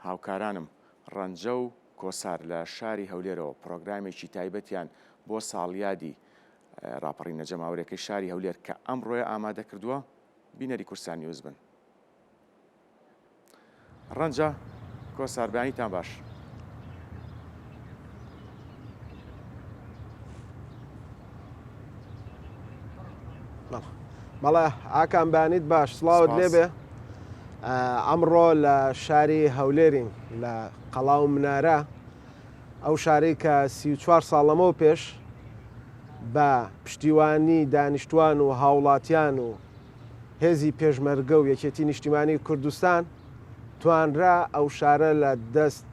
هاوکارانم ڕەنجە و کۆسار لە شاری هەولێرەوە پرۆگرامێکی تایبەتیان بۆ ساڵیادی ڕاپەڕینە جەماوەریەکەی شاری هەولێر کە ئەمڕۆیە ئامادە کردووە، بینەری کوردستان نیوز بن. ڕەنجە کۆسار بەیانیتان باش. بەڵێ ئاکام بەیانیت باش سڵاوت لێبێ ئەمڕۆ لە شاری هەولێرین لە قەڵا و منارە ئەو شارەی کە 34 ساڵ لەمەو پێش بە پشتیوانی دانیشتوان و هاوڵاتیان و هێزی پێشمەرگە و یەکێتی نیشتیمانی کوردستان توانرا ئەو شارە لە دەست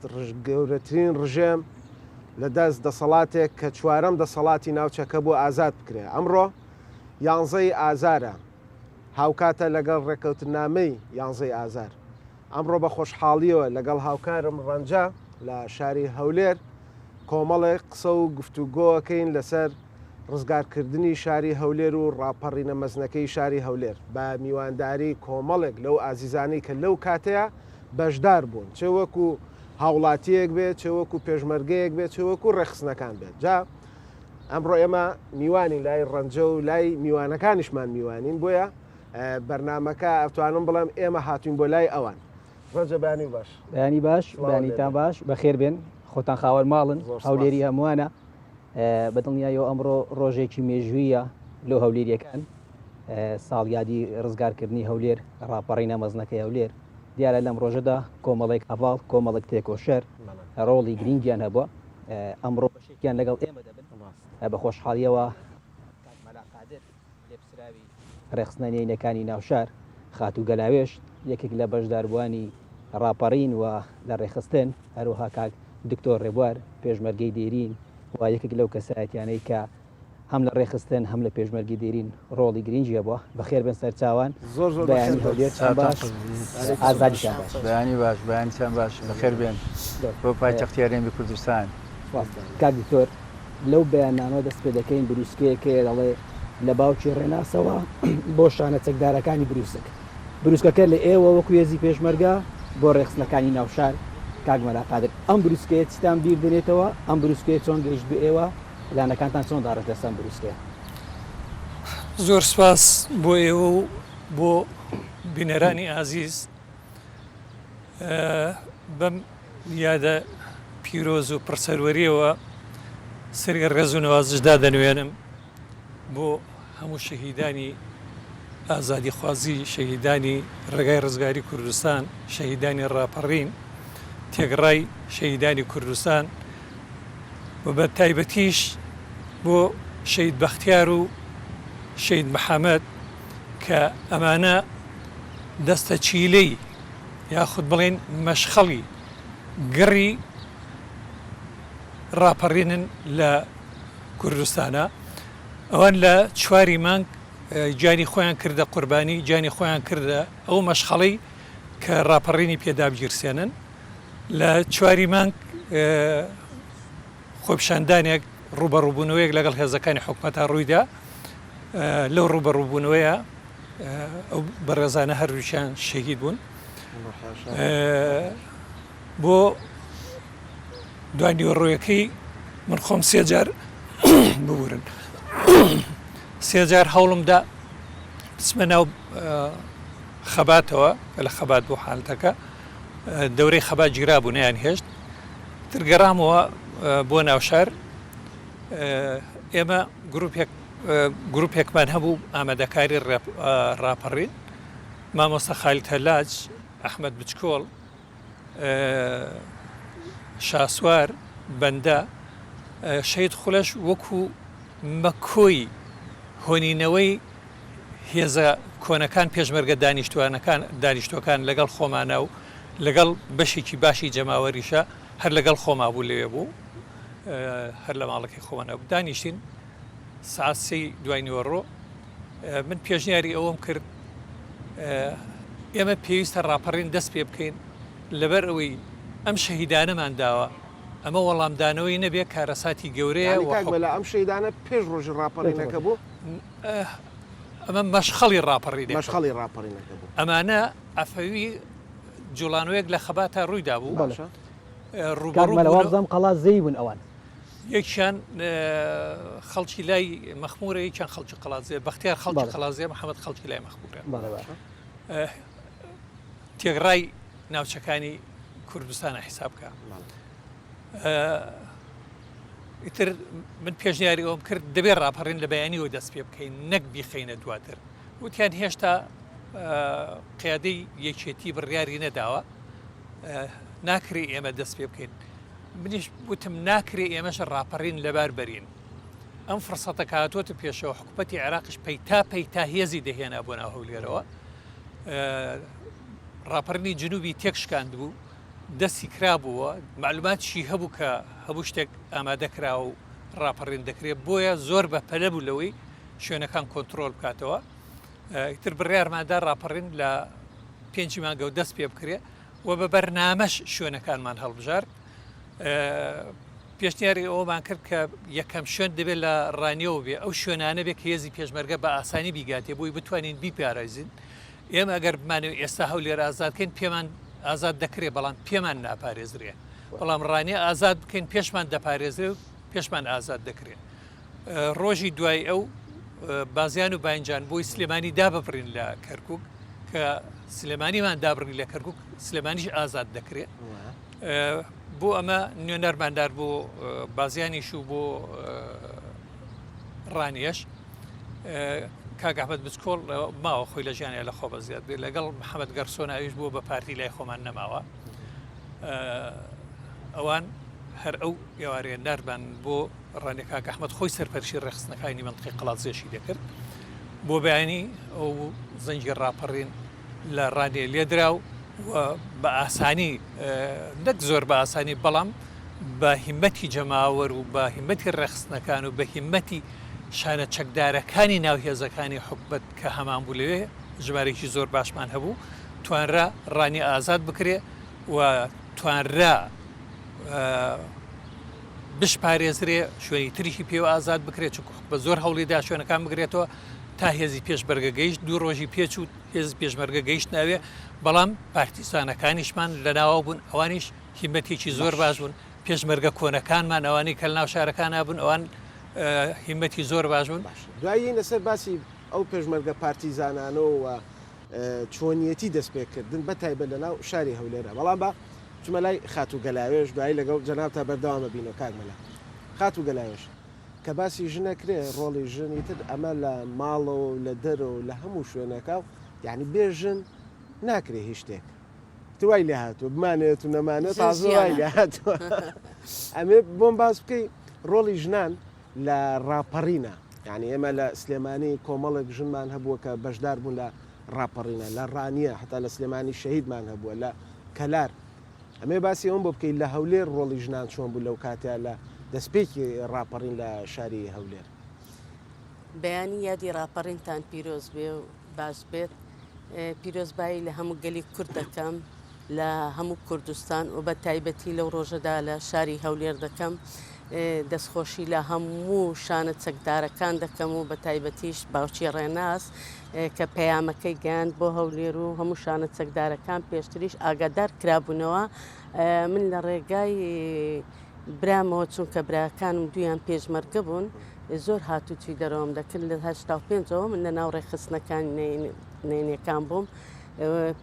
گەورەترین ڕژێم لە دەست دەسەڵاتێک کە چوارەم دەسەڵاتی ناوچەکە بوو ئازاد بکرێ. ئەمڕۆ یانزەی ئازارە هاوکاتە لەگەڵ ڕێککەوتننامەی یانزەی ئازار. ئەمڕۆ بە خۆشحاڵییەوە لەگەڵ هاوکارم ڕەنجە لە شاری هەولێر کۆمەڵێک قسە و گفتوگۆ ئەکەین لەسەر ڕزگارکردنی شاری هەولێر و ڕاپەڕینە مەزنەکەی شاری هەولێر بە میوانداری کۆمەڵێک لەو ئازیزانەی کە لەو کاتەیا بەشدار بوون چ وەکو هاوڵاتیەک بێت چ وەکو پێشمەرگەیەک بێت چ وەکو ڕێکخستنەکان بێت جا ئەمڕۆ ئێمە میوانین لای ڕەنجە و لای میوانەکانیشمان میوانین بۆیە بەرنامەکە ئەتوانم بڵێم ئێمە هاتوین بۆ لای ئەوان ڕەنجە بەیانی باش. بەیانی باش بەیانیتان باش بەخێر بێن خۆتان خاوەن ماڵن هەولێری هەمووانە. بە دڵنیایەوە ئەمڕۆ ڕۆژێکی مێژوویە لۆ هەولێریەکان، ساڵیادی ڕزگارکردنی هەولێر، ڕاپەڕینە مەزنەکەی هەولێر. دیارە لەم ڕۆژەدا کۆمەڵێک هەڤاڵ، کۆمەڵێک تێکۆشەر ڕۆڵی گرینگیان هەبووە. ئەمڕۆ بەشێکیان لەگەڵ ئێمە دەبن. بە خۆشحاڵیەوە کاک مەلا قادر، لێپرسراوی ڕێکخستنە نێینەکانی ناوشار، خاتوو گەلاوێژ، یەکێک لە بەشداربووانی ڕاپەڕین و لە ڕێکخستن، هەروەها کاک دکتۆر ڕێبوار، پێشمەرگەی دێرین و یەکێک لەو کەسایەتیانەی کە هەم لە ڕێکخستن هەم لە پێشمەرگی دێرین ڕۆڵی گرینگی هەبووە. بەخێر بێن سەرچاوان. زۆر زۆر بەیانی هەولێرتان باش، ئازادیتان باش. بەیانی باش، بەیانیتان باش، بەخێر بێن بۆ پایتەختی هەرێمی کوردستان. سپاس کاک دکتۆر. لەو بەیاننامە دەست پێ دەکەین بروسکەیەک هەیە دەڵێ لە باوکی ڕێناسەوە بۆ شانە چەکدارەکانی بروسک. بروسکەکە لە ئێوە وەکو هێزی پێشمەرگە بۆ ڕێکخستنەکانی ناوشار کاک مەلا قادر ئەم بروسکەیە چیتان بیر دێنێتەوە؟ ئەم بروسکەیە چۆن گەیشت بە ئێوە؟ پلانەکانتان چۆن داڕشت لەسەر ئەم بروسکەیە؟ زۆر سپاس بۆ ئێوە و بۆ بینەرانی ئازیز. بەم یادە پیرۆز و پڕ سەروەریەوە سەری ڕێز و نەوازش دادەنوێنم بۆ هەموو شەهیدانی ئازادیخوازی، شەهیدانی ڕێگای ڕزگاری کوردستان، شەهیدانی ڕاپەڕین، تێکڕای شەهیدانی کوردستان و بە تایبەتیش بۆ شەهید بەختیار و شەهید محەمەد کە ئەمانە دەستە چیلەی یاخود بڵێین مەشخەڵی گڕی ڕاپەڕینن لە کوردستانا. ئەوان لە چواری مانگ گیانی خۆیان کردە قوربانی، گیانی خۆیان کردە ئەو مەشخەڵەی کە ڕاپەڕینی پێ دابگیرسێنن. لە چواری مانگ خۆپیشاندانێک، ڕووبەڕووبوونەوەیەک لەگەڵ هێزەکانی حکومەتا ڕوویدا. لەو ڕووبەڕووبوونەوەیە ئەو بەڕێزانە هەردووکیان شەهید بوون. بۆ دوانیوەڕۆیەکەی من خۆم سێجار ببورن سێجار هەوڵمدا بچمە ناو خەباتەوە کە لە خەبات بوو حالتەکە دەورەی خەبات گیرا بوو نەیان هێشت تر گەڕامەوە بۆ ناوشار ئێمە گروپێک گروپێکمان هەبوو ئامادەکاری ڕاپەڕین مامۆستا خالید هەلاج ئەحمەد بچکۆڵ شاسوار بەندە شەهید خولەش وەکو مەکۆی هۆنینەوەی هێزە کۆنەکان پێشمەرگە دانیشتوانەکان دانیشتوەکان لەگەڵ خۆمانە و لەگەڵ بەشێکی باشی جەماوەریشە هەر لەگەڵ خۆما بوو لەوێ بوو هەر لە ماڵەکەی خۆمانە بوو دانیشتین سەعات سێی دوای نیوەڕۆ من پێشنیاری ئەوەم کرد ئێمە پێویستە ڕاپەڕین دەست پێ بکەین لەبەر ئەوەی ئەم شەهیدانەمان داوە ئەمە وەڵامدانەوەی نەبێ کارەساتی گەورەیە یانی کاک مەلا ئەم شەهیدانە پێش ڕۆژی ڕاپەڕینەکە بوو؟ ئەمە مەشخەڵی ڕاپەڕینەکە مەشخەڵی ڕاپەڕینەکە بوو. ئەمانە عەفەوی. جوڵانەوەیەک لە خەباتا ڕووی دابوو. بەڵێ. ڕووبەڕوو کاک مەلا بوونەوە. وابزانم قەڵادزێی بوون ئەوان. یەکیان خەڵکی لای مەخمورە یەکیان خەڵکی قەڵادزێ بەختیار خەڵکی قەڵادزێ محەممەد خەڵکی لای مەخمورە تێگڕای ناوچەکانی کوردستانە حیساب بکە ئیتر من پێشنیاری ئەوم کرد دەبێت ڕاپەڕین لە بەیانیەوە دەست پێ بکەین نەک بیخەینە دواتر وتیان هێشتا قیادەی یەکێتی بڕیاری نەداوە ناکرێ ئێمە دەست پێ بکەین منیش وتم ناکرێ ئێمەش ڕاپەڕین لەبار بەرین. ئەم فرسەتە کە هاتۆتە پێشەوە حکوومەتی عێراقیش پەیتا پەیتا هێزی دەهێنا بۆ ناو هەولێرەوە. ڕاپەڕینی جنوبی تێک شکاندبوو، دەستی کرابووە، مەعلوماتیشی هەبوو کە هەموو شتێک ئامادە کراوە و ڕاپەڕین دەکرێت، بۆیە زۆر بە پەلە بوو لەوەی شوێنەکان کۆنترۆل بکاتەوە. ئیتر بڕیارماندا ڕاپەڕین لە پێنجی مانگەوە دەست پێ بکرێ. و بە بەرنامەش شوێنەکانمان هەڵبژارد. پێشنیاری ئەوەمان کرد کە یەکەم شوێن دەبێت لە ڕانیەوە بێ، ئەو شوێنانە بێ کە هێزی پێشمەرگە بە ئاسانی بیگاتێ بۆی بتوانین بیپارێزین. ئێمە ئەگەر بمانەوێت ئێستا هەولێر ئازاد کەین پێمان ئازاد دەکرێ بەڵام پێمان ناپارێزرێ. بەڵام ڕانیە ئازاد بکەین پێشمان دەپارێزرێ و پێشمان ئازاد دەکرێ. ڕۆژی دوای ئەو بازیان و باینجان بۆی سلێمانی داببڕین لە کەرکک کە سلێمانیمان دابڕی لە کەرکک سلێمانیش ئازاد دەکرێت بۆ ئەمە نوێنەرماندار بۆ بازیانیش و بۆ ڕانیەش کاک ئەحمەد بچکۆڵ ماوە خۆی لە ژیانە لە خۆ بە زیاد بێت لەگەڵ محەممەد گەرسۆناویش بووە بە پارتی لای خۆمان نەماوە ئەوان هەر ئەو ئێوارەیە ناردمان بۆ ڕانیە کاک ئەحمەد خۆی سەرپەرشی ڕێکخستنەکانی مەنتقەی قەڵادزێشی دەکرد. بۆ بەیانی ئەو زەنگی ڕاپەڕین لە ڕانیە لێدرا و بە ئاسانی نەک زۆر بە ئاسانی بەڵام بە هیمەتی جەماوەر و بە هیمەتی ڕێکخستنەکان و بە هیمەتی شانە چەکدارەکانی ناو هێزەکانی حکومەت کە هەمان بوو لەوێ ژمارێکی زۆر باشمان هەبوو توانرا ڕانیە ئازاد بکرێ و توانرا بشپارێزرێ، شوێنی تریشی پێوە ئازاد بکرێت، چونکە حکومەت زۆر هەوڵی دا شوێنەکان بگرێتەوە تا هێزی پێشمەرگە گەیشت، دوو ڕۆژی پێچوو هێزی پێشمەرگە گەیشت ناوێ، بەڵام پارتیزانەکانیشمان لەناوە بوون، ئەوانیش هیمەتێکی زۆر باش بوون، پێشمەرگە کۆنەکانمان ئەوانەی کە لەناو شارەکانا بوون ئەوان هیمەتی زۆر باش بوون. دوایی یەینە سەر باسی ئەو پێشمەرگە پارتیزانانە و چۆنیەتی دەستپێکردن بە تایبەت لەناو شاری هەولێرا، بەڵام با بچمە لای خاتوو گەلاوێژ دوایی لەگەڵ جەنابتا بەردەوام ئەبینەوە کاک مەلا. خاتوو گەلاوێژ کە باسی ژن ئەکرێ ڕۆڵی ژن ئیتر ئەمە لە ماڵەوە و لە دەرەوە و لە هەموو شوێنێکا و یانی بێ ژن ناکرێ هیچ شتێک. ئیتر وای لێ هاتووە بمانەوێت و نەمانەوێت ژن تازە وای ژیانە. لێ هاتووە. ئەمێ بۆم باس بکەی ڕۆڵی ژنان لە ڕاپەڕینا یانی ئێمە لە سلێمانی کۆمەڵێک ژنمان هەبووە کە بەشدار بوون لە ڕاپەڕینە لە ڕانیە هەتا لە سلێمانی شەهیدمان هەبووە لە کەلار ئەمەوێ باسی ئەوەم بۆ بکەی لە هەولێر ڕۆڵی ژنان چۆن بوو لەو کاتە لە دەستپێکی ڕاپەڕین لە شاری هەولێر؟ بەیانی یادی ڕاپەڕینتان پیرۆز بێ و باش بێت. پیرۆزبایی لە هەموو گەلی کورد دەکەم لە هەموو کوردستان و بە تایبەتی لەو ڕۆژەدا لە شاری هەولێر دەکەم. دەستخۆشی لە هەموو شانە چەکدارەکان دەکەم و بە تایبەتیش باوکی ڕێناس کە پەیامەکەی گەیاند بۆ هەولێر و هەموو شانە چەکدارەکان پێشتریش ئاگادار کرابوونەوە. من لە ڕێگای برامەوە چونکە براکانم دوویان پێشمەرگە بوون زۆر هاتوچوی دەرەوەم دەکرد لە 85ەوە من لە ناو ڕێکخستنەکانی نەینەکان بووم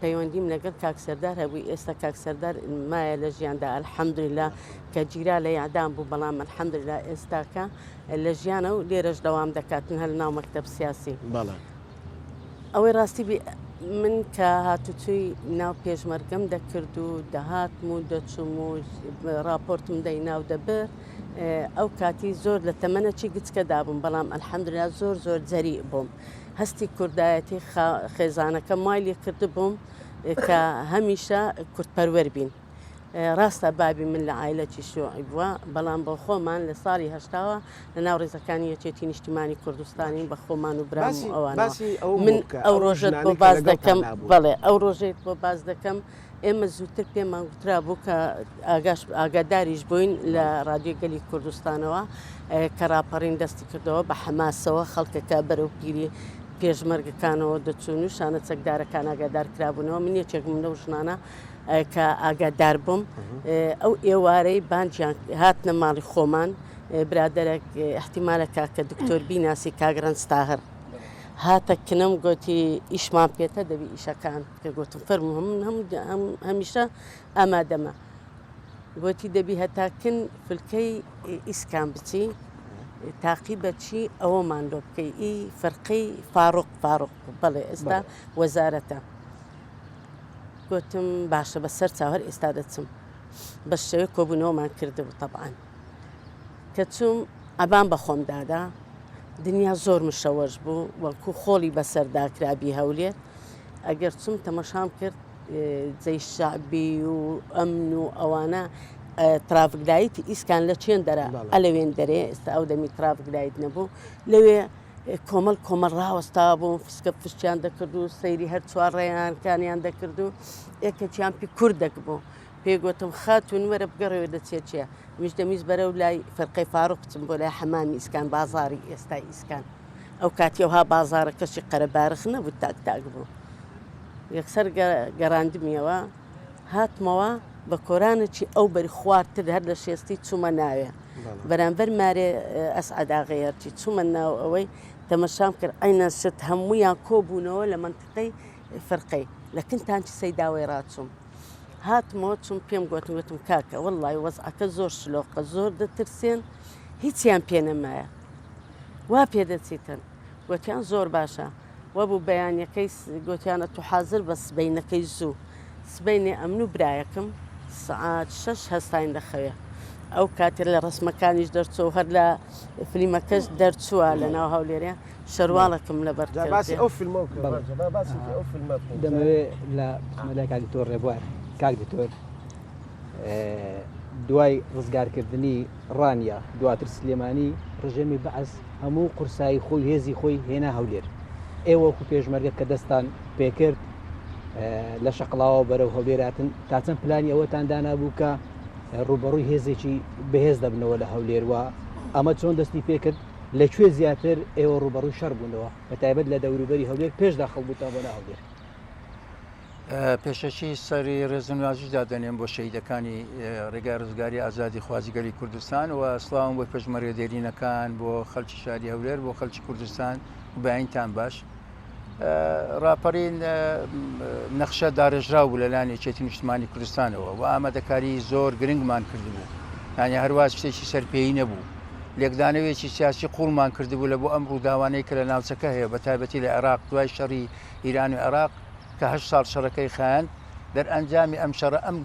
پەیوەندیم لەگەڵ کاک سەردار هەبوو ئێستا کاک سەردار مایە لە ژیاندا الحمدلله کە گیرا لە یادان بوو بەڵام الحمدلله ئێستاکە لە ژیانە و لێرەش دەوام دەکاتن هەر ناو مەکتەب سیاسی بەڵێ. ئەوەی ڕاستی بی من کە هاتوچوی ناو پێشمەرگەم دەکرد و دەهاتم و دەچوم و ڕاپۆرتم دەینا و دەبرد ئەو کاتی زۆر لە تەمەنەکی گچکەدا بووم بەڵام الحمدلله زۆر زۆر جەریء بووم هەستی کوردایەتی خێزانەکەم وای لێ کردبووم کە هەمیشە کوردپەروەر بین. ڕاستە بابی من لە عایلەکی شیوعی بووە، بەڵام بۆ خۆمان لە ساڵی هەشتاوە لە ناو ڕیزەکانی یەکێتی نیشتیمانی کوردستانین بە خۆمان و برام و ئەوانەوە. من ئەو ڕۆژەت بۆ باس دەکەم، بەڵێ ئەو ڕۆژەیت بۆ باس دەکەم، ئێمە زووتر پێمان گوترابوو کە ئاگاش ئاگاداریش بووین لە ڕادیۆی گەلی کوردستانەوە کە ڕاپەڕین دەستی کردەوە بە حەماسەوە خەڵکەکە بەرەو پیری. پێشمەرگەکانەوە دەچوون و شانە چەکدارەکان ئاگادار کرابوونەوە من یەکێک بووم لەو ژنانە کە ئاگادار بووم ئەو ئێوارەی بانگیان هاتنە ماڵی خۆمان برادەرێک احتیمالە کاکە دکتۆر بیناسی کاک ڕەنج تاهر هاتە کنم گوتی ئیشمان پێتە دەبی ئیشەکان کە گوتم فەرموو من هەم هەمیشە ئامادەمە گوتی دەبی هەتا کن فلکەی ئیسکان بچی تاقی بەچی ئەوەمان لۆ بکەی ئی فەرقەی فاروق فاروق بەڵێ ئێستا وەزارەتە گوتم باشە بە سەر چاو هەر ئێستا دەچم بە شەوێ کۆبوونەوەمان کردبوو تەبعەن کە چووم عەبام بە خۆم دادا دنیا زۆر مشەوەش بوو وەکو خۆڵی بەسەردا کرابی هەولێر ئەگەر چوم تەمەشام کرد جەیش شەعبی و ئەمن و ئەوانە traffic light ئیسکان لە چێن دەرە ئەلەوێن دەرێ ئێستا ئەو دەمی traffic light نەبوو لەوێ کۆمەڵ کۆمەڵ ڕاوەستا بوون فسکە فشتیان دەکرد و سەیری هەر چوار ڕێیانکانیان دەکرد و یەکێکیان پی کوردێک بوو پێی گوتم خاتوون وەرە بگەڕێوە دەچێ چیە منیش دەمویست بەرەو لای فەرقەی فاروق بچم بۆ لای حەمامی ئیسکان بازاڕی ئێستای ئیسکان ئەو کاتی ئەوها بازاڕەکەشی قەرەبارخ نەبوو تاک تاک بوو یەکسەر گەڕاندمیەوە هاتمەوە بە کۆرانێکی ئەو بەری خوارتر هەر لە شێستی چوومە ناوێ بەرامبەر مارێ ئەسعەد ئاغەی هەرچی چوومە ناو ئەوەی تەمەشام کرد عەینەن شت هەموویان کۆبوونەوە لە مەنتیقەی فرقەی لە کن تانکی سەیداوەی ڕاچووم هاتمەوە چووم پێم گوتم گوتم کاکە وەڵڵای وەزعەکە زۆر شلۆقە زۆر دەترسێن هیچیان پێ نەمایە وا پێ دەچیتن گوتیان زۆر باشە وەبوو بەیانەکەی گوتیانە تو حازر بە سبەینەکەی زوو سبەینێ ئەمن و برایەکم سعات شەش هەستاین لە خەوێ ئەو کاتێ لە ڕسمەکانیش دەرچوو و هەر لە فلیمەکەش دەرچووە لە ناو هەولێرێ شەرواڵەکم لەبەر جا باسی ئەو فیلمە بکە بەڵێ. با باسێکی ئەو فیلمە بکەین. دەمەوێ لە بچمە لای کاک دکتۆر ڕێبوار. کاک دکتۆر دوای ڕزگارکردنی ڕانیە دواتر سلێمانی ڕژێمی بەعس هەموو قورسایی خۆی هێزی خۆی هێنا هەولێر. ئێوە وەکو پێشمەرگە کە دەستان پێکرد لە شەقڵاوە بەرەو هەولێر هاتن تا چەند پلانی ئەوەتان دانابوو کە ڕووبەڕووی هێزێکی بەهێز دەبنەوە لە هەولێر و ئەمە چۆن دەستی پێکرد لە کوێ زیاتر ئێوە ڕووبەڕووی شەڕ بوونەوە بە تایبەت لە دەوروبەری هەولێر پێش داخڵ بووتان بۆ ناو هەولێر؟ پێشەکی سەری ڕێز و نوازش دادەنێم بۆ شەهیدەکانی ڕێگای ڕزگاری ئازادی خوازی گەلی کوردستان و سڵاوم بۆ پێشمەرگە دێرینەکان بۆ خەلکی شاری هەولێر بۆ خەلکی کوردستان و بەینتان باش. ڕاپەڕین نەخشە داڕێژراو بوو لەلایەن یەکێتی نیشتمانی کوردستانەوە و ئامادەکاری زۆر گرنگمان کردبوو یعنی هەروا شتێکی سەرپێیی نەبوو لێکدانەوەیەکی سیاسی قوڵمان کردبوو لە بۆ ئەم ڕووداوانەی کە لە ناوچەکە هەیە بە تایبەتی لە عێراق دوای شەڕی ئیران و عێراق کە هەشت ساڵ شەڕەکەی خایاند دەرئەنجامی ئەم شەڕە ئەم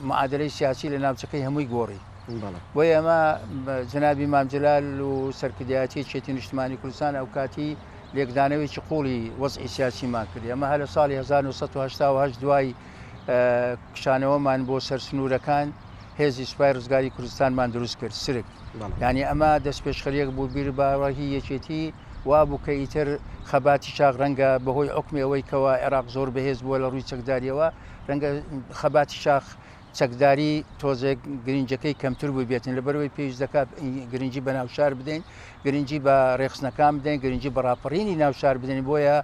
معادلەی سیاسی لە ناوچەکەی هەمووی گۆڕی بۆیە ئێمە جەنابی مام جەلال و سەرکردایەتی یەکێتی نیشتمانی کوردستان ئەوکاتی لێکدانەوەیەکی قوڵی وەزعی سیاسیمان کرد ئەمە هەر لە ساڵی 1970 دوای کشانەوەمان بۆ سەر سنوورەکان هێزی سوپای ڕزگاری کوردستانمان دروست کرد سرک یعنی ئەمە دەستپێشخەریەک بوو بیر باوەڕی یەکێتی وابوو کە ئیتر خەباتی شاخ ڕەنگە بەهۆی حوکمی ئەوەی کەوا عێراق زۆر بەهێز بووە لە ڕووی چەکداریەوە ڕەنگە خەباتی شاخ چەکداری تۆزێک گرنگەکەی کەمتر بوو بێتن لەبەرەوەی پێویست دەکات گرنگی بە ناوشار بدەین گرنگی بە ڕێخستنەکان بدەین گرنگی بە ڕاپەڕینی ناوشار بدەین بۆیە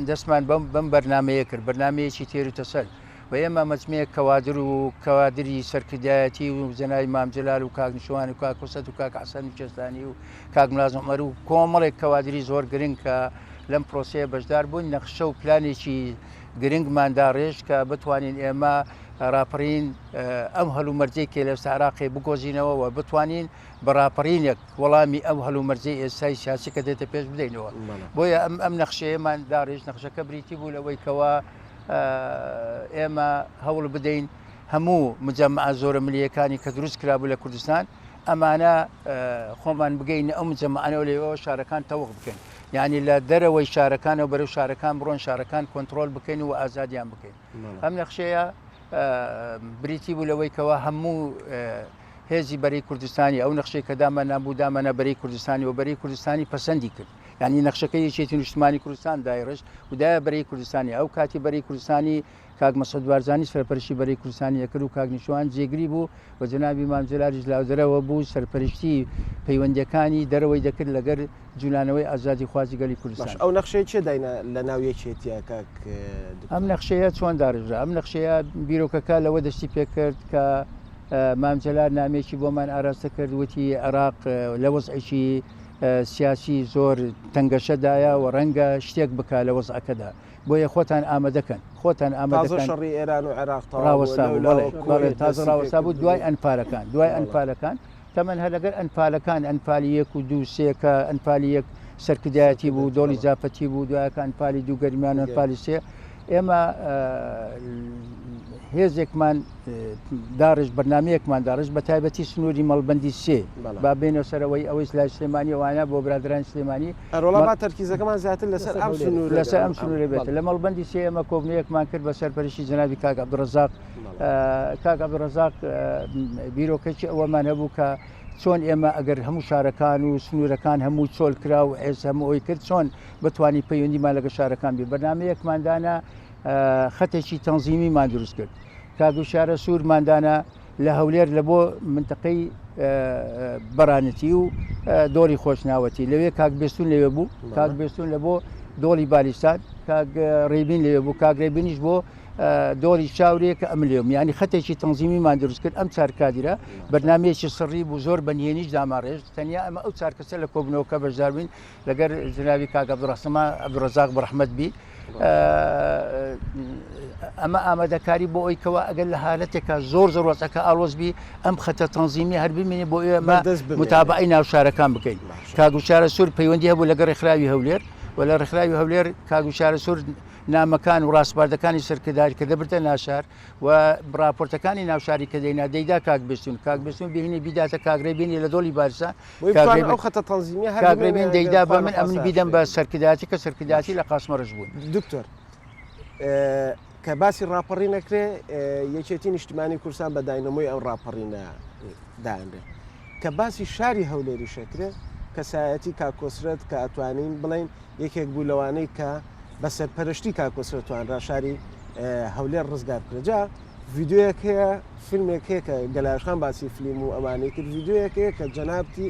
دەستمان بەم بەم بەرنمەیە کرد بەرنمەیەکی تێر و تەسەل و ئێمە مەجموعەیەک کەوادر و کەوادری سەرکردایەتی و جەنابی مام جەلال و کاک نشوان و کاک کۆسرەت و کاک حەسەن و کوێستانی و کاک ملازم عومەر و کۆمەڵێک کەوادری زۆر گرنگ کە لەم پرۆسەیە بەشدار بوون نەخشە و پلانێکی گرنگمان داڕێژ کە بتوانین ئێمە ڕاپەڕین ئەم هەلومەرجەی کە لە ئێستا عێراقی بگۆزینەوە و بتوانین بە ڕاپەڕینێک وەڵامی ئەو هەلومەرجەی ئێستای سیاسی کە دێتە پێش بدەینەوە بۆیە ئەم ئەم نەخشەیەمان داڕێژ نەخشەکە بریتی بوو لەوەی کەوا ئێمە هەوڵ بدەین هەموو مجەمعە زۆرە ملیەکانی کە دروست کرابوو لە کوردستان ئەمانە خۆمان بگەین ئەو مجەمعانەوە لەوێەوە شارەکان تەوق بکەین یعنی لە دەرەوەی شارەکانەوە بەرەو شارەکان بڕۆن شارەکان کۆنتترۆل بکەین و ئازادیان بکەین ئەم نەخشەیە بریتی بوو لەوەی کەەوە هەموو هێزی بەرەی کوردستانی ئەو نەخشەی کە دامانابوو دامانە بەرەی کوردستانی و بەرەی کوردستانی پەسەندی کرد. یانی نەخشەکەی یەکێتی نیشتمانی کوردستان دایڕشت و دایە بەرەی کوردستانی ئەو کاتی بەرەی کوردستانی کاک مەسعود بارزانی سەرپەرشتی بەرەی کوردستانی ئەکرد و کاک نیشوان جێگری بوو و جەنابی مام جەلالیش لاودەرەوە بوو سەرپەرشتی پەیوەندیەکانی دەرەوەی دەکرد لەگەر جولانەوەی ئازادیخوازی گەلی باش کوردستان. ئەو نەخشەیە کێ داینا لە ناو یەکێتیە کاک ئەم دکتۆر؟ نەخشەیە چۆن داڕێژرا؟ ئەم نەخشەیە بیرۆکەکە لەوە دەستی پێکرد کە مام جەلال نامەیەکی بۆمان ئاراستە کرد وتی عێراق لە وەزعێکی سیاسی زۆر تەنگەشەدایە و ڕەنگە شتێک بکا لە وەزعەکەدا بۆیە خۆتان ئامادەکەن خۆتان تازە ئامادەکەن شەڕی ئێران و عێراق تەواو بووە ڕاوەستا لەو بوو بەڵێ لاوە بەڵێ کوەیت تازە دەستی ڕاوەستا بوو پێکردبوو دوای ئەنفالەکان دوای بەڵێ. ئەنفالەکان تەمەن هەر لەگەر ئەنفالەکان ئەنفالی یەک و دوو سێ کە ئەنفالی یەک سەرکردایەتی بوو سەرکردایەتی دۆڵی بەڵێ. جافەتی بوو دوایەکە ئەنفالی دوو گەرمیان و گەرمیان. ئەنفالی سێ ئێمە هێزێکمان داڕشت بەرنامەیەکمان داڕشت بە تایبەتی سنووری مەڵبەندی سێ با بێنە سەرەوەی ئەوەی لای سلێمانی ئەوانە بۆ برادرانی سلێمانی ئەرۆڵا با تەرکیزەکەمان زیاتر لەسەر ئەم سنوورە لەسەر ئەم سنوورە بێت لە مەڵبەندی سێ ئێمە کۆبنەیەکمان کرد بە سەرپەرشتی جەنابی کاک عەبدولڕەزاق کاک عەبدولڕەزاق بیرۆکەکی ئەوەمان هەبوو کە چۆن ئێمە ئەگەر هەموو شارەکان و سنوورەکان هەموو چۆل کرا و عێز هەموو ئەوی کرد چۆن بتوانین پەیوەندیمان لەگە شارەکان بێ بەرنمەیەکمان دانا خەتێکی تەنزیمیمان دروست کرد کاک وشارە سوورمان دانا لە هەولێر لە بۆ منتەقەی بەرانەتی و دۆڵی خۆشناوەتی لەوێ کاک بێستون لەوێ بوو کاک بێستون لە بۆ دۆڵی بالیستان کاک ڕێبین لەوێ بوو کاک ڕێبینیش بۆ دۆڵی چاورێ کە ئەم لێم ینی خەتێکی تەنزیمیمان دروست کرد ئەم چار کادیرە بەرنمەیەکی سڕی بوو زۆر بەنهێنیش داماڕێژ تەنیا ئەمە ئەو چار کەسە لە کۆبنەوەکە بەشداربووین لەگەر جنابی کاک عەبدولڕەحمان عەبدولڕەزاق بەڕەحمەت بی ئەمە ئامادەکاری بۆ ئەوی کەوا ئەگەر لە حالەتێکا زۆر زۆر وەزعەکە ئاڵۆز بی ئەم خەتە تەنزیمی هەر بمێنێ بۆ ئێمە متابعەی ناو شارەکان بکەین کاک وشارە سوور پەیوەندی هەبوو لەگەڵ ڕێکخراوی هەولێر و لە ڕێکخراوی هەولێر کاک وشارە سوور نامەکان و ڕاسپاردەکانی سەرکرداری کە دەبردە ناشار و ڕاپۆرتەکانی ناوشاری کە دەینا دەیدا کاک بێستون کاک بێستون بهێنێ بیداتە کاک ڕێبینی لە دۆڵی بارزان بۆی کاک بتوانن ڕێبین ئەو خەتە تەنزیمیە هەر کاک بمێنێ ڕێبین ئەگەر دەیدا بە خوا من ئەمن نەخواستە بیدەم بە شتێک سەرکردایەتی کە سەرکردایەتی باشە لە قاسمەڕەش بوون. دکتۆر کە باسی ڕاپەڕین ئەکرێ یەکێتی نیشتمانی کوردستان بە داینەمۆی ئەو ڕاپەڕینە دانرێ کە باسی شاری هەولێریش ئەکرێ کەسایەتی کاک کۆسرەت کە ئەتوانین بڵێین یەکێک بوو لەوانەی کە بە سەرپەرشتی کاک کۆسرەت توانرا شاری هەولێر ڕزگار بکرێت جا ڤیدیۆیەک هەیە فیلمێک هەیە کە گەلاوێژخان باسی فلیم و ئەمانەی کرد ڤیدیۆیەک هەیە کە جەنابتی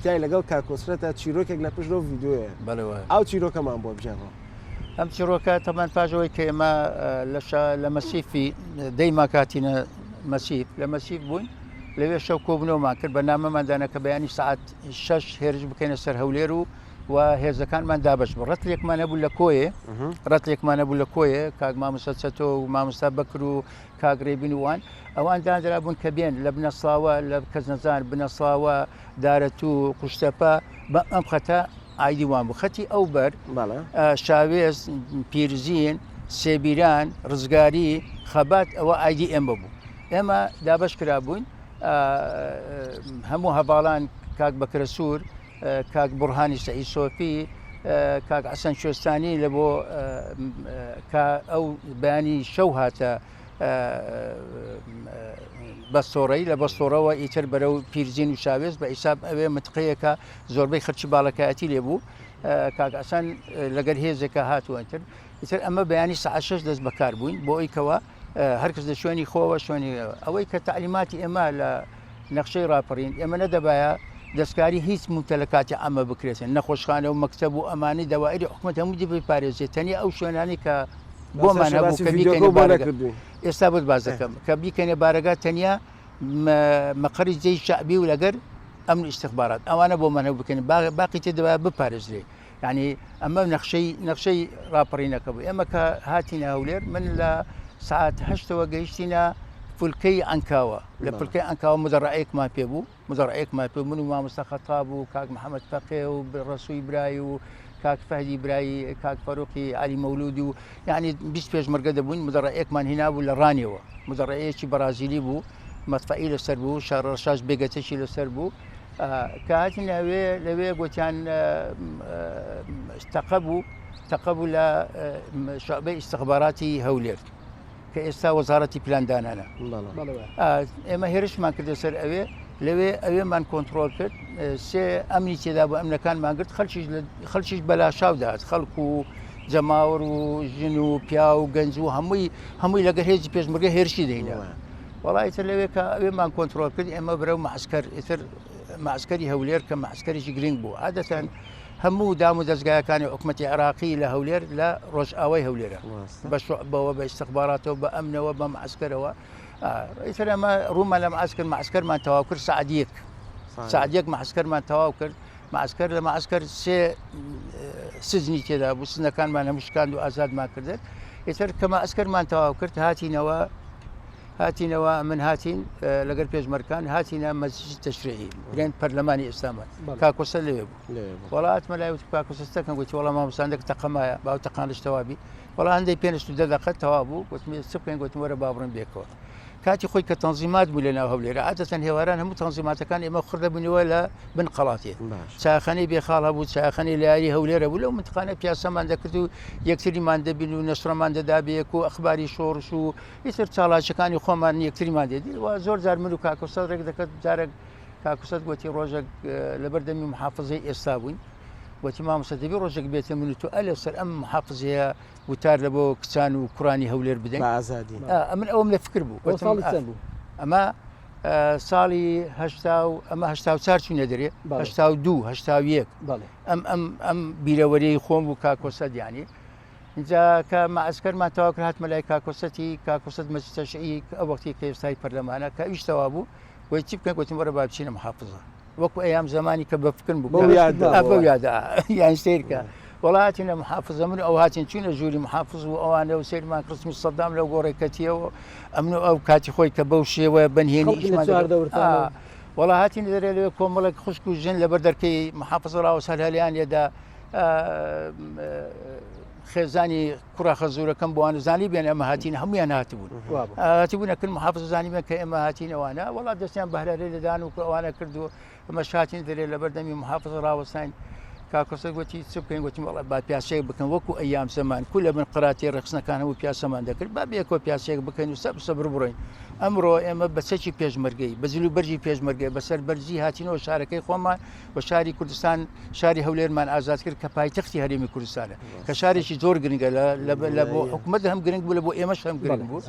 تای لەگەڵ کاک کۆسرەتە چیرۆکێک لە پشت لەو ڤیدیۆیە بەڵێ وایە. ئەو چیرۆکەمان بۆ بگێڕەوە. ئەم چیڕۆکە تەبعەن پاش ئەوەی کە ئێمە لە شا لە مەسیفی دەی مانگ هاتینە مەسیف لە مەسیف بووین لەوێ شەو کۆبوونەوەمان کرد بەرنامەمان دانا کە بەیانی سەعات شەش هێرش بکەینە سەر هەولێر و و هێزەکانمان دابەش بوو ڕەتلێکمان هەبوو لە کۆیێ ڕەتلێکمان هەبوو لە کۆیێ کاک مامۆستا چەتۆ و مامۆستا بەکر و کاک ڕێبین و وان ئەوان دانرابوون کە بێن لە بنەسڵاوە لە کەسنەزان بنەسڵاوە دارەتوو قوشتەپە بە ئەم خەتە ئایدی وان بوو خەتی ئەو بەر شاوێز پیرزین سێبیران ڕزگاری خەبات ئەوە ئایدی ئێمە بوو ئێمە دابەش کرابووین هەموو هەڤاڵان کاک بەکرە سوور کاک بوڕهانی سەعید سۆفی، کاک حەسەن کوێستانی لە بۆ کە ئەو بەیانی شەو هاتە بەستۆڕەی لە بەستۆڕەوە ئیتر بەرەو پیرزین و شاوێز بە حیساب ئەوێ متقەیەکە زۆربەی خەرچی باڵەکایەتی لێ بوو کاک حەسەن لەگەر هێزێکە هاتووە ئیتر ئیتر ئەمە بەیانی سەعات شەش دەست بەکار بووین بۆ ئەوی کەوا هەرکەس لە شوێنی خۆوە شوێنی ئەوەی کە تەعلیماتی ئێمە لە نەخشەی ڕاپەڕین ئێمە نەدەبایە دەستکاری هیچ ممتەلەکاتی عامە بکرێتن نەخۆشخانە و مەکتەب و ئەمانی دەوائری حکومەت هەموو دی بپارێزێت تەنیا ئەو شوێنانی کە بۆمان هەبوو کە بیکەینە بارەگا ئێستا بۆت باس دەکەم کە بیکەینە بارەگا تەنیا مەقەری جێی شەعبی و لەگەر ئەمن ئیستخبارات ئەوانە بۆمان هەبوو بکەین باقی تر دەبایە بپارێزرێ یانی ئەمە نەخشەی نەخشەی ڕاپەڕینەکە بوو ئێمە کە هاتینە هەولێر من لە سعات هەشتەوە گەیشتینە فولکەی ئەنکاوە لە فولکەی ئەنکاوە مدەڕەیەکمان پێ بوو مدەڕەیەکمان پێ من و مامۆستا خەتاب و کاک محەممەد فەقێ و ڕەسووی برای و کاک فەهدی برایی کاک فەروقی علی مەولود و یعنی 20 پێشمەرگە دەبووین مدەڕەیەکمان هینابوو لە ڕانیەوە مدەڕەیەکی بەرازیلی بوو مەدفەعی لەسەر بوو شاڕەشاش بێگەتەکی لەسەر بوو کە هاتین ئەوێ لەوێ گوتیان تەقە بوو تەقە بوو لە شعبەی ئیستخباراتی هەولێر کە ئێستا وەزارەتی پلاندانانە ئێمە هێرشمان کردە سەر ئەوێ. لەوێ ئەوێمان کۆنترۆل کرد سێ ئەمنی تێدا بوو ئەمنەکانمان گرت خەلکیش خەلکیش بەلاشاو دەهات خەڵک و جەماوەر و ژن و پیا و گەنج و هەمووی هەمووی لەگەر هێزی پێشمەرگە هێرشی دەینە وەڵا ئیتر لەوێ کە ئەوێمان کۆنترۆل کرد ئێمە بەرەو معسکەر ئیتر معسکەری هەولێر کە معسکەرێکی گرنگ بوو عادەتەن هەموو دام و دەستگایەکانی حکوومەتی عێراقی لە هەولێر لە ڕۆژئاوای هەولێرە بە شعبەوە بە ئیستخباراتەوە بە ئەمنەوە بە معسکەرەوە ئیتر ئەمە ڕوومان لە معسکەر معسکەرمان تەواو کرد سەعات یەک سەعات یەک معسکەرمان تەواو کرد معسکەر لە معسکەر سێ سجنی تێدا بوو سنەکانمان هەموو شکاند و ئازادمان کردن ئیتر کە معسکەرمان تەواو کرد هاتینەوە هاتینەوە من هاتین لەگەر پێشمەرکان هاتینە مەجلیسی تەشریعی بڵێن پەرلەمانی ئێستامان کاکۆسە لەوێ بوو وەڵا هاتمە لای وت کاکۆسە ستەکەم گوتی وەڵا مامۆستاندێک تەقەمایە باو تەقانش تەوابی وەڵا هەندێک پێنج و دە دەقە تەواو بوو گوتم چ بکەین گوتم وەرە با بڕۆین بێکەوە کاتی خۆی کە تەنزیمات بوو لە ناو هەولێرە عادەتەن هێواران هەموو تەنزیماتەکان ئێمە خڕ دەبووینەوە لە بن قەڵاتێ چاخەنەی بێخاڵ هەبوو چاخەنەی لاری هەولێرە بوو لەو منتقانە پیاسەمان دەکرد و یەکتریمان دەبین و نەشرەمان دەدا بەیەک و ئەخباری شۆڕش و ئیتر چاڵاکیەکانی خۆمان یەکتریمان دێدی و زۆر جار من و کاکۆسەر ڕێک دەکرد جارێک کاکوسەت گوتی ڕۆژێک لەبەر دەمی محافزەی ئێستا بووین گوتی مامۆستا دەبی ڕۆژێک بێتە من و تۆ ئەلە سەر ئەم محافزەیە وتار لە بۆ کچان و کوڕانی هەولێر بدەین بە ئازادی ئەمن ئەوم لە فکر بوو ئەو ساڵی چەند بوو ئەمە ساڵی هەشتا و ئەمە هەشتا و چار چوینە دەرێ هەشتا و دوو هەشتا و یەک ئەم ئەم ئەم بیرەوەریی خۆم بوو کاکۆسەت یانی ئینجا کە مەعسکەرمان تەواو کرد هاتمە لای کاکۆسەتی کاکۆسەت مەجلیس تەشریعی ئەو وەختی کە ئێستای پەرلەمانە کە ئەویش تەواو بوو گوتی چی بکەین گوتم وەرە با بچینە محافزە وەکو ئەیام زمانی کە بە فکرم بوو بەو یادە ئا، بەو یادە یان سەیرکە وەڵا هاتینە محافزە من و ئەو هاتین چوینە ژووری محافز و ئەوانە و سەیرمان کرد ڕسمی سەدام لەو گۆڕێ کەتیەوە ئەمن و ئەو کاتی خۆی کە بەو شێوەیە بەنهێنی خەڵکی لە ئیشمان دەکرد چواردەورتانەوە. ئا، وەڵا هاتینە دەرێ لەوێ کۆمەڵێک خوشک و ژن لەبەر دەرکەی محافزە ڕاوەستان هەلیان لێدا خێزانی کوڕە خەزورەکەم بۆوان زانی بێن ئەمە هاتین هەمویان هاتبوون هاتبوون ئەکرد محافظ زانی بێن کە ئێمە هاتین ئەوانە وەڵا دەستیان بەهرەرێ لێدان و ئەوانە کرد و ئەمە شاتین دەرێ لەبەر دەمی محافظ ڕاوەستاین کاکەسە گوتی چ بکەین گوتم وەڵا با پیاسەیەک بکەن وەکو ئەیام زەمان کو لە بن قراتی ڕێخستنەکان هەموو پیاسەمان دەکرد با بێکەوە پیاسەیەک بکەین و سەب سەبر بڕۆین ئەمڕۆ ئێمە بە چەکی پێشمەرگەی بە جل و بەرگی پێشمەرگەی بەسەر بەرزی هاتینەوە شارەکەی خۆمان و شاری کوردستان شاری هەولێرمان ئازاد کرد کە پایتەختی هەرێمی کوردستانە کە شارێکی زۆر گرنگە لە بۆ حکوومەت هەم گرنگ بوو لە بۆ ئێمەش هەم گرنگ بوو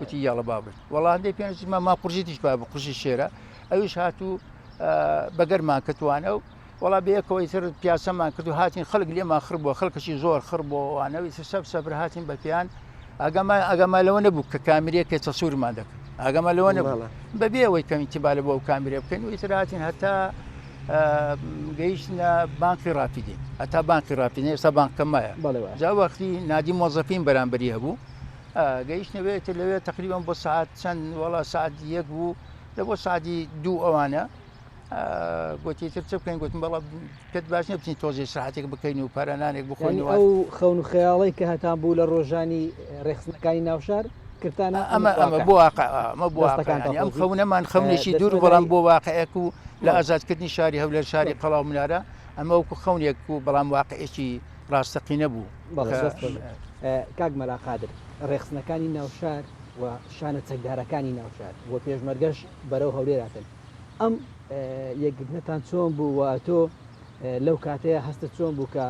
وتی یاڵە بابن وەڵا هەندێک پێنج ما ما قورژیتیش با بوو قورژی شێرە ئەویش هاتوو بەگەرمان کەتوانە و وەڵا بەیەکەوەی تر پیاسەمان کرد و هاتین خەڵک لێمان خڕ بووە خەڵکەشی زۆر خڕ بۆوانەوەی سەب سەبر هاتین بە پێیان ئاگامان ئاگامان لەوە نەبوو کە کامیرەیەک کە تەسوورمان دەکرد ئاگامان لەوە نەبوو بەڵێ. بەبێ ئەوەی کە ئینتیبا لە بۆ ئەو کامیرە بکەین و ئیتر هاتین هەتا گەیشتنە بانقی ڕافیدین هەتا بانقی ڕافیدین ئێستا بانقەکە مایە بەڵێ وایە. جا وەختی نادی مۆزەفین بەرامبەری هەبوو گەیشتنە وێ ئیتر لەوێ تەقریبەن بۆ سەعات چەند وەڵا سەعات یەک بوو لە بۆ سەعاتی دوو ئەوانە گوتی تر چ بکەین گوتم بەڵا پێت باش نیە بچین تۆزێ ساعتێک بکەین و پارەنانێک بخۆین ئەو خەون و خەیاڵی کە هەتان بوو لە ڕۆژانی ڕێخستنەکانی ناوشار کردتانە ئەمە ئەمە بۆ واقع ئەمە بۆ ئەم خەونەمان خەونێکی دوور بەڵام بۆ واقعێک و لە ئازادکردنی شاری هەولێر شاری قەڵا و منارە ئەمە وەکو خەونێک و بەڵام واقعێکی ڕاستەقینە بوو کاک مەلا قادر ڕێخستنەکانی ناوشار و شانە چەکدارەکانی ناوشار و پێشمەرگەش بەرەو هەولێر هاتن ئەم یەکگرتنەتان چۆن بوو و ئەتۆ لەو کاتەیە هەستت چۆن بوو کە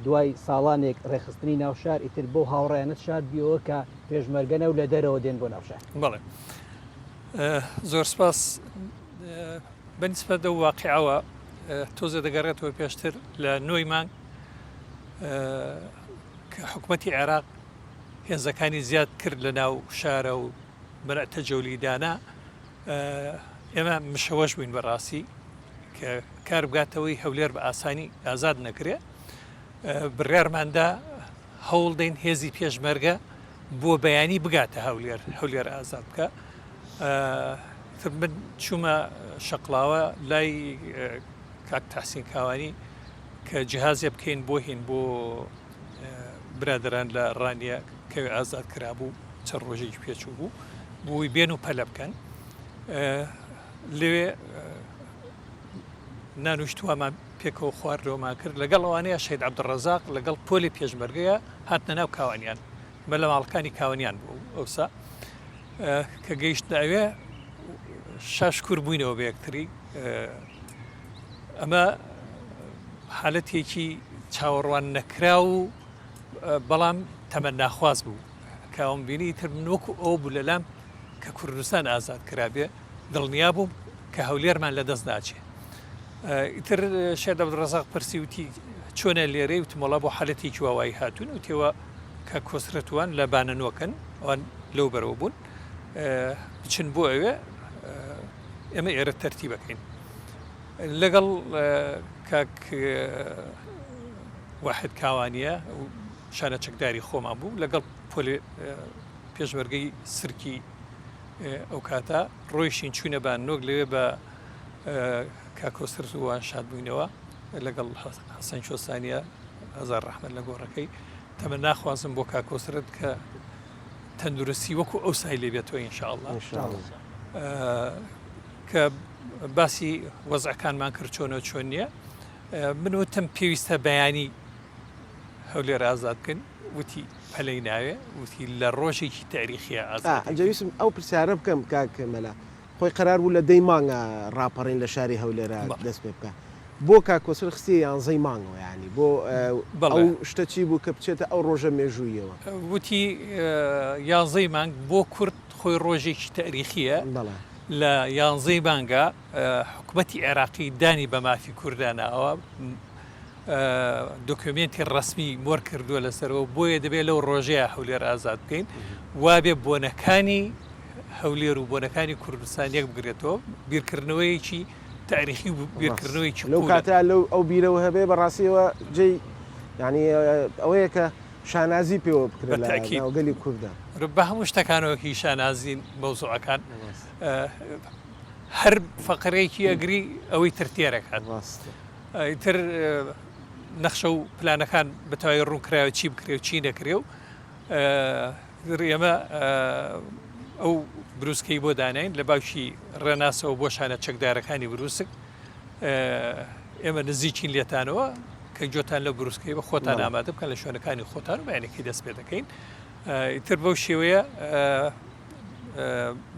دوای ساڵانێک ڕێکخستنی ناو شار ئیتر بەو هاوڕێیانەت شاد بیەوە کە پێشمەرگەنە و لە دەرەوە دێن بۆ ناو شار؟ بەڵێ زۆر سپاس بەنیسبەت ئەو واقیعەوە تۆزێ دەگەڕێتەوە پێشتر لە نۆی مانگ کە حکوومەتی عێراق هێزەکانی زیاد کرد لە ناو شارە و مەنع تەجەولی دانا ئێمە مشەوەش بووین بەڕاستی کە کار بگاتەوەی هەولێر بە ئاسانی ئازاد نەکرێ بڕیارماندا هەوڵ دەین هێزی پێشمەرگە بۆ بەیانی بگاتە هەولێر هەولێر ئازاد بکە من چوومە شەقلاوە لای کاک تحسین کاوانی کە جیهازێ بکەین بۆ هین بۆ برادران لە ڕانیە کەوێ ئازاد کرابوو چەند ڕۆژێکی پێچوو بوو بۆی بێن و پەلە بکەن لەوێ نانوشتوامان پێکەوە خواردەوەمان کرد لەگەڵ ئەوانەیە شەید عەبدولڕەزاق لەگەڵ پۆلی پێشمەرگەیە هاتنە ناو کاوانیان بە لە ماڵەکانی کاوانیان بوو ئەوسا کە گەیشتنە ئەوێ. شاشکور بووینەوە بە یەکتری. ئەمە حالەتێکی چاوەڕوان نەکراو و بەڵام تەمەناخواز بوو. کە ئەوم بینی ئیتر من وەکو ئەوە بوو لەلام کە کوردستان ئازاد کرابێ، دڵنیا بووم کە هەولێرمان لە دەست ناچێ. ئیتر شێد عەبدولڕەزاق پرسی وتی چۆنە لێرەی؟ وتم وەڵا بۆ حالەتێکی وا وای هاتوون. وتیەوە کە کۆسرەتوان لە بانەنۆکن، ئەوان لەو بەرەوە بوون، بچن بۆ ئەوێ ئێمە ئێرە تەرتیبەکەین. لەگەڵ کاک واحد کاوانیە شانە چەکداری خۆمان بوو لەگەڵ پۆلی پێشمەرگەی سرکی ئەو کاتە ڕۆیشتین چوینە بان نۆک لەوێ بە کاک کۆسرەت و وان شاد بووینەوە لەگەڵ حەسەن چۆسانیە هەزار ڕەحمەت لە گۆڕەکەی تەمە ناخوازم بۆ کاک کۆسرەت کە تەندروستی وەکو ئەو سای لێ بێتەوە ئینشاءاللە کە باسی وەزعەکانمان کرد چۆنە چۆن نییە من وتم پێویستە بەیانی هەولێر ئازاد بکەن وتی پەلەی ناوێ وتی لە ڕۆژێکی تاریخیە ئازاد ئەنجا ویستم ئەو پرسیارە بکەم کاک مەلا خۆی قەرار بوو لە دەی مانگا ڕاپەڕین لە شاری هەولێرا دەست پێ بکا بۆ کاک کۆسرەت خستیە یانزەی مانگەوە یانی بۆ ئەو شتە چی بوو کە بچێتە ئەو ڕۆژە مێژوویەوە؟ وتی یانزەی مانگ بۆ کورد خۆی ڕۆژێکی تاریخیە لە یانزەی مانگا حکومەتی عێراقی دانی بە مافی کوردا ناوە دۆکیۆمێنتی ڕەسمی مۆر کردووە لەسەرەوە بۆیە دەبێت لەو ڕۆژەیە هەولێر ئازاد بکەین وابێ بۆنەکانی هەولێر و بۆنەکانی کوردستان یەک بگرێتەوە بیرکردنەوەیەکی تاریخی و بیرکردنەوەیەکی لەو کاتە لەو ئەو بیرەوە هەبێ بەڕاستیەوە جێی یعنی ئەوەیە کە شانازی پێوە بکرێت لە ناو گەلی کوردە بە هەموو شتەکانەوە هی شانازین مەوزوعەکان هەر فەقرەیەکی ئەگری ئەوەی تر تێرەکات ئیتر نەخشە و پلانەکان بە تەواوی ڕوون کرایەوە چی بکرێ و چی نەکرێ و ئێمە ئەو بروسکەی بۆ داناین لە باوکی ڕێناسەوە بۆ شانە چەکدارەکانی بروسک ئێمە نزیکین لێتانەوە کە جۆتان لە بروسکەی بە خۆتان ئامادە بکەن لە شوێنەکانی خۆتان و بەیانەکەی دەست پێ دەکەین ئیتر بەو شێوەیە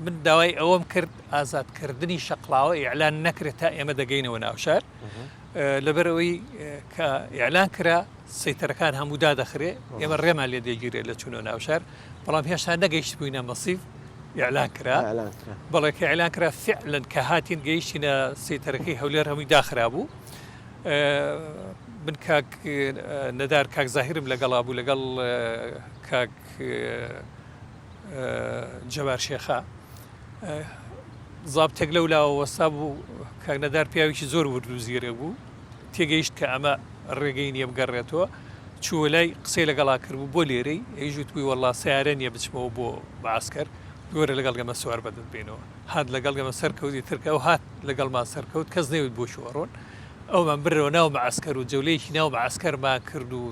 من داوای ئەوەم کرد ئازادکردنی شەقڵاوە ئیعلان نەکرێت تا ئێمە دەگەینەوە ناوشار لەبەرئەوەی کە ئیعلان کرا سەیتەرەکان هەموو دادەخرێ ئێمە ڕێمان لێ دەگیرێت لە چوونەوە ناوشار بەڵام هێشتا نەگەیشت بووینە مەسیف ئیعلان کرا بەڵێ کە ئیعلان کرا فعلەن کە هاتین گەیشتینە سەیتەرەکەی هەولێر هەمووی داخرابوو من کاک نەدار کاک زاهیرم لەگەڵا بوو لەگەڵ کاک جەبار شێخە زابتێک لەو لاوە وەستا بوو کاک نەدار پیاوێکی زۆر ورد و زیرەک بوو تێگەیشت کە ئەمە ڕێگەی نییە بگەڕێتەوە چووە لای قسەی لەگەڵا کردبوو بۆ لێرەی ئەویش وتبووی وەڵا سەیارە نییە بچمەوە بۆ معسکەر وەرە لەگەڵ گەمە سوار بە دەست بینەوە هات لەگەڵ گەمە سەرکەوت ئیتر کە ئەو هات لەگەڵمان سەرکەوت کەس نەیوت بۆ کوێ ئەڕۆن ئەومان برەوە ناو معسکەر و جەولەیەکی ناو معسکەرمان کرد و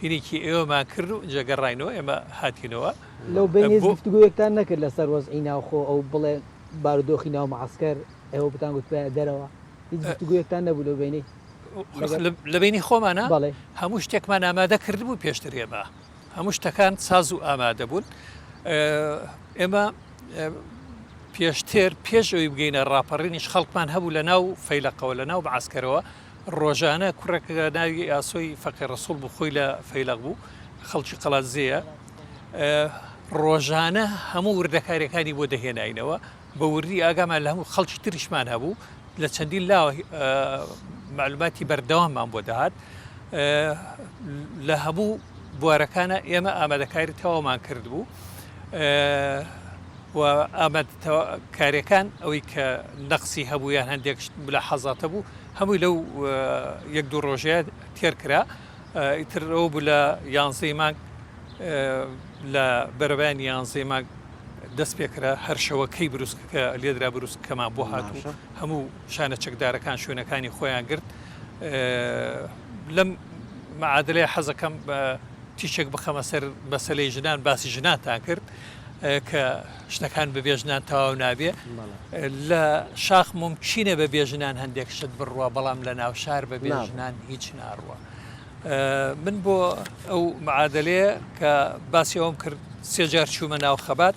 هینێکی ئێوەمان کرد و ئینجا گەڕاینەوە ئێمە هاتینەوە. لەو بەینە هیچ گفتوگۆیەکتان نەکرد لەسەر وەزعی ناوخۆ ئەو بڵێ بارودۆخی ناو معەسکەر ئێوە بتان گوتبایە دەرەوە هیچ گفتوگۆیەکتان نەبوو لەو بەینەی لەگەڵ لە بەینی خۆمانا بەڵێ. هەموو شتێکمان ئامادە کردبوو پێشتر ئێمە هەموو شتەکان ساز و ئامادە بوون ئێمە پێشتر پێش ئەوی بگەینە ڕاپەڕینیش خەڵکمان هەبوو لە ناو فەیلەقەوە لە ناو معەسکەرەوە ڕۆژانە کوڕێک ناوی ئاسۆی فەقێ ڕەسوڵ بوو خۆی لە فەیلەق بوو خەڵکی قەڵادزێیە ڕۆژانە هەموو وردەکاریەکانی بۆ دەهێناینەوە بە وردی ئاگامان لە هەموو خەڵکی تریشمان هەبوو لە چەندین لاوە معلوماتی بەردەواممان بۆ دەهات لە هەموو بوارەکانە ئێمە ئامادەکاری تەواومان کردبوو و ئامادەکاریەکان ئەوەی کە نەقسی هەبوو یان هەندێک ملاحەزات هەبوو هەمووی لەو یەک دوو ڕۆژەیە تێر کرا ئیتر ئەوە بوو لە یانزەی مانگ لە بەرەبەیانی یانزەی مانگ دەست پێکرا هەر شەوەکەی بروسکەکە لێدرا بروسکەکەمان بۆ هات و هەموو شانە چەکدارەکان شوێنەکانی خۆیان گرت لەم معادلەیە حەزەکەم تیشێک بخەمە سەر مەسەلەی ژنان باسی ژنانتان کرد کە شتەکان بەبێ ژنان تەواو نابێ لە شاخ ممکنە بەبێ ژنان هەندێک شت بڕوا بەڵام لە ناو شار بەبێ ژنان هیچ ناڕوە من بۆ ئەو معادلەیە کە باسی ئەوم کرد سێجار چوومە ناو خەبات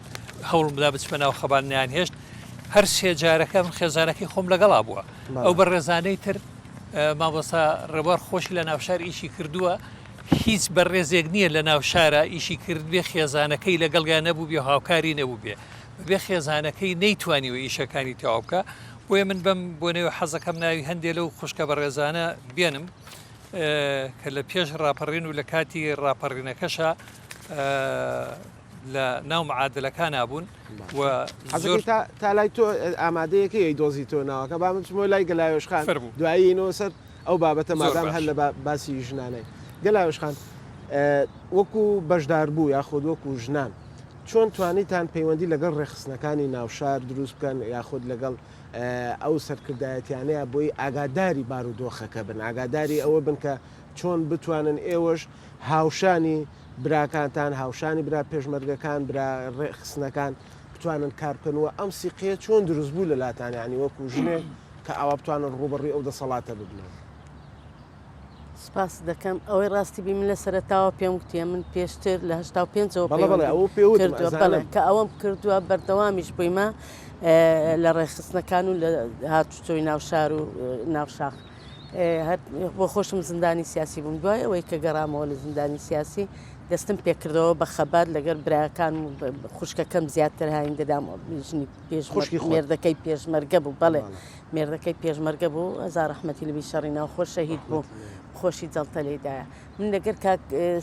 هەوڵمدا بچمە ناو خەبات نیان هێشت. هەر سێ جارەکە من خێزانەکەی خۆم لەگەڵا بووە. ئەو بەڕێزانەی تر مامۆستا ڕێبوار خۆشی لە ناوشار ئیشی کردووە هیچ بەڕێزێک نییە لە ناوشارە ئیشی کردبێ خێزانەکەی لەگەڵیا نەبووبێ و هاوکاری نەبووبێ بەبێ خێزانەکەی نەیتوانیوە ئیشەکانی تەواو بکا بۆیە من بەم بۆنەیەوە حەزەکەم ناوی هەندێ لەو خوشکە بەڕێزانە بێنم کە لە پێش ڕاپەڕین و لە کاتی ڕاپەڕینەکەشا لە ناو معادلەکانا بوون و زۆر تا تا لای تۆ ئامادەیەکەی ئەی دۆزی تۆ ناوەکە با من بچمەوە لای گەلاوێژ خان فەرموو. دوایی یینەوە سەر ئەو بابەتە زۆر مادام هەر باش. لە باسی ژنانەی گەلاوێژ خان وەکو بەشداربوو یاخود وەکو ژنان چۆن توانیتان پەیوەندی لەگەڵ ڕێکخستنەکانی ناوشار دروست بکەن یاخود لەگەڵ ئەو سەرکردایەتیانەیە بۆی ئاگاداری بارودۆخەکە بن ئاگاداری ئەوە بن کە چۆن بتوانن ئێوەش هاوشانی براکانتان، هاوشانی برا پێشمەرگەکان، برا ڕێکخستنەکان بتوانن کار بکەن و ئەم سیقەیە چۆن دروست بوو لەلاتان یانی وەکو ژنێک کە ئاوا بتوانن ڕووبەڕووی ئەو دەسەڵاتە ببنەوە؟ سپاست دەکەم. ئەوەی ڕاستی بی من لە سەرەتاوە پێم گوتیە من پێشتر لە 85 ەوە بەڵێ بەڵێ پەیوەندیم ئەوە پێ وتم کردووە بەڵێ ئەزانم. کە ئەوەم کردووە بەردەوامیش بوویمە لە ڕێکخستنەکان و لە هاتوچۆی ناو شار و ناو شاخ. هەر بۆ خۆشم زیندانی سیاسی بووم دوای ئەوەی کە گەڕامەوە لە زیندانی سیاسی دەستم پێکردەوە بە خەبات لەگەر براکان و خوشکەکەم زیاتر هاین دەدام ژنی خوشکی خۆت. مێردەکەی پێشمەرگە بوو بەڵێ مێردەکەی پێشمەرگە بوو هەزار ڕەحمەتی لەبی شەڕی ناوخۆ شەهید بوو خۆشی جەڵتە لێدایە من لەگەر کاک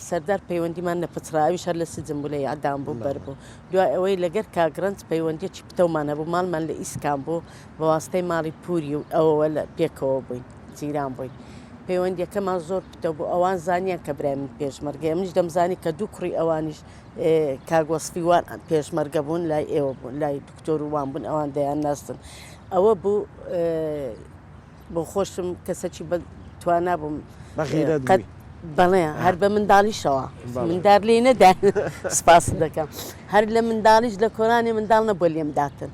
سەردار پەیوەندیمان نەپچڕا ئەویش هەر لە سجن بوو لە ئیعدام بوو بەر بوو دوای ئەوەی لەگەر کاک ڕەنج پەیوەندیەکی پتەومان هەبوو ماڵمان لە ئیسکان بوو بە واستەی ماڵی پوری و ئەوەوە لە پێکەوە بووین جیران بووین پەیوەندیەکەمان زۆر پتەو بوو ئەوان زانیان کە برای من پێشمەرگەیە منیش دەمزانی کە دوو کوڕی ئەوانیش کاک وەسفی وان پێشمەرگە بوون لای ئێوە بوون لای دکتۆر و وان بوون ئەوان دەیان ناستن ئەوە بوو بۆ خۆشم کەسەکی بە توانا بووم بەغیرەت قەت بەڵێ هەر بە منداڵیشەوە مندار لێ نەدا سپاست دەکەم هەر لە منداڵیش لە کۆرانی منداڵ نەبووە لێم داتن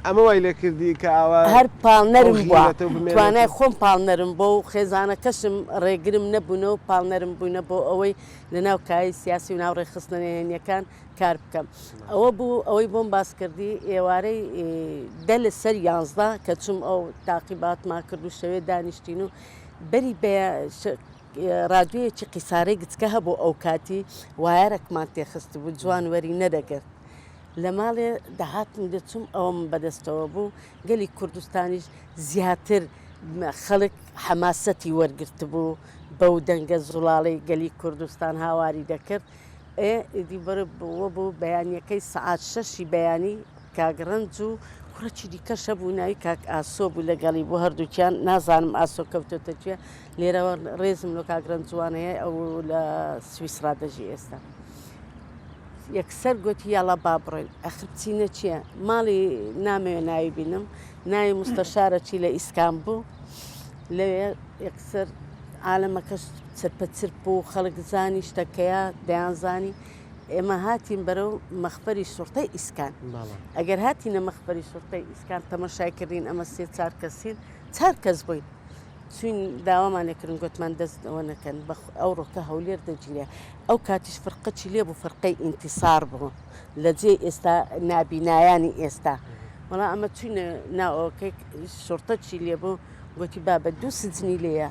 ئەمە وای لێ کردی کە ئاوا هەر پاڵنەرم بووە توانای خۆم پاڵنەرم بۆ و خێزانەکەشم ڕێگرم نەبوونە و پاڵنەرم بووینە بۆ ئەوەی لە ناو کایەی سیاسی و ناو ڕێکخستنە نهێنیەکان کار بکەم ئەوە بوو ئەوەی بۆم باس کردی ئێوارەی دە لە سەر یانزدە کە چوم ئەو تاقیباتمان کرد و شەوێ دانیشتین و بەری بە رادیۆیەکی قیسارەی گچکە هەبوو ئەو کاتی وایەرەکمان تێخستبوو جوان وەری نەدەگرت لە ماڵێ دەهاتم دەچوم ئەوەم بەدەستەوە بوو گەلی کوردستانیش زیاتر خەڵک حەماسەتی وەرگرتبوو بەو دەنگە زوڵاڵەی گەلی کوردستان هاواری دەکرد ئێ ئیدی بەرە بۆ بوو بەیانیەکەی سەعات شەشی بەیانی کاک ڕەنج و کوڕەکی دیکەش هەبوو ناوی کاک ئاسۆ بوو لەگەڵی بوو هەردووکیان نازانم ئاسۆ کەوتۆتە کوێ لێرەوە ڕێزم لۆ کاک ڕەنجوان هەیە ئەو لە سویسرا دەژی ئێستا یەکسەر گوتی یاڵا با بڕۆین ئەخر بچینە چییە ماڵی نامەوێ ناوی بینم ناوی مستەشارە چی لە ئیسکان بوو لەوێ یەکسەر عالەمەکەش چرپە چرپ و خەڵک زانی شتەکەیە دەیانزانی ئێمە هاتین بەرەو مەخفەری شوڕتەی ئیسکان ئەگەر هاتینە مەخفەری شوڕتەی ئیسکان تەمەشای کردین ئەمە سێ چار کەسین چار کەس بووین چوین داوامان لێکردن گوتمان دەست ئەوە نەکەن بە ئەوڕۆکە هەولێر دەگیرێ ئەو کاتیش فرقەچی لێ بوو فرقەی ئینتیسار بوو لە جێی ئێستا نابینایانی ئێستا وەڵا ئەمە چوینە ناوەکەی شوڕتە چی لێ بوو گوتی بابە دوو سجنی لێیە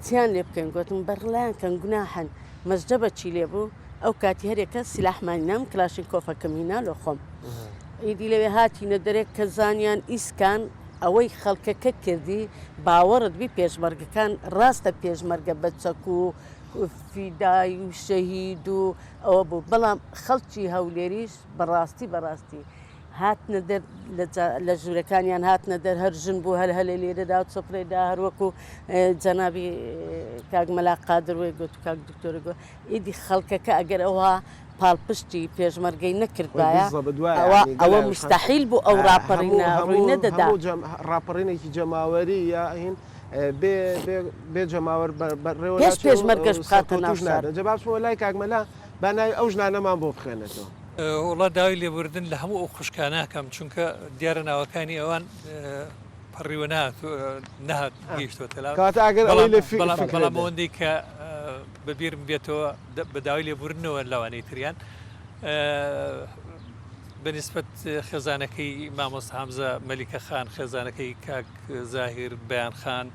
چیان لێ بکەین گوتم بەرڵیان کەن گوناحن مەزجەبە چی لێ بوو ئەو کاتی هەرێکە سلاحمان نام کلاشین کۆفەکەم هینا لۆ خۆم ئیدی لەوێ هاتینە دەرێک کە زانیان ئیسکان ئەوەی خەڵکەکە کردی باوەڕت بی پێشمەرگەکان ڕاستە پێشمەرگە بە چەک و فیدای و شەهید و ئەوە بوو بەڵام خەڵکی هەولێریش بەڕاستی بەڕاستی هاتنە دەر لە ژوورەکانیان هاتنە دەر هەر ژن بوو هەر هەلێ لێرەدا و چۆپلێدا هەر وەکو جەنابی کاک مەلا قادر وەی گوت و کاک دکتۆر گوت ئیدی خەڵکەکە ئەگەر ئەوها پاڵپشتی پێشمەرگەی نەکردبایە ئەوە ئەوە موستەحیل بوو ئەو ڕاپەڕینە ڕووی نەدەدا. ڕاپەڕینێکی جەماوەری یا هین بێ بێ بێ جەماوەر بەڕێوە پێش پێشمەرگەش بخاتە ناو سەرکەوتوش شار. نابێت. جا با بچمەوە لای کاک مەلا با ناوی ئەو ژنانەمان بۆ بخوێنێتەوە. وەڵا داوای لێبوردن لە هەموو ئەو خوشکانە ئەکەم چونکە دیارە ناوەکانی ئەوان پەڕیوە نەهات نەهات گەیشتۆتە لام کەواتە ئەگەر ئەوەی بەڵام لە فی بەڵام فکرە بەڵام بێ. ئەوەندەی کە بە بیرم بێتەوە بە داوای لێبوردنەوە لەوانەی تریان. بە نیسبەت خێزانەکەی مامۆستا هەمزە مەلیکە خان، خێزانەکەی کاک زاهیر بەیان خان،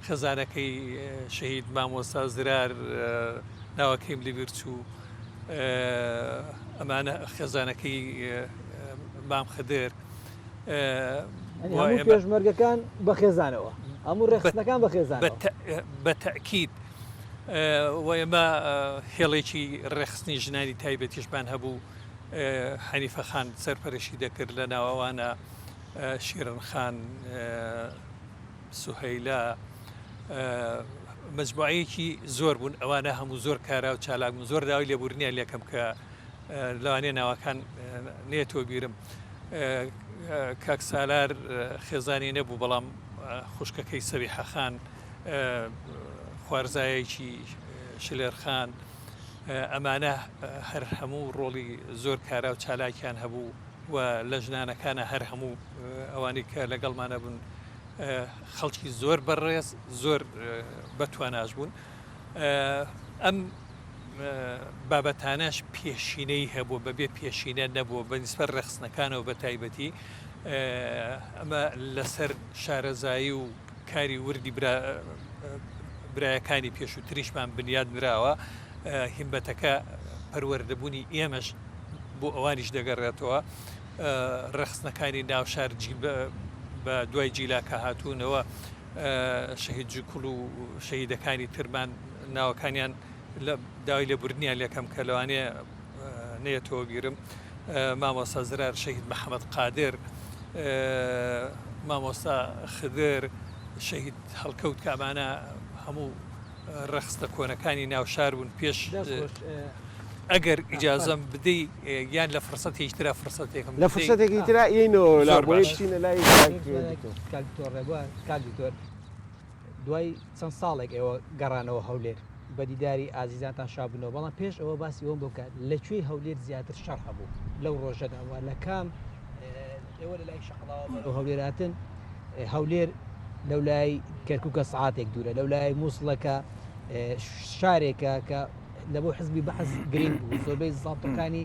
خێزانەکەی شەهید مامۆستا زرار ناوەکەیم لەبیر چوو، ئەمانە خێزانەکەی مام خدر. هەموو پێشمەرگەکان بە خێزانەوە، هەموو ڕێکخستنەکان بە خێزانەوە. بە تەئکید و ئێمە هێڵێکی ڕێکخستنی ژنانی تایبەتیشمان هەبوو، حەنیفە خان سەرپەرشتی دەکرد لە ناو ئەوانە شیرن خان، سوهەیلە، مەجموعەیەکی زۆر بوون، ئەوانە هەموو زۆر کارا و چالاک بوون، زۆر داوای لێبوردنیان لێکەم کە لەوانەیە ناوەکان نێتەوە بیرم. کاک سالار خێزانی نەبوو، بەڵام خوشکەکەی سەبیحە خان، خوارزایەکی شلێر خان، ئەمانە هەر هەموو ڕۆڵی زۆر کارا و چالاکیان هەبوو و لە ژنانەکانە هەر هەموو ئەوانەی کە لەگەڵمانە بوون خەڵکی زۆر بەڕێز زۆر بەتواناش بوون. ئەم بابەتانەش پێشینەی هەبوو، بەبێ پێشینە نەبووە بە نیسبەت ڕێکخستنەکانەوە بە تایبەتی ئەمە لەسەر شارەزایی و کاری وردی برایەکانی پێشووتریشمان بنیاد نراوە، هیمەتەکە پەروەردەبوونی ئێمەش بۆ ئەوانیش دەگەڕێتەوە، ڕێکخستنەکانی ناوشار بە دوای جیلاکە هاتوونەوە، شەهید جوکڵ و شەهیدەکانی ترمان ناوەکانیان داوای لێبوردنیان لێکەم کە لەوانەیە نەیەتەوە بیرم، مامۆستا زرار، شەهید محەمەد قادر، مامۆستا خدر، شەهید هەڵکەوت کە ئەمانە هەموو ڕێکخستنە کۆنەکانی ناو شار بوون پێش ئەگەر ئیجازەم بدەی یان لە فرسەتێکی ترا فرسەتێکم لە فرسەتێکی ترا یینەوە لا بۆ بچینە لای کاک دکتۆر ڕێبوار کاک دکتۆر دوای چەند ساڵێک ئێوە گەڕانەوە هەولێر بە دیداری ئازیزانتان شابوونەوە، بەڵام پێش ئەوە باسی ئەوەم بۆ بکە لە کوێی هەولێر زیاتر شەڕ هەبوو لەو ڕۆژەدا و لە کام ئێوە لە لای شەقڵاوە بەرەو هەولێر هاتن هەولێر لەو لای کەرکووکە سعاتێک دوورە لەو لای مووسڵەکە شارێکە کە لە بۆ حزبی بەعس گرنگ بوو زۆربەی زاڵتەکانی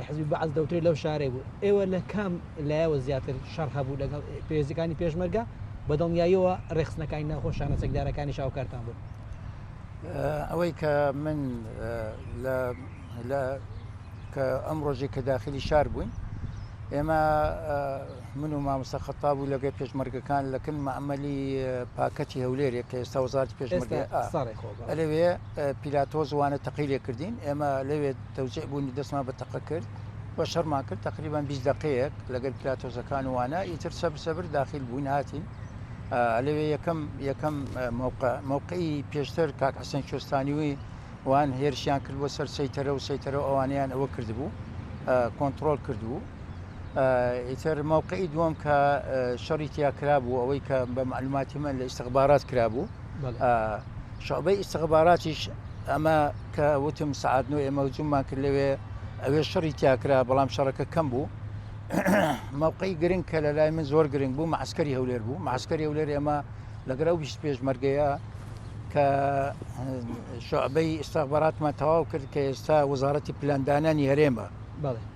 حزبی بەعس دەوترێت لەو شارەی بوو ئێوە لە کام لایەوە زیاتر شەڕ هەبوو لەگەڵ پێزەکانی پێشمەرگە بە دڵنیاییەوە ڕێکخستنەکانی ناوخۆ شانە چەکدارەکانی شاوکارتان بوون. ئەوەی کە من لە لە کە ئەم ڕۆژێک کە داخلی شار بووین ئێمە من و مامۆستا خەتاب و لەگەر پێشمەرگەکان لەکن مەعمەلی پاکەتی هەولێرێک کە ئێستا وەزارەتی پێشمەرگە لەوێ پیلاتۆز وانە تەقەی لێ کردین ئێمە لەوێ تەوزیع بوون دەستمان بە تەقە کرد و شەڕمان کرد تقریبان 20 دقەیەک لەگەر پیلاتۆزەکان وانە ئیتر سەبر سەبر داخل بووین هاتین لەوێ یەکەم یەکەم موقع موقعی پێشتر کاک حسێن کوێستانیوی وان هێرشیان کرد بۆ سەر سەیتەرە و سەیتەرە و ئەوانیان ئەوە کردبوو کۆنتترۆل کردبوو ئیتر مەوقعی دووەم کە شەڕی تیا کرابوو ئەوەی کە بە معلوماتی من لە ئیستخبارات کرابوو شعبەی ئیستخباراتیش ئەمە کە وتم سعات نۆ ئێمە هجوممان کرد لەوێ ئەوێ شەڕی تیا کرا بەڵام شەڕەکە کەم بوو مەوقعی گرنگ کە لە لای من زۆر گرنگ بوو معسکەری هەولێر بوو معسکەری هەولێر ئێمە لەگەر ئەو 20 پێشمەرگەیە کە شعبەی ئیستخباراتمان تەواو کرد کە ئێستا وەزارەتی پلاندانانی هەرێمە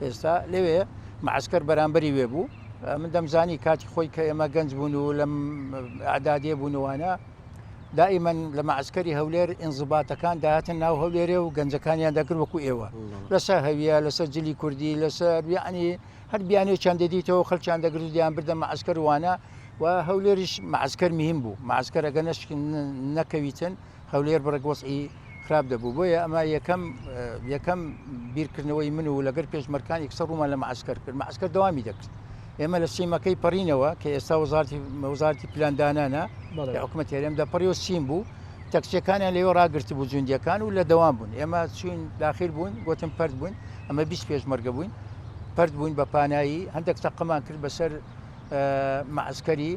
ئێستا لەوێ معسکەر بەرامبەری وێ بوو من دەمزانی کاتی خۆی کە ئێمە گەنج بوون و لەم ئەعدادێ بوونەوانە دائیمەن لە معسکەری هەولێر ئینزباتەکان داهاتن ناو هەولێرێ و گەنجەکانیان دەکرد وەکو ئێوە لەسەر هەویە لەسەر جلی کوردی لەسەر یعنی هەر بیانێکیان دەدیتەوە خەلکیان دەگرت و دیان بردە معسکەر وانە و هەولێریش معسکەر مهم بوو معسکەر ئەگە نەکەویتن هەولێر بڕێک وەزعی خراپ دەبوو بۆیە ئەمە یەکەم یەکەم بیرکردنەوەی من و لەگەر پێشمەرکان یەکسەر ڕوومان لە معسکەر کرد معسکەر دەوامی دەکرد ئێمە لە سیمەکەی پەڕینەوە کە ئێستا وەزارتی وەزارتی پلاندانانە لە حکوومەت هەرێم دەپەڕی و سیم بوو تەکسیەکانیان لێوە ڕاگرت بوو جوندیەکان و لە دەوام بوون ئێمە چوین داخل بوون گوتم پرد بوون ئەمە 20 پێشمەرگە بووین پرد بووین بە پانایی هەندێک تەقەمان کرد بەسەر معسکەری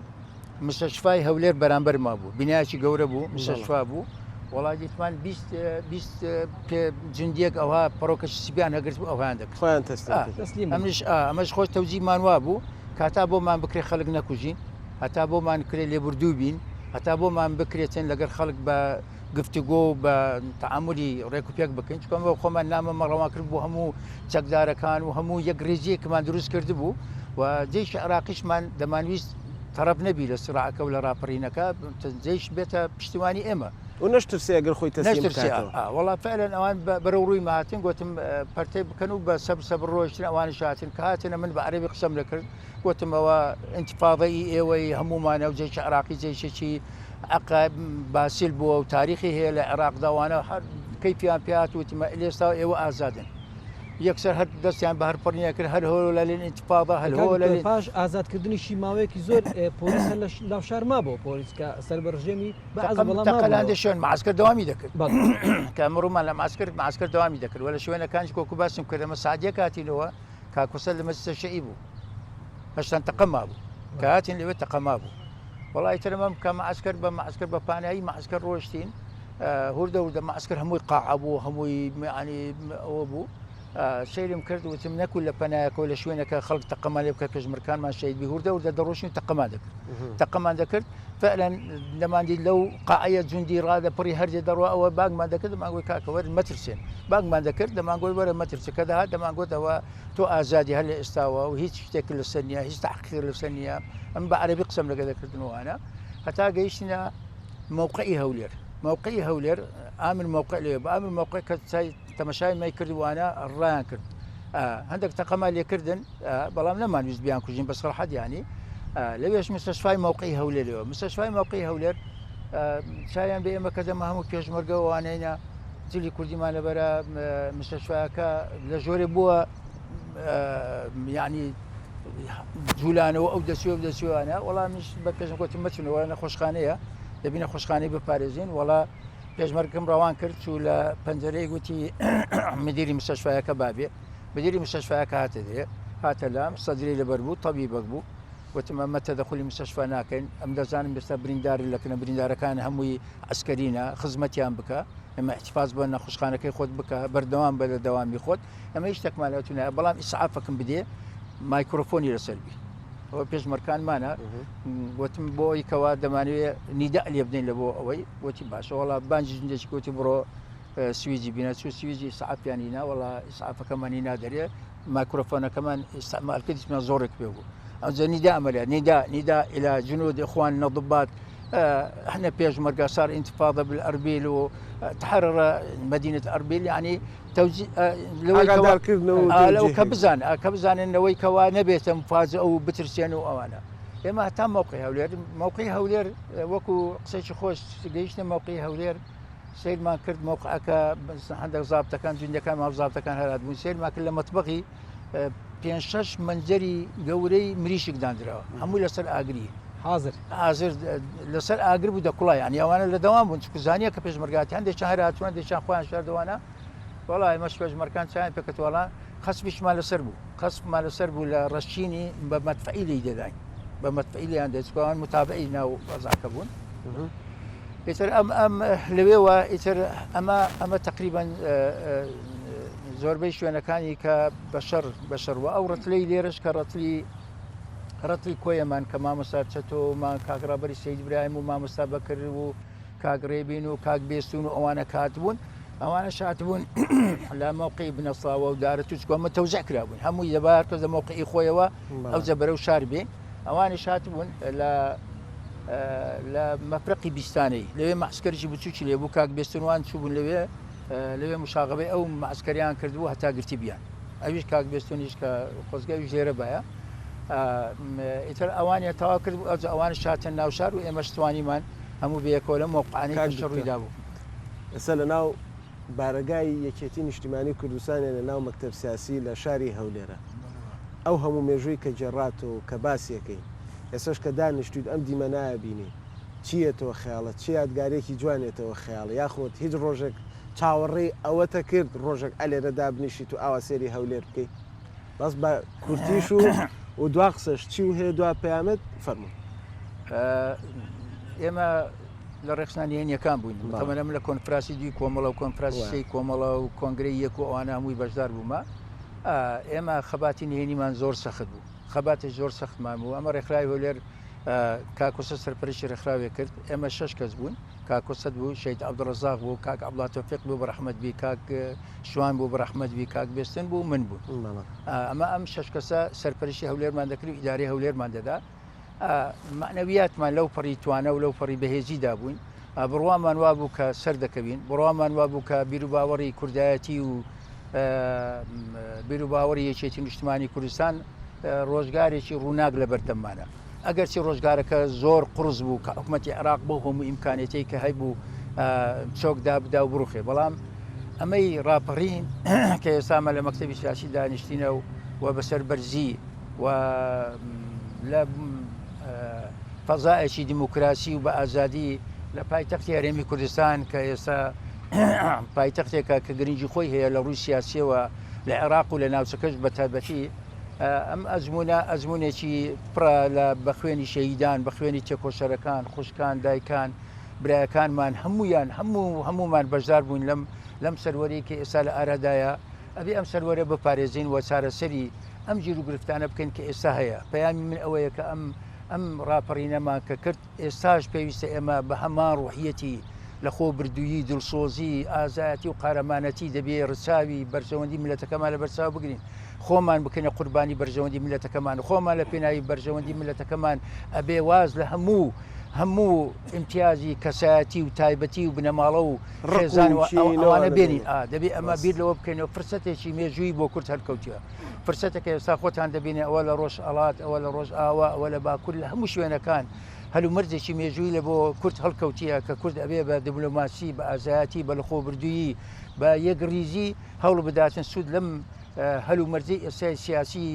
مستشفای هەولێر بەرامبەر مابوو بینایەکی گەورە بوو مستشفا بوو وەڵا دیتمان 20 جندیەک ئەوها پڕۆکە سیبیان هەگرت بوو ئەوهان دەکرد خۆیان تەسلیم ئەمش ئەمەش خۆش تەوجیمان وا بوو کاتا بۆمان بکرێ خەڵک نەکوژین هەتا بۆمان کرێ لێبوردوو بین هەتا بۆمان بکرێتن لەگەر خەڵک بە گفتوگۆ و بە تەعامولی ڕێک و پێک بکەین چونکە ئەمە خۆمان نامەمان ڕەوان کرد بۆ هەموو چەکدارەکان و هەموو یەک ڕیزیەکمان دروست کردبوو و جەیشی عێراقیشمان دەمانویست تەڕەف نەبی لە سراعەکە و لە ڕاپەڕینەکە جەیش بێتە پشتیوانی ئێمە. و نەشترسێ ئەگەر خۆی تەسلیم بکاتەوە. وەڵا فعلا ئەوان بەرەو ڕووی هاتن گوتم پەرتەی بکەن و بە سەبر سەبر ڕۆیشتن ئەوانیش هاتن کە هاتنە من بە عەرەبی قسەم دەکرد گوتم ئەوە ئینتفاضەی ئێوەی هەموومانە و جەیشی عێراقی جەیشێکی عەقە باسیل بووە و تاریخی هەیە لە عێراقدا وانە هەر کەیفیان پێ هات وتم ئێستا ئێوە ئازادن یەکسەر هەر دەستیان بە هەر پڕنیە کرد هەر هۆ لە لین ئینتفاضە هەر هۆ لە لین پاش ئازادکردنیشی ماوەیەکی زۆر پۆلیس هەر لە ناو شار مابەوە پۆلیس کە سەر بە ڕژێمی بەعس بەڵام تەقە لە هەندێک شوێن معسکەر دەوامی دەکرد کە ئەمڕۆمان لە معسکەر معسکەر دەوامی دەکرد وە لە شوێنەکانیش وەکو باسم کرد ئەمە ساعت یەک هاتینەوە کاک کۆسەر لە مەجلیسە شیعی بوو هەشتان تەقە مابوو کە هاتین لەوێ تەقە مابوو وەڵا ئیتر ئەمە کە معسکەر بە معسکەر بە پانایی معسکەر ڕۆشتین هوردە وردە معسکەر هەمووی قاعە بوو هەمووی یعنی ئەوە بوو سەیرم کرد وتم نەکو لە پەنایەکەوە لە شوێنەکە خەڵک تەقەمان لێ بکە پێشمەرگەکانمان شەهید بی هوردە وردە دەڕۆشتین تەقەمان دەکرد تەقەمان دەکرد فعلا دەماندی لەو قاعەیە جوندی ڕادەپڕی هەردێ دەڕوا ئەوە بانگمان دەکرد دەمانگوت کاکە وەرن مەترسێن بانگمان دەکرد دەمانگوت وەرە مەترسە کە دەهات دەمانگوت ئەوە تۆ ئازادی هەر لە ئێستاوە و هیچ شتێک لەسەر نییە هیچ تحقیق لەسەر نییە ئەم بە عەرەبی قسەم لەگە دەکردن وانە هەتا گەیشتینە موقعی هەولێر موقعی هەولێر ئامر موقع لێ بە ئامر موقع کە تەمەشای مای کرد وانە ڕایان کرد هەندێک تەقەمان لێکردن بەڵام نەمانویست بیان کوژین بە سەرحەد ینی لەوێش مستەشفای موقعی هەولێرەوە مستەشفای موقعی هەولێر چاویان بە ئێمە کە دەمە هەموو پێشمەرگە وانەینە جلی کوردیمان لەبەرە مستەشفاکە لە ژۆرێ بووە یعنی جوولانەوە ئەو دەچێ و دەچوانە وەڵامیش بە پێشم گوتم مەچنەوە نەخۆشخانەیە دەبی نەخۆشخانەی بپارێزین وەڵا پێشمەرگم ڕەوان کرد چوو لە پەنجەرەی گوتی مدیری مستەشفایەکە بابێ مدیری مستەشفایەکە هاتە دێ هاتە لام سەدری لەبەر بوو تەبیبەک بوو وتم ئەمە تەدەخولی مستەشفا ناکەین ئەم دەزانم ئێستا برینداری لەکنە بریندارەکان هەمووی عەسکەرینە خزمەتیان بکە ئەمە احتفاظ بە نەخۆشخانەکەی خۆت بکە بەردەوام بە لە دەوامی خۆت ئەمە هیچ شتێکمان لەتو نایە بەڵام ئیسعافەکەم بدێ مایکرۆفۆنی لەسەر بی ئەوە پێشمەرکانمانە گوتم بۆ ئەوی کەوا دەمانەوێ نیدا لێ بدەین لە بۆ ئەوەی وتی باشە وەڵا بانجی جندێکی گوتی بڕۆ سویجی بینە چوو سویجی ئیسعافیان هینا وەڵا ئیسعافەکەمان هینا دەرێ مایکرۆفۆنەکەمان ئیستعمال کرد هیچمان زۆرێک پێ بوو ئەوجا نیدا ئەمەلە نیدا نیدا إلى جنود إخواننا ضباط احنا پێشمەرگە صار انتفاضة بالأربيل وتحرر مدينة أربيل يعني توجيه لەوەی ئاگادارکردنەوە کە بزان کە بزانن لەوەی کەوا نەبێتە مفاجئە و بترسێن و ئەوانە ئێمە هەتا مەوقعی هەولێر مەوقعی هەولێر وەکو قسەی خۆش گەیشتە مەوقعی هەولێر سەیرمان کرد مەوقعەکە هەندێک زابتەکان جوندەکان ماڵ زابتەکان هەرات بوون سەیرمان کرد لە مەتبەخی پێ شەش مەنجەری گەورەی مریشک دانراوە هەموو لەسەر ئاگری حاضر حاضر لەسەر ئاگر بوو دەکوڵا یعنی ئەوانە لە دەوام بوون چکو زانیە کە پێشمەرگاتی هەندێکیان هەر هاتووان هەندێکیان خۆیان شاردەوانە وەڵا ئێمەش پێشمەرکان چایان پێکەتوەڵا قەسبیشمان لەسەر بوو قەسبمان لەسەر بوو لە ڕەشچینی بە مەدفەعی لێی دەداین بە مەدفەعی لێیان دەچکوان متابعی ناو وەزعەکە بوون ئیتر ئەم ئەم لەوێوە ئیتر ئەمە ئەمە تقریبان زۆربەی شوێنەکانی کە بەشەر بەشەروە ئەو ڕەتلەی لێرەش کە ڕەتلی ڕەتلی کۆیەمان کە مامۆستا چەتۆ مان کاک ڕابەری سەید برایم و مامۆستا بەکر و کاک ڕێبین و کاک بێستون و ئەوانە کات بوون ئەوانە شاتبوون لە مەوقعی بنەساوە و دارە توچکۆ ئەمە تەوزیع کرابوون هەمووی دەبا هەر کەس لە مەوقعی خۆیەوە ئەو جەبەرە و شار بێ ئەوانیش هاتبوون لە لە مەفرەقی بیستانەی لەوێ مەعسکەرێکی بچووکی لێ بوو کاک بێستونوان چووبوون لەوێ لەوێ مشاغبەی ئەو مەعسکەریان کردبوو هەتا گرتی بیان ئەویش کاک بێستونیش کە خۆزگە ئەویش لێرە بایە ئیتر ئەوانیان تەواو کرد بوو ئەوجا ئەوانیش هاتن ناو شار و ئێمەش توانیمان هەموو بەیەکەوە لەم مەوقعانەی کاک کە شەڕ دکتۆر ڕوویدا بوو. ئێستا لە ناو بارەگای یەکێتی نیشتیمانی کوردستانە لە ناو مەکتەب سیاسی لە شاری هەولێرە. ئەو هەموو مێژووی کە گێڕاتەوە و کە باسیەکەی، ئێستاش کە دانیشتوویت ئەم دیمەنایە بینی، چی یەتەوە خەیاڵت، چ یادگاریەکی جوان یەتەوە خەیاڵ، یاخود هیچ ڕۆژێک چاوەڕێی ئەوەتە کرد ڕۆژێک ئەلێرە دابنیشیت و ئاوا سەیری هەولێر بکەی؟ بەس بە کورتیش و و دوا قسەش چی و هەیە دوا پەیامت فەرموو. ئێمە لە ڕێکخستنە نهێنیەکان بووین تەمەنە من لە کۆنفراسی دوی کۆمەڵە و کۆنفراسی سێی کۆمەڵە و کۆنگرەی یەک و ئەوانە هەمووی بەشدار بوومە ئێمە خەباتی نهێنیمان زۆر سەخت بوو خەباتێک زۆر سەختمان بوو ئەمە ڕێکخراوی هەولێر. کاک کۆسرەت سەرپەرشتی ڕێکخراوێک کرد، ئێمە شەش کەس بووین، کاک کۆسرەت بوو، شەهید عەبدولڕەزاق بوو، کاک عەبدوڵا تۆفیق بوو بەڕەحمەت بی، کاک شوان بوو بەڕەحمەت بی، کاک بێستن بوو، من بووم. ئەمە ئەم شەش کەسە سەرپەرشتی هەولێرمان دەکرد و ئیدارەی هەولێرمان دەدا. مەعنەویاتمان لەو پەڕی توانە و لەو پەڕی بەهێزیدا بووین. بڕوامان وابوو کە سەردەکەوین، بڕوامان وابوو کە بیروباوەڕی کوردایەتی و بیروباوەڕی یەکێتی نیشتمانی کوردستان ڕۆژگارێکی ڕووناک لە بەردەممانە. ئەگەرچی ڕۆژگارەکە زۆر قوڕس بوو کە حکومەتی عێراق بەو هەموو ئیمکانێتەی کە هەیبوو چۆک دابدا و بڕوخێ، بەڵام ئەمەی ڕاپەڕین کە ئێستامە لە مەکتەبی سیاسی دانیشتینە و و بەسەر بەرزی و لە فەزایەکی دیموکراسی و بە ئازادی لە پایتەختی هەرێمی کوردستان کە ئێستا پایتەختێکە کە گرنگی خۆی هەیە لە ڕووی سیاسیەوە لە عێراق و لە ناوچەکەش بە تایبەتی ئەم ئەزمونە ئەزمونێکی پڕە لە بە خوێنی شەهیدان بە خوێنی تێکۆشەرەکان خوشکان دایکان برایەکانمان هەمویان هەموو هەمومان بەشدار بووین لەم لەم سەروەری کە ئێستا لە ئارادایە ئەبێ ئەم سەروەرە بپارێزین و چارەسەری ئەم گیروگرفتانە بکەین کە ئێستا هەیە. پەیامی من ئەوەیە کە ئەم ئەم ڕاپەڕینەمان کە کرد، ئێستاش پێویستە ئێمە بە هەمان ڕوحیەتی لەخۆبردوویی، دڵسۆزی، ئازایەتی و قارەمانەتی دەبێ ڕچاوی بەرژەوەندی میللەتەکەمان لەبەرچاو بگرین، خۆمان بکەینە قوربانی بەرژەوەندی میللەتەکەمان، خۆمان لە پێناوی بەرژەوەندی میللەتەکەمان ئەبێ واز لە هەموو هەموو ئیمتیازی کەسایەتی و تایبەتی و بنەماڵە و خێزان و ئەوانە بێنین. ئا دەبێ ئەمە بیر لەوە بکەینەوە فرسەتێکی مێژوویی بۆ کورد هەلکەوتووە. فرسەتێکە ئێستا خۆتان دەبینێ ئەوە لە ڕۆژهەڵات، ئەوە لە ڕۆژئاوا، ئەوە لە باکوور، لە هەموو شوێنەکان هەلومەرجێکی مێژوویی لە بۆ کورد هەڵکەوتیە کە کورد ئەبێ بە دیبلۆماسی، بە ئازایەتی، بە لەخۆبردوویی، بە یەکڕیزی هەوڵ بداتن سوود لەم هەلومەرجەی ئێستای سیاسی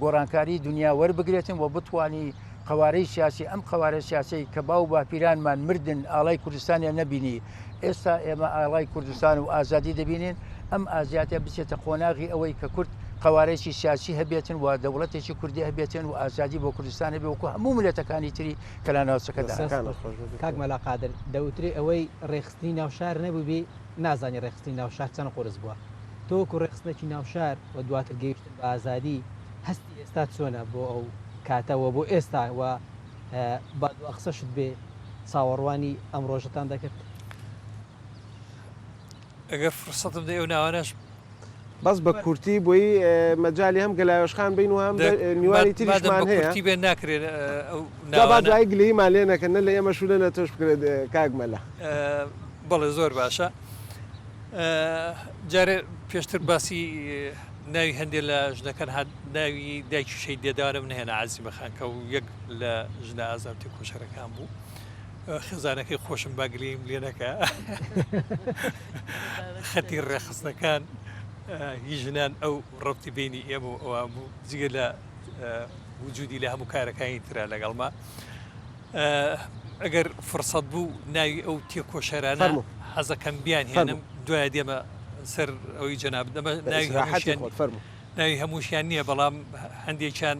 گۆڕانکاری دنیا وەربگرێتن و بتوانی قەوارەی سیاسی ئەم قەوارە سیاسەی کە باو باپیرانمان مردن ئاڵای کوردستانیان نەبینی ئێستا ئێمە ئاڵای کوردستان و ئازادی دەبینین، ئەم ئازیاتە بچێتە قۆناغی ئەوەی کە کورد قەوارەیەکی سیاسی هەبێتن و دەوڵەتێکی کوردی هەبێتن و ئازادی بۆ کوردستان هەبێ وەکو هەموو میللەتەکانی تری کە لە ناوچەکەدا هەن. کاک مەلا قادر، دەوترێ ئەوەی ڕێکخستنی ناو شار نەبووبی نازانی ڕێکخستنی ناو شار چەند قورس بووە. تۆ وەکو ڕێکخستنێکی ناو شار و دواتر گەیشتن بە ئازادی، هەستی ئێستات چۆنە بۆ ئەو کاتە و بۆ ئێستا و با دوا قسەشت بێ چاوەڕوانی ئەم ڕۆژەتان دەکرد؟ ئەگەر فرسەتم دەی ئەو ناوانەش بەس بە کورتی بۆی مەجالی هەم گەلاوێژخان بین و هەم میوانی تریشمان هەیە. کورتی بێ ناکرێت ئەو جا با دوایی گلەییمان لێ نەکەن نە لە ئێمەش و نە لە تۆش بکرێت کاک مەلا. بەڵێ زۆر باشە. جارێ پێشتر باسی ناوی هەندێ لە ژنەکان هات ناوی دایکی شەهید دێدارم نەهێنا عەزیمە خان کە یەک لە ژنە ئازا و تێکۆشەرەکان بوو خێزانەکەی خۆشم با گلەییم لێ نەکا خەتی ڕێکخستنەکان هی ژنان ئەو ڕەبتی بینی ئێمە و ئەوان بوو جگە لە وجودی لە هەموو کارەکانی ترا لەگەڵما ئەگەر فرسەت بوو ناوی ئەو تێکۆشەرانە حەزەکەم بیان هێنم دوای دێمە سەر ئەوەی جەناب دەمە ناوی هەمووشیان ناوی هەمووشیان نییە بەڵام هەندێکیان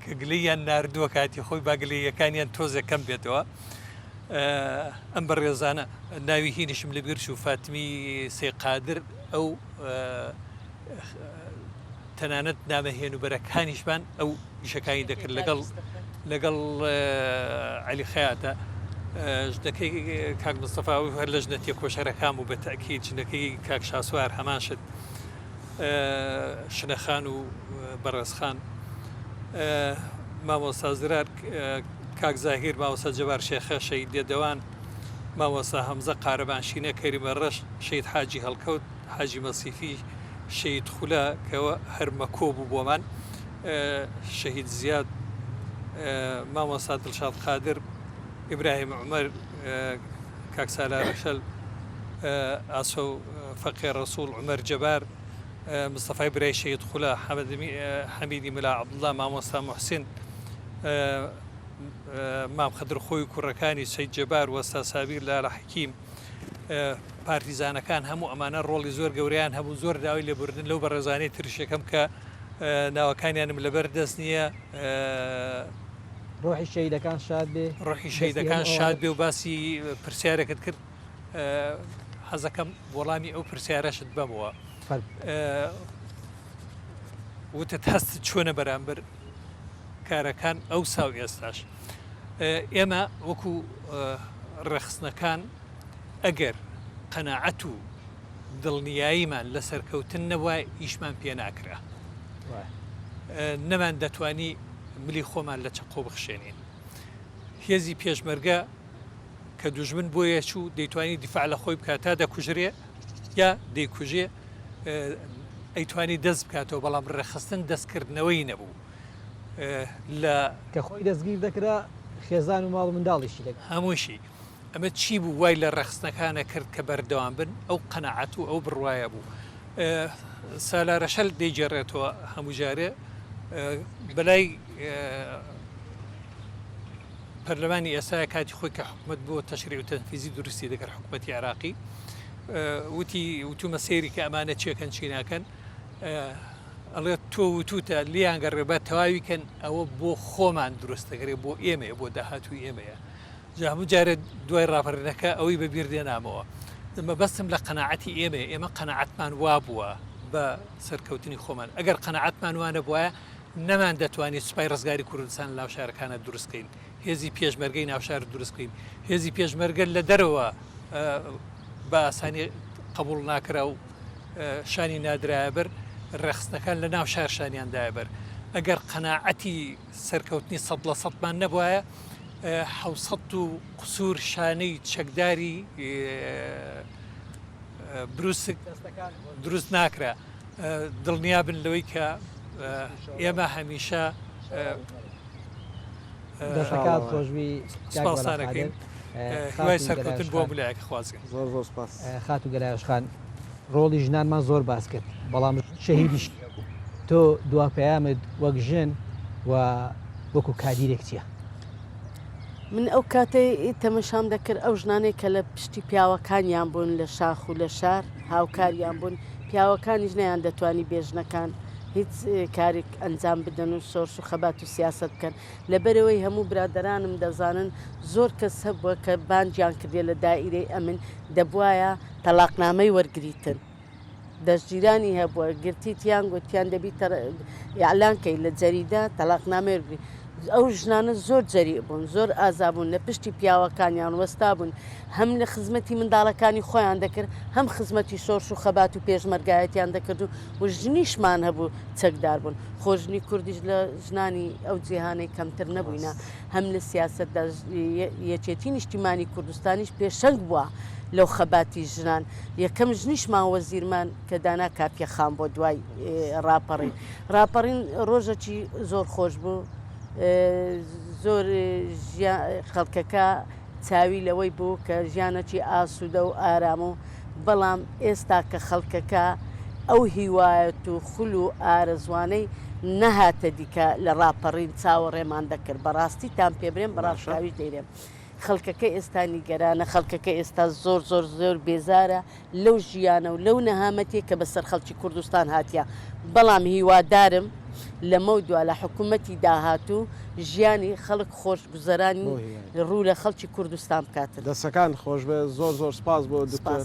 کە گلەییان ناردووە کاتی خۆی با گلەییەکانیان تۆزێک کەم بێتەوە ئەم بەڕێزانە ناوی هینیشم لەبیر چوو فاتمی سەی قادر ئەو تەنانەت نامە هێنوبەرەکانیشمان ئەو ئیشەکانی دەکرد لەگەڵ لەگەڵ عەلی خەیاتە ژنەکەی کاک مستەفا و هەر لە ژنە تێکۆشەرەکان بوو بە تەئکید ژنەکەی کاک شاسوار هەمان شت شنەخان و بەڕێزخان مامۆستا زرار کاک زاهیر مامۆستا جەبار شێخە شەهید دێدەوان مامۆستا هەمزە قارەمان شینە کەریمە ڕەش شەهید حاجی هەڵکەوت حاجی مەسیفی شەهید خولە کە هەر مەکۆ بوو بۆمان شەهید زیاد مامۆستا دڵشاد قادر ئیبراهیم عومەر کاک سالار ڕەشەل ئاسۆ فەقێ ڕەسوڵ عومەر جەبار مستەفای برای شەهید خولە حەمیدی ملا عەبدوڵڵا مامۆستا موحسین مام خدر خۆی و کوڕەکانی سەید جەبار وەستا سابیر لالە حەکیم پارتیزانەکان هەموو ئەمانە ڕۆڵی زۆر گەورەیان هەبوو زۆر داوای لێبوردن لەو بەڕێزانەی ترشەکەم کە ناوەکانیانم لەبەر دەست نییە. ڕۆحی شەهیدەکان شاد بێ. ڕۆحی شەهیدەکان شاد بێ و باسی پرسیارێکت کرد حەزەکەم وەڵامی ئەو پرسیارەشت بەمەوە. وتت هەستت چۆنە بەرامبەر کارەکان ئەوسا و ئێستاش؟ ئێمە وەکو ڕێکخستنەکان ئەگەر قەناعەت و دڵنیاییمان لە سەرکەوتن نەبوایە ئیشمان پێ ناکرا. نەمان دەتوانی ملی خۆمان لە چەقۆ بخشێنین. هێزی پێشمەرگە کە دوژمن بۆیە چوو دەیتوانی دیفاع لە خۆی بکات تا دەکوژرێ یا دەیکوژێ ئەیتوانی دەست بکاتەوە بەڵام ڕێکخستن دەستکردنەوەی نەبوو لە کە خۆی دەستگیر دەکرا خێزان و ماڵ و منداڵیشی لەگەڵ. هەمووشی. ئەمە چی بوو وای لە ڕێکخستنەکانە کرد کە بەردەوام بن؟ ئەو قەناعەت و ئەو بڕوایە بوو. سالارەشەل دەیگێڕێتەوە هەموو جارێ بەلای پەرلەمانی ئێستایا کاتی خۆی کە حکومەت بۆ تەشریع و تەنفیزی دروستی دەکرد حکومەتی عێراقی وتی وتومە سەیری کە ئەمانە چێکەن چی ناکەن ئەڵێ تۆ وتوتە لیان گەڕێ بە تەواوی کەن ئەوە بۆ خۆمان دروست دەکرێت بۆ ئێمەیە بۆ داهاتووی ئێمەیە جا هەموو جارێ دوای ڕاپەڕینەکە ئەوەی بە بیر دێنامەوە مەبەستم لە قەناعەتی ئێمەیە ئێمە قەناعەتمان وابووە بە سەرکەوتنی خۆمان ئەگەر قەناعەتمان وانە بواە نەمان دەتوانی سوپای ڕزگاری کوردستان لە ناو شارەکانە دروست کەین، هێزی پێشمەرگەی ناو شار دروست بکەین، هێزی پێشمەرگە لە دەرەوە بە ئاسانی قبوڵ ناکرا و شانی نادرایە بەر، ڕێکخستنەکان لە ناو شار شانیان دایە بەر. ئەگەر قەناعەتی سەرکەوتنی سەد لە سەدمان نەبوایە، حەوسەد و قسوور شانەی چەکداری بروسک دروست ناکرا. دڵنیا بن لەوەی کە ئێمە هەمیشە دەستەکانت خۆشبی سپاستان ئەکەین هیوای سەرکەوتن بۆ هەموو لایەک خوازگە. زۆر زۆر سپاس. خاتوو گەلایۆش خان ڕۆڵی ژنانمان زۆر باس کرد بەڵام شەهیدیش هەبوو تۆ دوا پەیامت وەک ژن و وەکو کادیرێک چییە؟ من ئەو کاتەی تەمەشام دەکرد ئەو ژنانەی کە لە پشتی پیاوەکانیان بوون لە شاخ و لە شار هاوکاریان بوون پیاوەکانیش نەیان دەتوانی بێ ژنەکان هیچ کارێک ئەنجام بدەن و شۆرش و خەبات و سیاسەت بکەن لەبەرەوەی هەموو برادەرانم دەزانن زۆر کەس هەبووە کە بانگیان کردێ لە دائیرەی ئەمن دەبوایە تەلاقنامەی وەرگریتن. دەستگیرانی هەبووە گرتیتیان گوتیان دەبی ئیعلان کەی لە جەریدە تەلاقنامەی وەرگری ئەو ژنانە زۆر جەریء بوون زۆر ئازا بوون لە پشتی پیاوەکانیان وەستا بوون هەم لە خزمەتی منداڵەکانی خۆیان دەکرد هەم خزمەتی شۆرش و خەبات و پێشمەرگایەتیان دەکرد و و ژنیشمان هەبوو چەکدار بوون خۆ ژنی کوردیش لە ژنانی ئەو جیهانەی کەمتر نەبووینە هەم لە سیاسەتدا یەکێتی نیشتیمانی کوردستانیش پێشەنگ بووە لەو خەباتی ژنان یەکەم ژنیشمان وەزیرمان کە دانا کاپیە خان بۆ دوای ڕاپەڕین ڕاپەڕین ڕۆژەکی زۆر خۆش بوو زۆر خەڵکەکە چاوی لەوەی بوو کە ژیانەکی ئاسوودە و ئارام و بەڵام ئێستا کە خەڵکەکە ئەو هیوایەت و خول و ئارەزوانەی نەهاتە دی کە لە ڕاپەڕین چاوەڕێمان دەکرد بەڕاستیتان پێ برێم بەڕاشکاویش دەیرێم خەڵکەکە ئێستا نیگەرانە خەڵکەکە ئێستا زۆر زۆر زۆر بێزارە لەو ژیانە و لەو نەهامەتیە کە بەسەر خەڵکی کوردستان هاتیە بەڵام هیوادارم لەمەودوا لە حکومەتی داهاتوو ژیانی خەڵک خۆش گوزەرانی ڕوو لە خەڵکی کوردستان بکاتن. دەستەکان خۆشبێ زۆر زۆر سپاس بۆ دکتۆر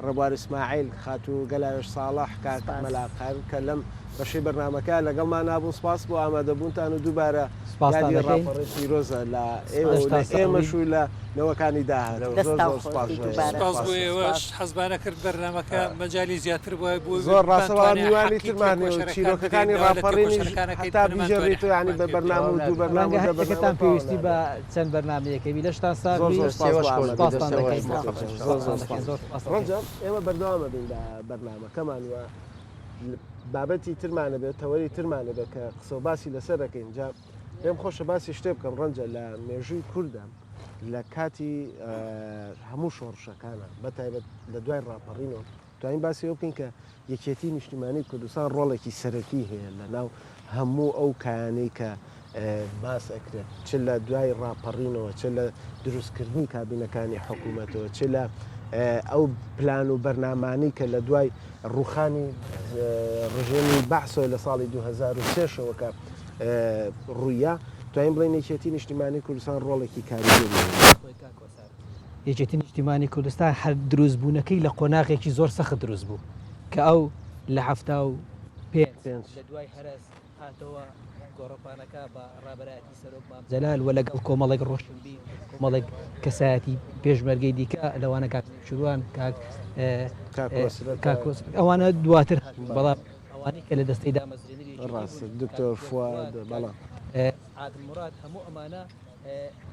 ڕێبوار ئیسماعیل، خاتوو گەلاوێژ ساڵح، کاک مەلا قاهیر کە لەم بەشەی بەرنامەکە لەگەڵمانا بوون سپاس بۆ ئامادەبوونتان و دووبارە یادی ڕاپەڕین پیرۆزە لە ئێوە و لە ئێمەش و لە نەوەکانی داهاتوو زۆر زۆر سپاس بۆ ئێوە. سپاس بۆ ئێوەش حەزمانە کرد بەرنامەکە مەجالی زیاتر بوایە بۆ زۆر ڕاستە بەڵام میوانی ترمان هەیە و چیرۆکەکانی ڕاپەڕینیش هەتا بگێڕیتەوە یانی بە بەرنامە و دوو بەرنامە و دە بەرنامە پێویستی بە چەند بەرنامەیەکە بی لەشتان ساغ بی زۆر زۆر سپاس بۆ سپاستان دەکەین زۆر زۆر سپاس ڕەنجە ئێمە بەردەوام ئەبین بە بەرنامەکەمان و بابەتی ترمان ئەبێت تەوەری ترمان ئەبێت کە قسە و باسی لەسەر دەکەین جا پێم خۆشە باسی شتێ بکەم ڕەنجە لە مێژووی کوردە لە کاتی هەموو شۆڕشەکانە بە تایبەت لە دوای ڕاپەڕینەوە توانین باسی ئەوە بکەین کە یەکێتی نیشتیمانی کوردستان ڕۆڵێکی سەرەکی هەیە لە ناو هەموو ئەو کایانەی کە باس ئەکرێت چ لە دوای ڕاپەڕینەوە چ لە دروستکردنی کابینەکانی حکوومەتەوە چ لە ئەو پلان و بەرنامانەی کە لە دوای ڕوخانی ڕژێمی بەعسەوە لە ساڵی 2003ەوە کە ڕوویە توانین بڵێین یەکێتی نیشتیمانی کوردستان ڕۆڵێکی کاریگەری هەیە. یەکێتی نیشتیمانی کوردستان هەر دروست بوونەکەی لە قۆناغێکی زۆر سەخت دروست بوو کە ئەو لە 75 لە دوای هەرەس هاتەوە. گۆڕەپانەکە بە ڕابەرایەتی سەرۆک مام جەلال و لەگەڵ کۆمەڵێک ڕۆشنبیر، کۆمەڵێک کەسایەتی پێشمەرگەی دیکە لەوانە کاک نەوشیروان، کاک کاک کۆسرەت ئەوانە دواتر هاتن، بەڵام ئەوانەی کە لە دەستەی دامەزرێنەری یەکێتی بوون، ڕاستە دکتۆر فواد، بەڵێ. عادل موراد، هەموو ئەمانە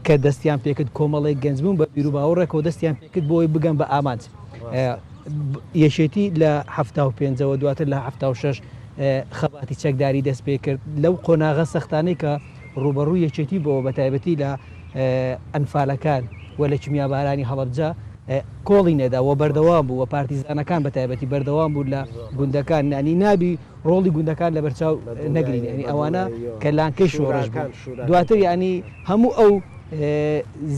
کە دەستیان پێکرد کۆمەڵێک گەنج بوون بە بیروباوەڕێکەوە دەستیان پێکرد بۆ ئەوەی بگەن بە ئامانج. یەکێتی لە 75ەوە دواتر لە 76 خەباتی چەکداری دەست پێکرد لەو قۆناغە سەختانەی کە ڕووبەڕووی یەکێتی بۆ بە تایبەتی لە ئەنفالەکان و لە کیمیابارانی هەڵەبجە کۆڵی نەدا و بەردەوام بوو و پارتیزانەکان بە تایبەتی بەردەوام بوو لە گوندەکان نانی نابی ڕۆڵی گوندەکان لەبەرچاو نەگرین یانی ئەوانە کە لانکەی شۆڕش بوون دواتر یانی هەموو ئەو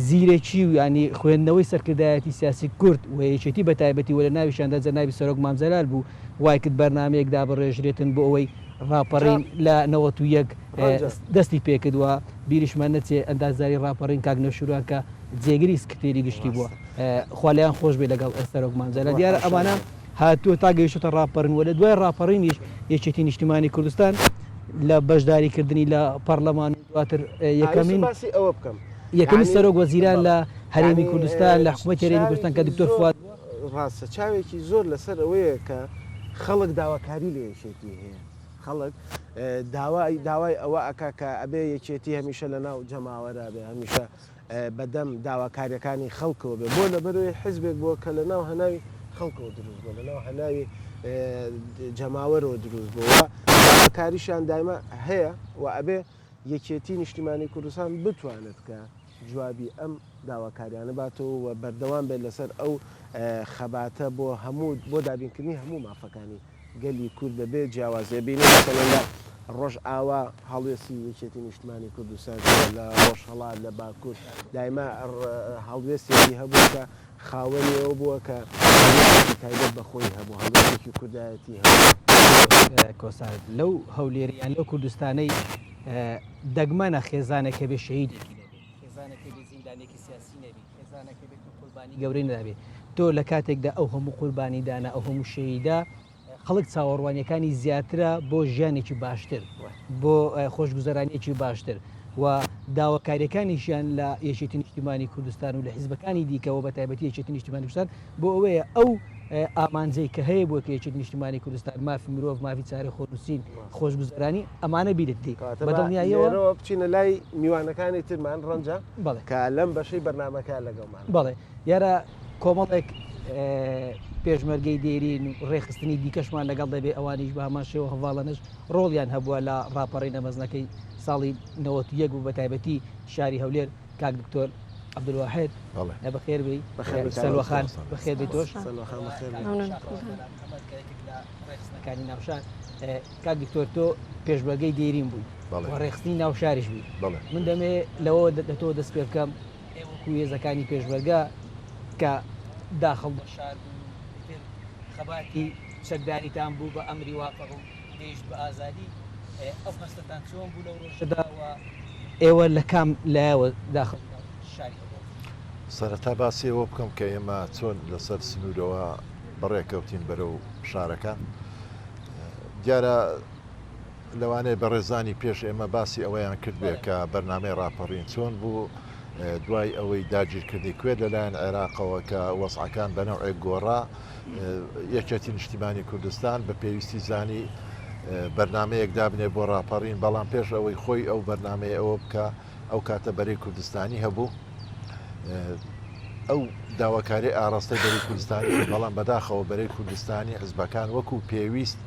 زیرەکی و ینی خوێندنەوەی سەرکردایەتی سیاسی کورد و یەکێتی بە تایبەتی و لە ناویشیاندا جەنابی سەرۆک مام جەلال بوو وای کرد بەرنامەیەک دابڕێژرێتن بۆ ئەوەی ڕاپەڕین لە 91 دەستی پێکرد و بیریشمان نەچێ ئەندازیاری ڕاپەڕین کاک نەوشیروان کە جێگری سکرتێری گشتی بووە خوا لێیان خۆش بێ لەگەڵ سەرۆک مام جەلال دیارە ئەمانە هاتووە تا گەیشتۆتە ڕاپەڕین و لە دوای ڕاپەڕینیش یەکێتی نیشتیمانی کوردستان لە بەشداری کردنی لە پەڕلەمان و دواتر یەکەمین باسی ئەوە بکەم یەکەمین سەرۆک وەزیران لە هەرێمی کوردستان لە حکوومەتی هەرێمی کوردستان کە دکتۆر فواد ڕاستە چاوێکی زۆر لەسەر ئەوەیە کە خەڵک داواکاری لە یەکێتی هەیە خەڵک داوای داوای ئەوە ئەکا کە ئەبێ یەکێتی هەمیشە لە ناو جەماوەرا بێ هەمیشە بەدەم داواکاریەکانی خەڵکەوە بێ بۆ لەبەرئەوەی حزبێک بووە کە لەناو هەناوی خەڵکەوە دروست بووە لەناو هەناوی جەماوەرەوە دروست بووە و داواکاریشیان دایمە هەیە و ئەبێ یەکێتی نیشتیمانی کوردستان بتوانێت کە جوابی ئەم داواکاریانە باتەوە و بەردەوام بێت لەسەر ئەو خەباتە بۆ هەموو بۆ دابینکردنی هەموو مافەکانی گەلی کورد بە بێ جیاوازی ئەبینین مەسەلەن لە ڕۆژئاوا هەڵوێستی یەکێتی نیشتمانی کوردستان چیە لە ڕۆژهەڵات لە باکور دایما هەڵوێستێکی هەبوو کە خاوەنی ئەوە بووە کە هەڵوێستێکی تایبەت بە خۆی هەبوو هەڵوێستێکی کوردایەتی هەبوو. کۆسار لەو هەولێر یان لەو کوردستانەی دەگمەنە خێزانێک هەبێ شەهیدێکی نەبێ خێزانێک هەبێ زیندانێکی سیاسی نەبی خێزانێک هەبێت و قوربانی گەورەی نەدابێ تۆ لە کاتێکدا ئەو هەموو قوربانیدانە ئەو هەموو شەهیدە خەڵک چاوەڕوانیەکانی زیاترە بۆ ژیانێکی باشتر بۆ خۆشگوزەرانیەکی باشتر و داواکاریەکانیشیان لە یەکێتی نیشتیمانی کوردستان و لە حیزبەکانی دیکەوە بە تایبەتی یەکێتی نیشتیمانی کوردستان بۆ ئەوەیە ئەو ئامانجەی کە هەیە بۆ کە یەکێتی نیشتیمانی کوردستان مافی مرۆڤ مافی چارە خۆنووسین خۆشگوزەرانی ئەمانە بیرت دی بە دڵنیاییەوە بچینە لای میوانەکانی ترمان ڕەنجە کە لەم بەشەی بەرنامەکە لەگەڵمان. بەڵێ دیارە کۆمەڵێک پێشمەرگەی دێرین و ڕێکخستنی دیکەشمان لەگەڵ دەبێ ئەوانیش بە هەمان شێوە هەڤاڵانەش ڕۆڵیان هەبووە لە ڕاپەڕینە مەزنەکەی ساڵی 91 بوو بە تایبەتی شاری هەولێر کاک دکتۆر عەبدولواحید بەخێر بێی سەلوە خان بەخێر بێی تۆش ڕێکخستنەکانی ناوشار کاک دکتۆر تۆ پێشمەرگەی دێرین بووی و ڕێکخستنی ناوشاریش بووی من دەمێ لەوە لە تۆ دەست پێ بکەم ئێوە وەکو هێزەکانی پێشمەرگە کە داخڵ بە شار بوون و ئیتر خەباتی چەکداریتان بوو بە ئەمری واقع و گەیشت بە ئازادی، ئەو هەستەتان چۆن بوو لەو ڕۆژەدا و ئێوە لە کام لایەوە داخڵ شاری هەولێر بوون؟ سەرەتا باسی ئەوە بکەم کە ئێمە چۆن لەسەر سنوورەوە بەڕێکەوتین بەرەو شارەکە. دیارە لەوانەیە بەڕێزانی پێش ئێمە باسی ئەوەیان کردبێ کە بەرنامەی ڕاپەڕین چۆن بوو دوای ئەوەی داگیرکردنی کوێت لەلایەن عێراقەوە کە وەزعەکان بە نەوعێک گۆڕا یەکێتی نیشتیمانی کوردستان بە پێویستی زانی بەرنمەیەک دابنێ بۆ ڕاپەڕین بەڵام پێش ئەوەی خۆی ئەو بەرنمەیە ئەوە بکە ئەو کاتە بەرەی کوردستانی هەبوو ئەو داواکاری ئاراستەی بەرەی کوردستانی بەڵام بەداخەوە بەرەی کوردستانی حزبەکان وەکو پێویست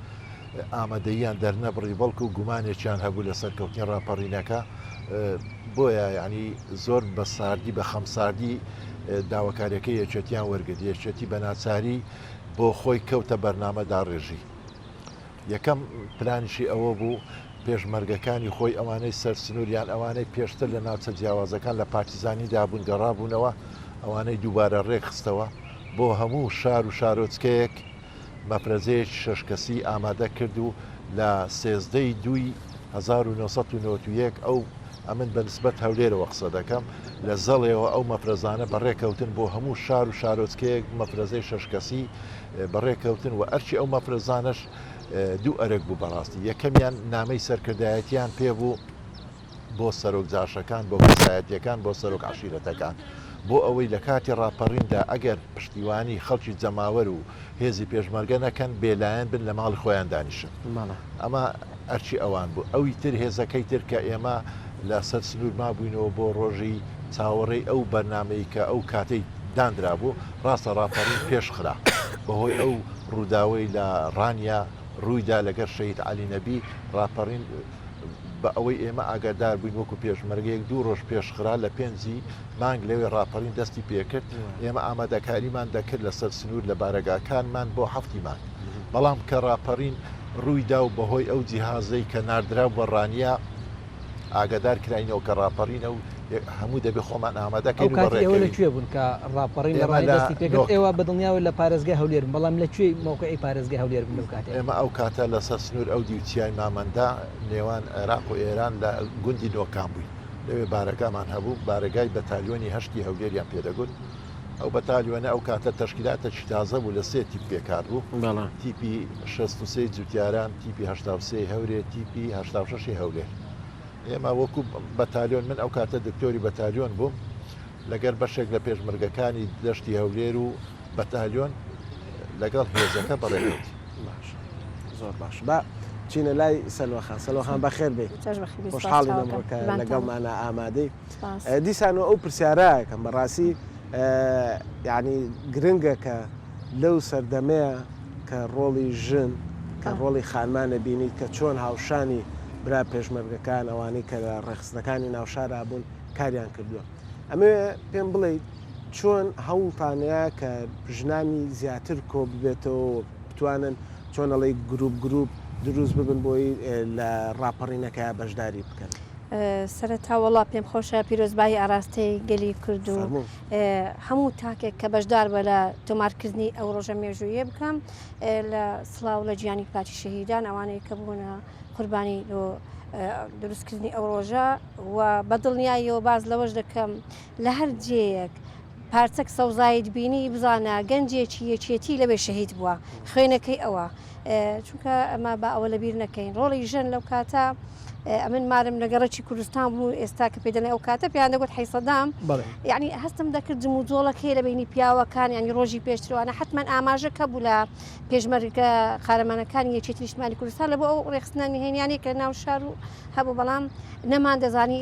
ئامادەییان دەرنەبڕی بەڵکو گومانێکیان هەبوو لە سەرکەوتنی ڕاپەڕینەکە بۆیە یعنی زۆر بە ساردی بە خەمساردی داواکاریەکەی یەکێتیان وەرگرت یەکێتی بە ناچاری بۆ خۆی کەوتە بەرنامە داڕێژی یەکەم پلانیشی ئەوە بوو پێشمەرگەکانی خۆی ئەوانەی سەر سنوور یان ئەوانەی پێشتر لە ناوچە جیاوازەکان لە پارتیزانی دابوون گەڕابوونەوە ئەوانەی دووبارە ڕێکخستەوە بۆ هەموو شار و شارۆچکەیەک مەفرەزەیەکی شەش کەسی ئامادە کرد و لە 13 ی دووی 1991 ئەو ئەمن بە نسبەت هەولێرەوە قسە دەکەم لە زەڵێوە ئەو مەفرەزانە بەڕێکەوتن بۆ هەموو شار و شارۆچکەیەک مەفرەزەی شەش کەسی بەڕێکەوتن و ئەرکی ئەو مەفرەزانەش. دوو ئەرک بوو بەڕاستی یەکەمیان نامەی سەرکردایەتیان پێ بوو بۆ سەرۆک جاشەکان بۆ کەسایەتیەکان بۆ سەرۆک عەشیرەتەکان بۆ ئەوەی لە کاتی ڕاپەڕیندا ئەگەر پشتیوانی خەڵکی جەماوەر و هێزی پێشمەرگە نەکەن بێلایەن بن لە ماڵی خۆیان دانیشن ئەمە ئەرکی ئەوان بوو ئەوی تر هێزەکەی تر کە ئێمە لە سەر سنوور مابووینەوە بۆ ڕۆژی چاوەڕێی ئەو بەرنامەی کە ئەو کاتەی دانرابوو ڕاستە ڕاپەڕین پێش خرا بەهۆی ئەو ڕووداوەی لە ڕانیە ڕوویدا لەگەر شەهید عەلی نەبی ڕاپەڕین بە ئەوەی ئێمە ئاگادار بووین وەکو پێشمەرگەیەک دوو ڕۆژ پێشخرا لە پێنجی مانگ لەوێ ڕاپەڕین دەستی پێکرد ئێمە ئامادەکاریمان دەکرد لەسەر سنوور لە بارەگاکانمان بۆ حەفتی مانگ بەڵام کە ڕاپەڕین ڕوویدا و بەهۆی ئەو جیهازەی کە ناردرا بۆ ڕانیە ئاگادار کراینەوە کە ڕاپەڕینە و هەموو دەبێ خۆمان ئامادەکەین و بەڕێکەوین. ئەو کاتی ئێوە لە کوێ بوون کە ڕاپەڕین لە ڕانیە دەستی پێکرد؟ ئێوە بە دڵنیاوە لە پارێزگای هەولێر بوون، بەڵام لە کوێی مەوقعی پارێزگای هەولێر بوون لەو کاتەیا؟ ئێمە ئەو کاتە لەسەر سنوور ئەو دیو چیای مامەندە نێوان عێراق و ئێران لە گوندی نۆکان بووین. لەوێ بارەگامان هەبوو، بارەگای بەتالیۆنی هەشتی هەولێریان پێ دەگوت. ئەو بەتالیۆنە ئەو کاتە تەشکیلاتێکی تازە بوو لە سێ تیپ پێکهات بوو، تیپی 63 جوتیاران، تیپی 83 هەورێ، تیپی 86 هەولێر. ئێمە وەکو بەتالیۆن، من ئەو کاتە دکتۆری بەتالیۆن بووم، لەگەر بەشێک لە پێشمەرگەکانی دەشتی هەولێر و بەتالیۆن لەگەڵ هێزەکە بەڕێکەوتین. باشە زۆر باش با چینە لای سەلوەخان سەلوەخان بەخێر بێ خۆشحاڵی ئەمڕۆ کە لەگەڵمانە ئامادەی دیسان و ئەو پرسیارەکەم بەڕاستی یعنی گرنگە کە لەو سەردەمەیە کە ڕۆڵی ژن کە ڕۆڵی خانمانە بینیت کە چۆن هاوشانی برا پێشمەرگەکان ئەوانەی کە لە ڕێکخستنەکانی ناوشارا بوون کاریان کردووە ئەمەوێ پێم بڵێیت چۆن هەوڵتانەیە کە ژنانی زیاتر کۆ ببێتەوە و بتوانن چۆن ئەڵێی گروپ گروپ دروست ببن بۆی لە ڕاپەڕینەکەیا بەشداری بکەن؟ سەرەتا وەڵا پێم خۆشە پیرۆزبایی ئاراستەی گەلی کورد و هەموو تاکێک کە بەشدار بە لە تۆمارکردنی ئەو ڕۆژە مێژوویە بکەم لە سڵاو لە گیانی پاکی شەهیدان ئەوانەی کە بوونە قوربانی لۆ دروستکردنی ئەو ڕۆژە و بە دڵنیاییەوە باس لەوەش دەکەم لە هەر جێیەک پارچەک سەوزایت بینی بزانە گەنجێکی یەکێتی لەوێ شەهید بووە خوێنەکەی ئەوە چونکە ئەمە با ئەوە لەبیر نەکەین ڕۆڵی ژن لەو کاتە ئەمن مارم لە گەڕەکی کوردستان بوو ئێستا کە پێ دەڵێن ئەو کاتە پێیان دەگوت حەی سەدام یعنی هەستم دەکرد جموجۆڵەکەی لە بینی پیاوەکان ینی ڕۆژی پێشتروانە حتمما ئاماژە کە بوو لە پێشمەرگە قارەمانەکانی یەکێتی نیشتمانی کوردستان لە بۆ ئەو ڕێکخستنە نهێنیانەی کە ناو شار و هەبوو بەڵام نەمان دەزانی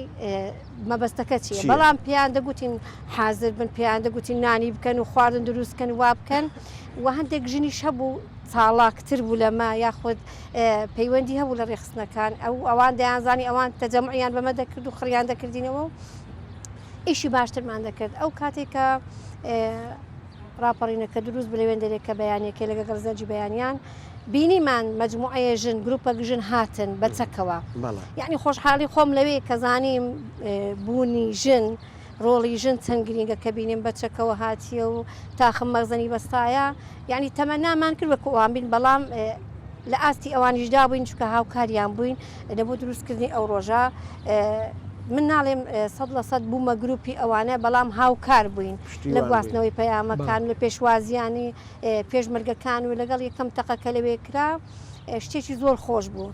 مەبەستەکە چییە بەڵام پێیان دەگوتین حازر بن پێیان دەگوتین نانی بکەن و خواردن دروست کەن وا بکەن و هەندێک ژنیش هەبوو چاڵاکتر بوو لەمە یاخود پەیوەندی هەبوو لە ڕێخستنەکان ئەو ئەوان دەیانزانی ئەوان تەجەمعیان بەمە دەکرد و خڕیان دەکردینەوە و ئیشی باشترمان دەکرد ئەو کاتێک کە ڕاپەڕینەکە دروست بوو لەوێندەرێ کە بەیانەکەی لەگە گەڵ زەنجی بەیانیان بینیمان مەجموعەیە ژن گروپەک ژن هاتن بە چەکەوە یعنی خۆشحاڵی خۆم لەوێ کە زانیم بوونی ژن ڕۆڵی ژن چەند گرینگە کە بینیم بە چەکەوە هاتیە و تاخم مەخزەنی بەستایە یعنی تەمەنامان کرد وەکو ئەوان بین بەڵام لە ئاستی ئەوانیشدا بووین چونکە هاوکاریان بووین لە بۆ دروستکردنی ئەو ڕۆژە من ناڵێم 100% بوومە گروپی ئەوانە بەڵام هاوکار بووین لە گواستنەوەی پەیامەکان لە پێشوازیانی پێشمەرگەکان و لەگەڵ یەکەم تەقە کە لەوێ کرا شتێکی زۆر خۆش بوو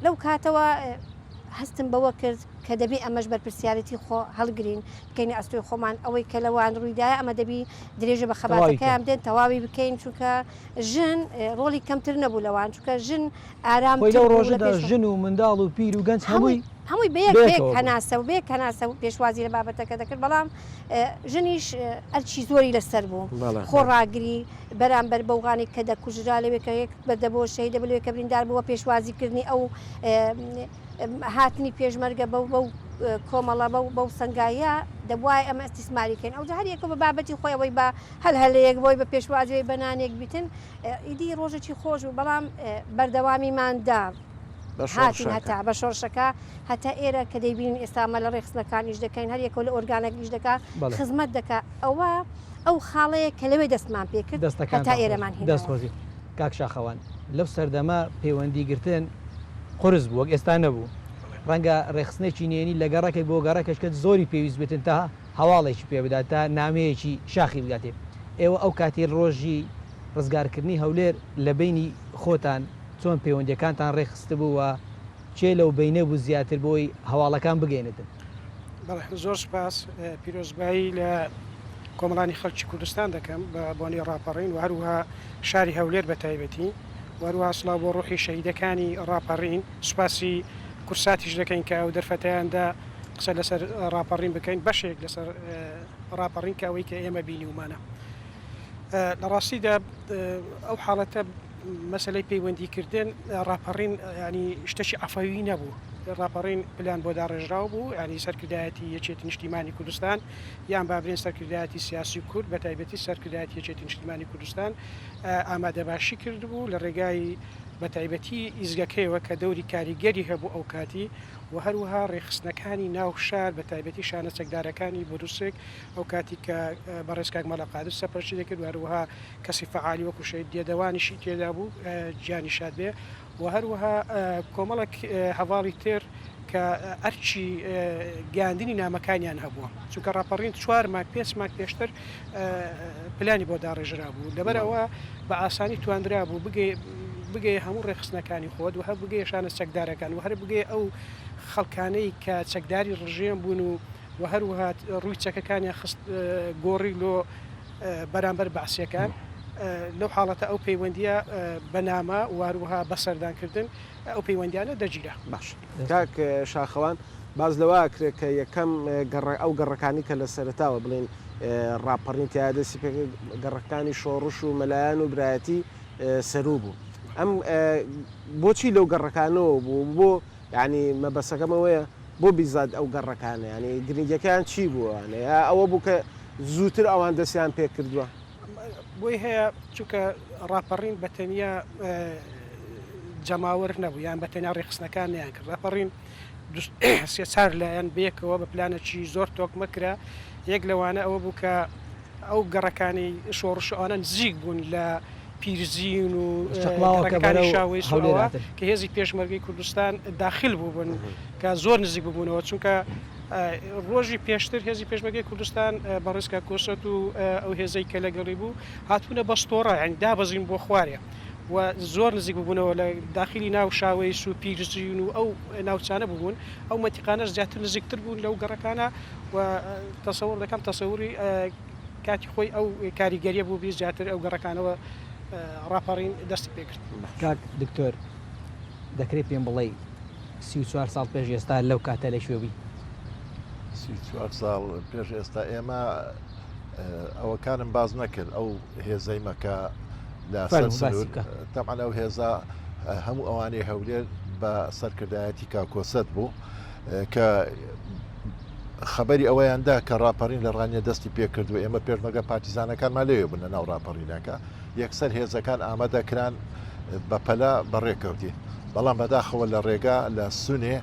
لەو کاتەوە هەستم بەوە کرد کە دەبێ ئەمەش بەرپرسیارێتی خۆ هەڵگرین بکەینە ئەستۆی خۆمان ئەوەی کە لەوان ڕوویدایە ئەمە دەبی درێژە بە خەباتەکەیان بدەین تەواوی بکەین چونکە ژن ڕۆڵی کەمتر نەبوو لەوان چونکە ژن ئارام خۆی لەو ڕۆژەدا ژن و منداڵ و پیر و گەنج هەمووی هەمووی بەیەک بەیەک هەناسە و بەیەک هەناسە و پێشوازی لە بابەتەکە دەکرد بەڵام ژنیش ئەرکی زۆری لەسەر بوو خۆڕاگری بەرامبەر بەوغانێک کە دەکوژرا لەوێ کە یەک بەردەبەوە شەهیدە لەوێ کە بریندار بووە پێشوازیکردنی ئەو هاتنی پێشمەرگە بەو بەو کۆمەڵە بەو بەو سەنگایە دەبوایە ئەمە ئیستیسماری کەین ئەوجا هەر یەکە بە بابەتی خۆی ئەوەی بە هەلهەلەیەک بۆی بە پێشوازیەوەی بە نانێک بیتن ئیدی ڕۆژێکی خۆش بوو بەڵام بەردەوامیمان دا هاتین هەتا بە شۆڕشەکە هەتا ئێرە کە دەیبینین ئێستا ئەمە لە ڕێکخستنەکان ئیش دەکەین هەر یەکەو لە ئۆرگانێک ئیش دەکا خزمەت دەکا ئەوە ئەو خاڵەیە کە لەوێ دەستمان پێ کرد هەتا ئێرەمان هێناوە. دەست خۆش کاک شاخەوان لەو سەردەمە پەیوەندی گرتن قورس بوو وەک ئێستا نەبوو ڕەنگە ڕێکخستنێکی نهێنی لە گەڕەکێک بۆ گەڕەکێک کە زۆری پێویست بێتن تا هەواڵێکی پێ بدات تا نامەیەکی شاخی بگاتێ ئێوە ئەو کاتی ڕۆژی. ڕزگارکردنی هەولێر لە بەینی خۆتان چۆن پەیوەندیەکانتان ڕێکخستبوو و کێ لەو بەینە بوو زیاتر بۆی هەواڵەکان بگەینێتن؟ بەڵێ زۆر سوپاس، پیرۆزبایی لە کۆمەڵانی خەڵکی کوردستان دەکەم بە بۆنەی ڕاپەڕین و هەروەها شاری هەولێر بە تایبەتی و هەروەها سڵاو بۆ ڕۆحی شەهیدەکانی ڕاپەڕین، سوپاسی کورساتیش دەکەین کە ئەو دەرفەتەیان دا قسە لەسەر ڕاپەڕین بکەین، بەشێک لەسەر ڕاپەڕین کە ئەوەی کە ئێمە بینیومانە. لە ڕاستیدا ئەو حاڵەتە مەسەلەی پەیوەندیکردن ڕاپەڕین ینی شتەکی عەفەوی نەبوو ڕاپەڕین پلان بۆ داڕێژراو بوو ینی سەرکردایەتی یەکێتی نیشتیمانی کوردستان یان بابرێن سەرکردایەتی سیاسی کورد بە تایبەتی سەرکردایەتی یەکێتی نیشتیمانی کوردستان ئامادەباشی کردبوو لە ڕێگای بە تایبەتی ئیزگەکەیەوە کە دەوری کاریگەری هەبوو ئەو کاتی و هەروەها ڕێکخستنەکانی ناو شار بە تایبەتی شانە چەکدارەکانی بروسک ئەو کاتی کە بەڕێز کاک مەلا قادر سەرپەرشتی دەکرد و هەروەها کەسی فەعالی وەکو شەهید دێدەوانیشی تێدا بوو گیانی شاد بێ و هەروەها کۆمەڵێک هەڤاڵی تر کە ئەرکی گەیاندنی نامەکانیان هەبووە چونکە ڕاپەڕین چوار مانگ پێنج مانگ پێشتر پلانی بۆ داڕێژرا بوو لەبەرئەوە بە ئاسانی تواندرا بوو بگەی بگەیە هەموو ڕێکخستنەکانی خۆت و هەر بگەیە شانە چەکدارەکان و هەر بگەیە ئەو خەڵکانەی کە چەکداری ڕژێم بوون و و هەروەها ڕووی چەکەکانیان خست گۆڕی لۆ بەرامبەر بەعسیەکان لەو حاڵەتە ئەو پەیوەندیە بە نامە و هەروەها بە سەردانکردن ئەو پەیوەندیانە دەگیرا. باش کاک شاخەوان باس لەوە ئەکرێت کە یەکەم گەڕەک ئەو گەڕەکانی کە لە سەرەتاوە بڵێین ڕاپەڕین تیایا دەستی پێکرد گەڕەکانی شۆڕش و مەلایان و برایەتی سەروو بوو ئەم بۆچی لەو گەڕەکانەوە بوو بۆ یانی مەبەسەکەم ئەوەیە بۆ بیزات ئەو گەڕەکانە یانی گرنگیەکەیان چی بوو ئەوانە یا ئەوە بوو کە زووتر ئەوان دەستیان پێ کردووە؟ بۆی هەیە چونکە ڕاپەڕین بە تەنیا جەماوەر نەبوو یان بە تەنیا ڕێکخستنەکان نەیان کرد ڕاپەڕین سێ چار لایەن بەیەکەوە بە پلانێکی زۆر تۆکمە کرا یەک لەوانە ئەوە بوو کە ئەو گەڕەکانەی شۆڕش و ئەوانە نزیک بوون لە پیرزین و گەڕەکەکانی شاوەیس و ئەوە کە هێزی پێشمەرگەی کوردستان داخل بووبن کە زۆر نزیک ببوونەوە چونکە ڕۆژی پێشتر هێزی پێشمەرگەی کوردستان بەڕێز کاک کۆسرەت و ئەو هێزەی کە لەگەڵی بوو هاتوونە بەستۆڕە یانی دابەزین بۆ خوارێ و زۆر نزیک ببوونەوە لە داخلی ناو شاوەیس و پیرزین و ئەو ناوچانە ببوون ئەو مەنتیقانەش زیاتر نزیکتر بوون لەو گەڕەکانە و تەسەور دەکەم تەسەوری کاتی خۆی ئەو کاریگەریە بوو بی زیاتر ئەو گەڕەکانەوە ڕاپەڕین دەستی پێکرد. کاک دکتۆر دەکرێ پێم بڵێی 34 ساڵ پێش ئێستا لەو کاتە لە کوێ بووی؟ 34 ساڵ پێش ئێستا ئێمە ئەوەکانم باز نەکرد ئەو هێزەی مەکە لە سەر سنوور تەبعەن ئەو هێزە هەموو ئەوانەی هەولێر بە سەرکردایەتی کاکۆسەت بوو کە خەبەری ئەوەیان دا کە ڕاپەڕین لە ڕانیە دەستی پێکردووە، ئێمە پێشمەرگە پارتیزانەکانمان لەوێ بوون لە ناو ڕاپەڕینەکە، یەکسەر هێزەکان ئامادە کران بە پەلە بەڕێ کەوتین، بەڵام بەداخەوە لە ڕێگا لە سونێ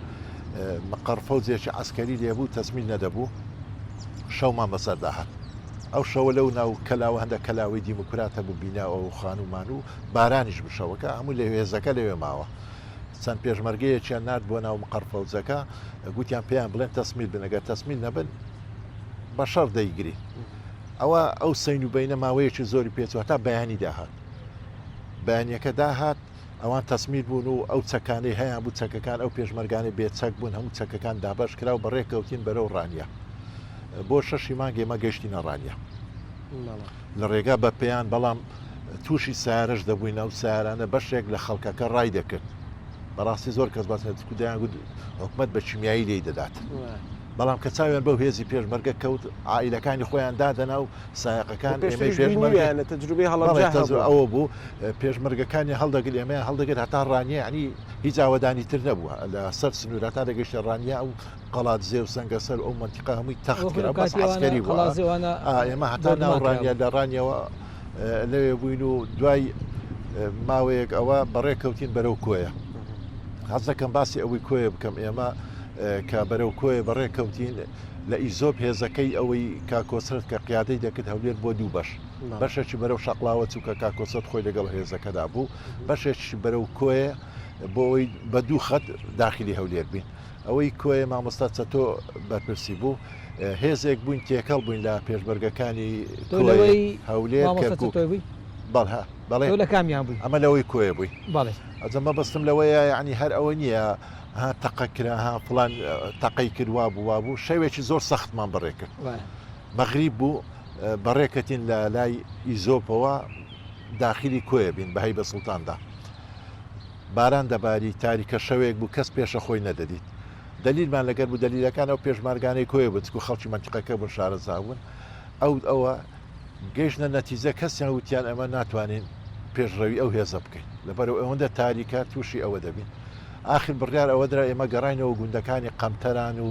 مقەڕ فەوجێکی عەسکەری لێبوو تەسمیل نەدەبوو، شەومان بەسەردا هات. ئەو شەوە لەو ناو کەلاوە هەندە کەلاوەی دیموکرات هەبوو بینا و خانوومان و بارانیش بوو شەوەکە هەموو لە هێزەکە لەوێ ماوە. چەند پێشمەرگەیەکیان نارد بۆ ناو مقەڕ فەوجەکە، گوتیان پێیان بڵێن تەسمیل بن، ئەگەر تەسمیل نەبن بە شەڕ دەیگرین. ئەوە ئەو سەین و بەینە ماوەیەکی زۆری پێچوو هەتا بەیانی داهات. بەیانیەکە داهات ئەوان تەسمیل بوون و ئەو چەکانەی هەیان بوو چەکەکان ئەو پێشمەرگانەی بێ چەک بوون هەموو چەکەکان دابەش کرا و بەڕێ کەوتین بەرەو ڕانیە. بۆ شەشی مانگ ئێمە گەیشتینە ڕانیە. لە ڕێگا بە پێیان بەڵام تووشی سیارەش دەبووین ئەو سیارانە بەشێک لە خەڵکەکە ڕای دەکرد بەڕاستی زۆر کەس باس دەیان گوت حکومت بە کیمیایی لێی دەدات بەڵام کە چاویان بەو هێزی پێشمەرگە کەوت عائیلەکانی خۆیان دادەنا و سایەقەکان ئێمەی پێشمەرگەیانە تەجروبەی هەڵەبجە ئەوە بوو پێشمەرگەکانی هەڵدەگرت ئێمەیان هەڵدەگرت هەتا ڕانیە ینی هیچ ئاوەدانی تر نەبووە لە سەر سنوور هەتا دەگەشتە ڕانیە ئەو قەڵادزێ و سەنگەسەر ئەو مەنتیقە هەمووی تەخت کرا بەس عەسکەری بوو ئێمە هەتا ناو ڕانیە لە ڕانیەوە لەوێ بووین و دوای ماوەیەک ئەوە بەڕێ کەوتین بەرەو کۆیە حەز دەکەم باسی ئەوەی کۆیە بکەم ئێمە کە بەرەو کۆیە بەڕێ کەوتین لە ئیزۆپ هێزەکەی ئەوەی کاکۆسرەت کە قیادەی دەکرد هەولێر بۆ دوو بەش بەشێکی بەرەو شەقلاوە چوو کە کاکۆسرەت خۆی لەگەڵ هێزەکەدا بوو بەشێکی بەرەو کۆیە بۆ ئەوەی بە دوو خەت داخلی هەولێر بین ئەوەی کۆیە مامۆستا چەتۆ بەرپرسی بوو هێزێک بووین تێکەڵ بووین لە پێشمەرگەکانی کۆیە هەولێر کەرکوک بەڵێ. بەڵێ. تۆ لە کامیان بووی؟ ئەمە لەوەی کۆیە بووین. بەڵێ. ئەجە مەبەستم لەوەیە یانی هەر ئەوە نییە ها تەقە کرا ها فڵان تەقەی کرد وابوو وابوو شەوێکی زۆر سەختمان بەڕێ کرد. مەغریب بوو بەڕێکەتین لە لای ئیزۆپەوە داخلی کۆیە بین بە هەیبە سوڵتاندا. باران دەباری تاریکە شەوێک بوو کەس پێشە خۆی نەدەدیت. دەلیلمان لەگەر بوو دەلیلەکان ئەو پێشمارگانەی کۆیە بوون چکو خەڵکی مەنتیقەکە بوون شارەزا بوون ئەو ئەوە گەیشتنە نەتیجە کەسیان وتیان ئەمە ناتوانین پێشڕەوی ئەو هێزە بکەین لەبەرئەوە ئەوەندە تاریکە تووشی ئەوە دەبین ئاخر بڕیار ئەوە درا ئێمە گەڕاینەوە گوندەکانی قەمتەران و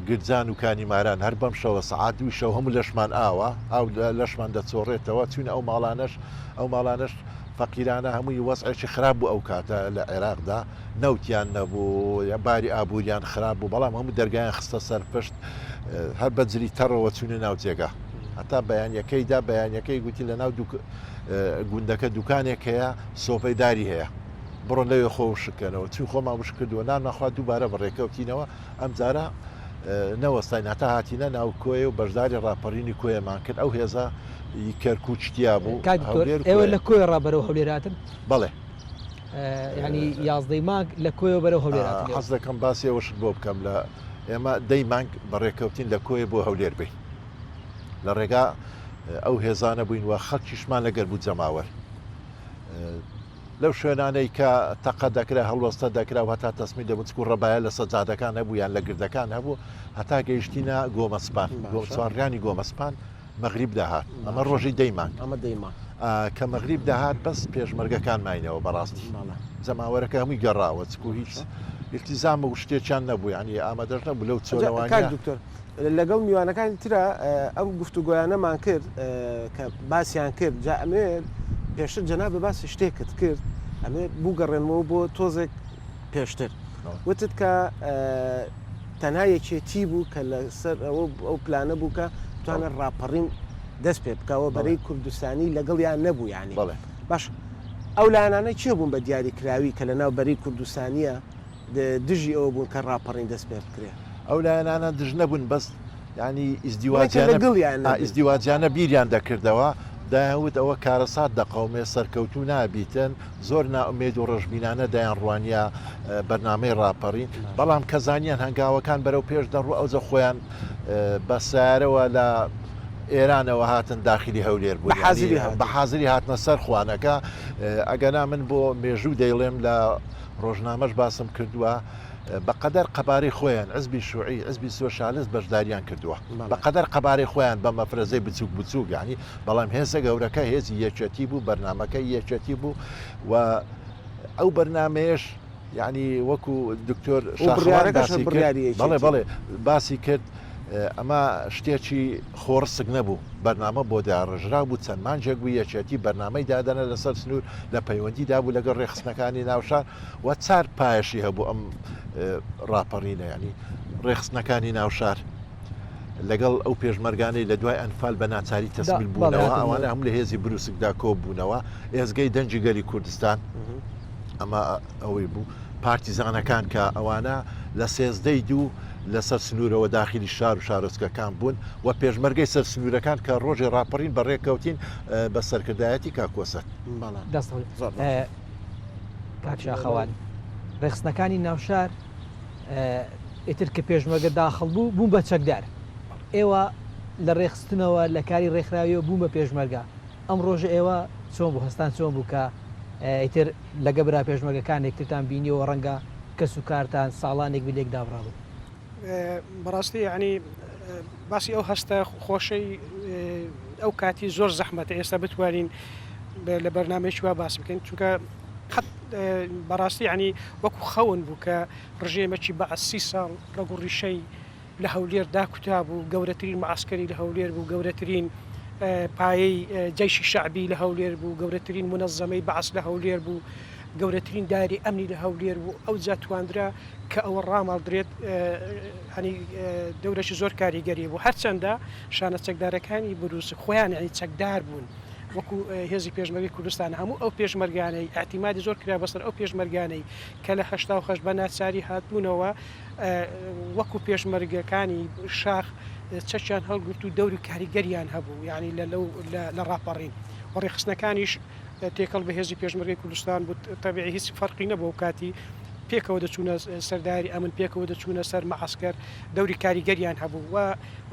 گرجان و کانیماران هەر بەم شەوە سەعات دووی شەو هەموو لەشمان ئاوە ئاو لەشمان دەچۆڕێتەوە چوین ئەو ماڵانەش ئەو ماڵانەش فەقیرانە هەمووی وەزعێکی خراپ بوو ئەو کاتە لە عێراقدا نەوتیان نەبوو یا باری ئابووریان خراپ بوو بەڵام هەموو دەرگایان خستە سەر پشت هەر بە جلی تەڕەوە چوونە ناو جێگا هەتا بەیانیەکەیدا بەیانیەکەی گوتی لە ناو گوندەکە دوکانێک هەیە سۆپەی داری هەیە بڕۆن لەوێ خۆ وشککەنەوە چون خۆمان وشک کردووە نانمان خوارد دووبارە بەڕێکەوتینەوە ئەمجارە نەوەستاین هەتا هاتینە ناو کۆیە و بەشداری ڕاپەڕینی کۆیەمان کرد ئەو هێزە ی کەرکووک تیا بوو کاک دکتۆر هەولێر ئێوە کۆیە لە کۆیە ڕا بەرەو هەولێر هاتن؟ بەڵێ. یانی یازدەی مانگ لە کۆیەوە بەرەو هەولێر هاتن ئێوە؟ حەز دەکەم باسی ئەوەشت بۆ بکەم لە ئێمە دەی مانگ بەڕێکەوتین لە کۆیە بۆ هەولێر بێین لە ڕێگا ئەو هێزانە بووین و خەڵکیشمان لەگەر بوو جەماوەر لەو شوێنانەی کە تەقە دەکرا هەڵوەستە دەکرا و هەتا تەسمی دەبوو چکو ڕەبایە لە سەجادەکان هەبوو یان لە گردەکان هەبوو هەتا گەیشتینە گۆمەسپان چوارڕیانی گۆمەسپان مەغریب داهات ئەمە ڕۆژی دەی مانگ ئەمە دەی مانگ کە مەغریب داهات بەس پێشمەرگەکان ماینەوە بەڕاستی جەماوەرەکە هەمووی گەڕاوە چکو هیچ ئیلتیزام و شتێکیان نەبوو یانی ئامادەش نەبوو لەو چۆنەوانیە. کاک دکتۆر لەگەڵ میوانەکانی ترا ئەم گفتوگۆیانەمان کرد کە باسیان کرد جا ئەمێ پێشتر جەنابت باسی شتێکت کرد ئەمێ بووگەڕێنمەوە بۆ تۆزێک پێشتر وتت کە تەنها یەکێتی بوو کە لەسەر ئەوە ئەو پلانە بوو کە بتوانێت ڕاپەڕین دەست پێ بکەوە بەرەی کوردستانی لەگەڵیان نەبوو یانی باش ئەو لایەنانە کێ بوون بە دیاری کراوی کە لە ناو بەرەی کوردستانیە دژی ئەوە بوون کە ڕاپەڕین دەست پێ بکرێ؟ ئەو لایەنانە دژ نەبوون بەس یانی ئیزدیواجیانە بیریان دەکردەوە دەیانوت ئەوە کارەسات دەقەومێ سەرکەوتوو نابیتن زۆر نائومێد و ڕەشبینانە دەیانڕوانیە بەرنامەی ڕاپەڕین بەڵام کە زانیان هەنگاوەکان بەرەو پێش دەڕوو ئەوجە خۆیان بە سیارەوە لە ئێرانەوە هاتن داخلی هەولێر بوون بە حازری هاتنە سەر خوانەکە ئەگەنا من بۆ مێژوو دەیڵێم لە ڕۆژنامەش باسم کردووە بەقەدەر قەبارەی خۆیان حزبی شوعی حزبی سۆشیالست بەشداریان کردووە بەقەدەر قەبارەی خۆیان بە مەفرەزەی بچوک بچوک یانی بەڵام هێزە گەورەکە هێزی یەکێتی بوو بەرنامەکە یەکێتی بوو و ئەو بەرنمەیەش یعنی وەکو دکتۆر شاخەوان باسی کرد بەڵێ بەڵێ باسی کرد ئەمە شتێکی خۆڕسک نەبوو، بەرنامە بۆ داڕێژراو بوو، چەند مانگێک بوو یەکێتی بەرنامەی دادەنا لەسەر سنوور، لە پەیوەندیدا بوو لەگەڵ ڕێکخستنەکانی ناوشار و چار پایەشی هەبوو ئەم ڕاپەڕینە، یانی ڕێکخستنەکانی ناوشار لەگەڵ ئەو پێشمەرگانەی لە دوای ئەنفال بە ناچاری تەسمیل بوونەوە، ئەوانە هەموو لە هێزی بروسکدا کۆبوونەوە، ئێزگەی دەنگی گەلی کوردستان ئەمە ئەوەی بوو پارتیزانەکان کە ئەوانە لە سێزدەی دوو لەسەر سنوورەوە داخیلی شار و شارۆچکەکان بوون و پێشمەرگەی سەر سنوورەکان کە ڕۆژی ڕاپەڕین بەڕێکەوتین بە سەرکردایەتی کاک کۆسەر. دەست خۆش کاک شاخەوان. ڕێکخستنەکانی ناوشار ئیتر کە پێشمەرگە داخڵ بوو بوون بە چەکدار. ئێوە لە ڕێکخستنەوە لە کاری ڕێکخراویەوە بوون بە پێشمەرگە. ئەم ڕۆژە ئێوە چۆن بوو هەستان چۆن بوو کە ئیتر لەگە برا پێشمەرگەکان یەکترتان بینیەوە ڕەنگە کەس و کارتان ساڵانێک بی لێک دابڕابن. بەڕاستی یانی باسی ئەو هەستە خۆشەی ئەو کاتی زۆر زەحمەتە ئێستا بتوانین لە بەرنمەیەکی وا باس بکەین چونکە قەت بەڕاستی ینی وەکو خەون بوو کە ڕژێمەکی بە سی ساڵ ڕەگ و ڕیشەی لە هەولێر داکوتابوو، گەورەترین معەسکەری لە هەولێر بوو، گەورەترین پایەی جەیشی شەعبی لە هەولێر بوو، گەورەترین مونەزەمەی بەعس لە هەولێر بوو، گەورەترین دایری ئەمنی لە هەولێر بوو، ئەوجا تواندرا کە ئەوە ڕاماڵدرێت، یانی دەورێکی زۆر کاریگەری بوو، هەرچەندە شانە چەکدارەکانی بروسک خۆیان یانی چەکدار بوون وەکو هێزی پێشمەرگەی کوردستان، هەموو ئەو پێشمەرگانەی ئیعتیمادی زۆر کرا بەسەر ئەو پێشمەرگانەی کە لە 88 بە ناچاری هاتبوونەوە، وەکو پێشمەرگەکانی شاخ چەکیان هەڵگرت و دەوری کاریگەریان هەبوو یانی لە لەو لە ڕاپەڕین. و ڕێکخستنەکانیش تێکەڵ بە هێزی پێشمەرگەی کوردستان بوو تەبیعی هیچ فەرقی نەبوو ئەو کاتی پێکەوە دەچوونە سەر داری ئەمن پێکەوە دەچوونە سەر مەعەسکەر دەوری کاریگەریان هەبوو و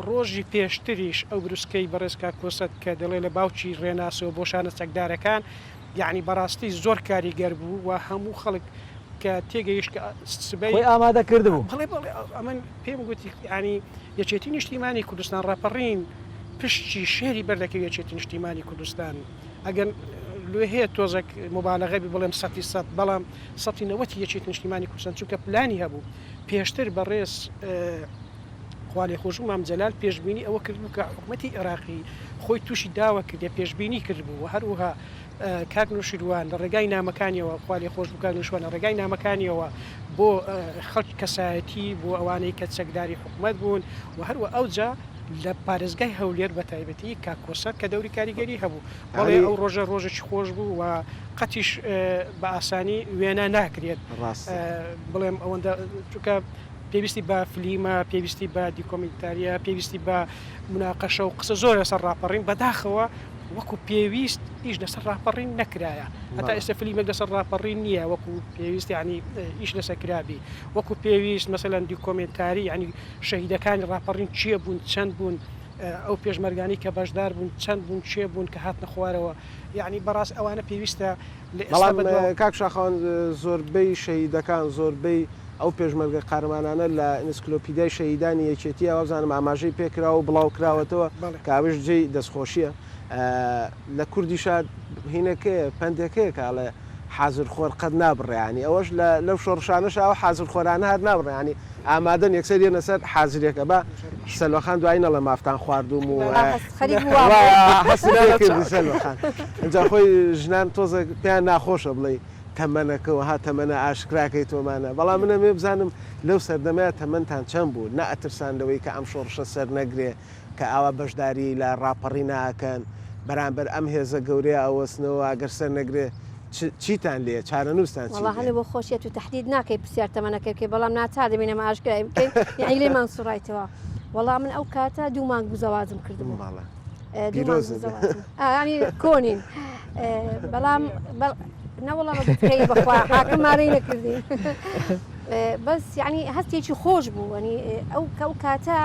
ڕۆژی پێشتریش ئەو بروسکەی بەڕێز کاک کۆسەت کە دەڵێ لە باوکی ڕێناسەوە بۆ شانە چەکدارەکان یەعنی بەڕاستی زۆر کاریگەر بوو و هەموو خەڵک کە تێگەیشت کە سبەی خۆی ئامادە کردبوو. بەڵێ بەڵێ ئەمن پێم گوتی یەعنی یەکێتی نیشتیمانی کوردستان ڕاپەڕین پشتی شێری بەردەکەوی یەکێتی نیشتیمانی کوردستان ئەگەر لێ هەیە تۆزێک موبالەغە بی بڵێم سەتی سەت بەڵام سەتی نەوەتی یەکێتی نیشتیمانی کوردستان چونکە پلانی هەبوو پێشتر بەڕێز خوالێخۆشبوو مام جەلال پێشبینی ئەوە کردبوو کە حکومەتی عێراقی خۆی تووشی داوە کردێ پێشبینی کردبوو و هەروەها کاک نوشیروان لە ڕێگای نامەکانیەوە خوالێخۆشبوو کاک نوشیروان لە ڕێگای نامەکانیەوە بۆ خەڵکی کەسایەتی بۆ ئەوانەی کە چەکداری حکومەت بوون و هەروە ئەوجا لە پارێزگای هەولێر بە تایبەتی کاک کۆسەر کە دەوری کاریگەری هەبوو بەڵێ ئەو ڕۆژە ڕۆژێکی خۆش بوو و قەتیش بە ئاسانی وێنا ناکرێت بڵێم ئەوەندە چونکە پێویستی بە فلیمە، پێویستی بە دیکۆمینتاریە، پێویستی بە موناقەشە و قسە زۆرە لەسەر ڕاپەڕین، بەداخەوە وەکو پێویست ئیش لەسەر ڕاپەڕین نەکرایە، هەتا ئێستا فلیمێک لەسەر ڕاپەڕین نییە وەکو پێویست یانی ئیش لەسەر کرابی، وەکو پێویست مەسەلەن دیکۆمێنتاری یانی شەهیدەکانی ڕاپەڕین کێ بوون، چەند بوون، ئەو پێشمەرگانەی کە بەشدار بوون چەند بوون، کێ بوون کە هاتنە خوارەوە، یانی بەڕاست ئەوانە پێویستە لە ئێستا بەڵام بەدواوە. کاک شاخەوان زۆربەی شەهیدەکان زۆربەی ئەو پێشمەرگە قارەمانانە لە ئینسکلۆپیدیای شەهیدانی یەکێتییە وابزانم ئاماژەی پێکراوە و بڵاو کراوەتەوە کە ئەوەش جێی دەستخۆشییە. لە کوردیشا هینەکەیە پەندێکەیە کە ئەڵێ حازر خۆر قەت نابڕێ یانی ئەوەش لە لەو شۆڕشانەشا ئەو حازر خۆرانە هەر نابڕێ یانی ئامادەن یەکسەر یەنە سەر حازرێکە با سەلوە خان دوایی نەڵێ مافتان خواردووم و خەریک بوو وا بوو. هەستم پێ کردی سەلوە خان ئینجا خۆی ژنان تۆزێک پێیان ناخۆشە بڵێی تەمەنەکە وەها تەمەنە ئاشکراکەی تۆمانە بەڵام من ئەمەوێ بزانم لەو سەردەمەیا تەمەنتان چەند بوو نەئەترسان لەوەی کە ئەم شۆڕشە سەر نەگرێ کە ئاوا بەشداری لە ڕاپەڕینا ئەکەن بەرامبەر ئەم هێزە گەورەیە ئەوەستنەوە ئەگەر سەر نەگرێ چ چیتان لێیە چارەنووستان چی وەڵا لێیە؟ هەنێ بۆ خۆشیە تو تەحدید ناکەی پرسیار تەمەنەکەی بکەی بەڵام ناچار دەبین ئەمە ئاشکرای بکەین یەعنی لێمان سوڕایتەوە وەڵا من ئەو کاتە دوو مانگ بوو زەواجم کردبوو بەڵێ دوو مانگ پیرۆزت بوو بێ. زەواجم ئا یانی کۆنین بەڵام بەڵ نەوەڵا بە بتکەی بەخوا حاکم مارەی نەکردین بەس یعنی هەستێکی خۆش بوو ینی ئەو کە ئەو کاتە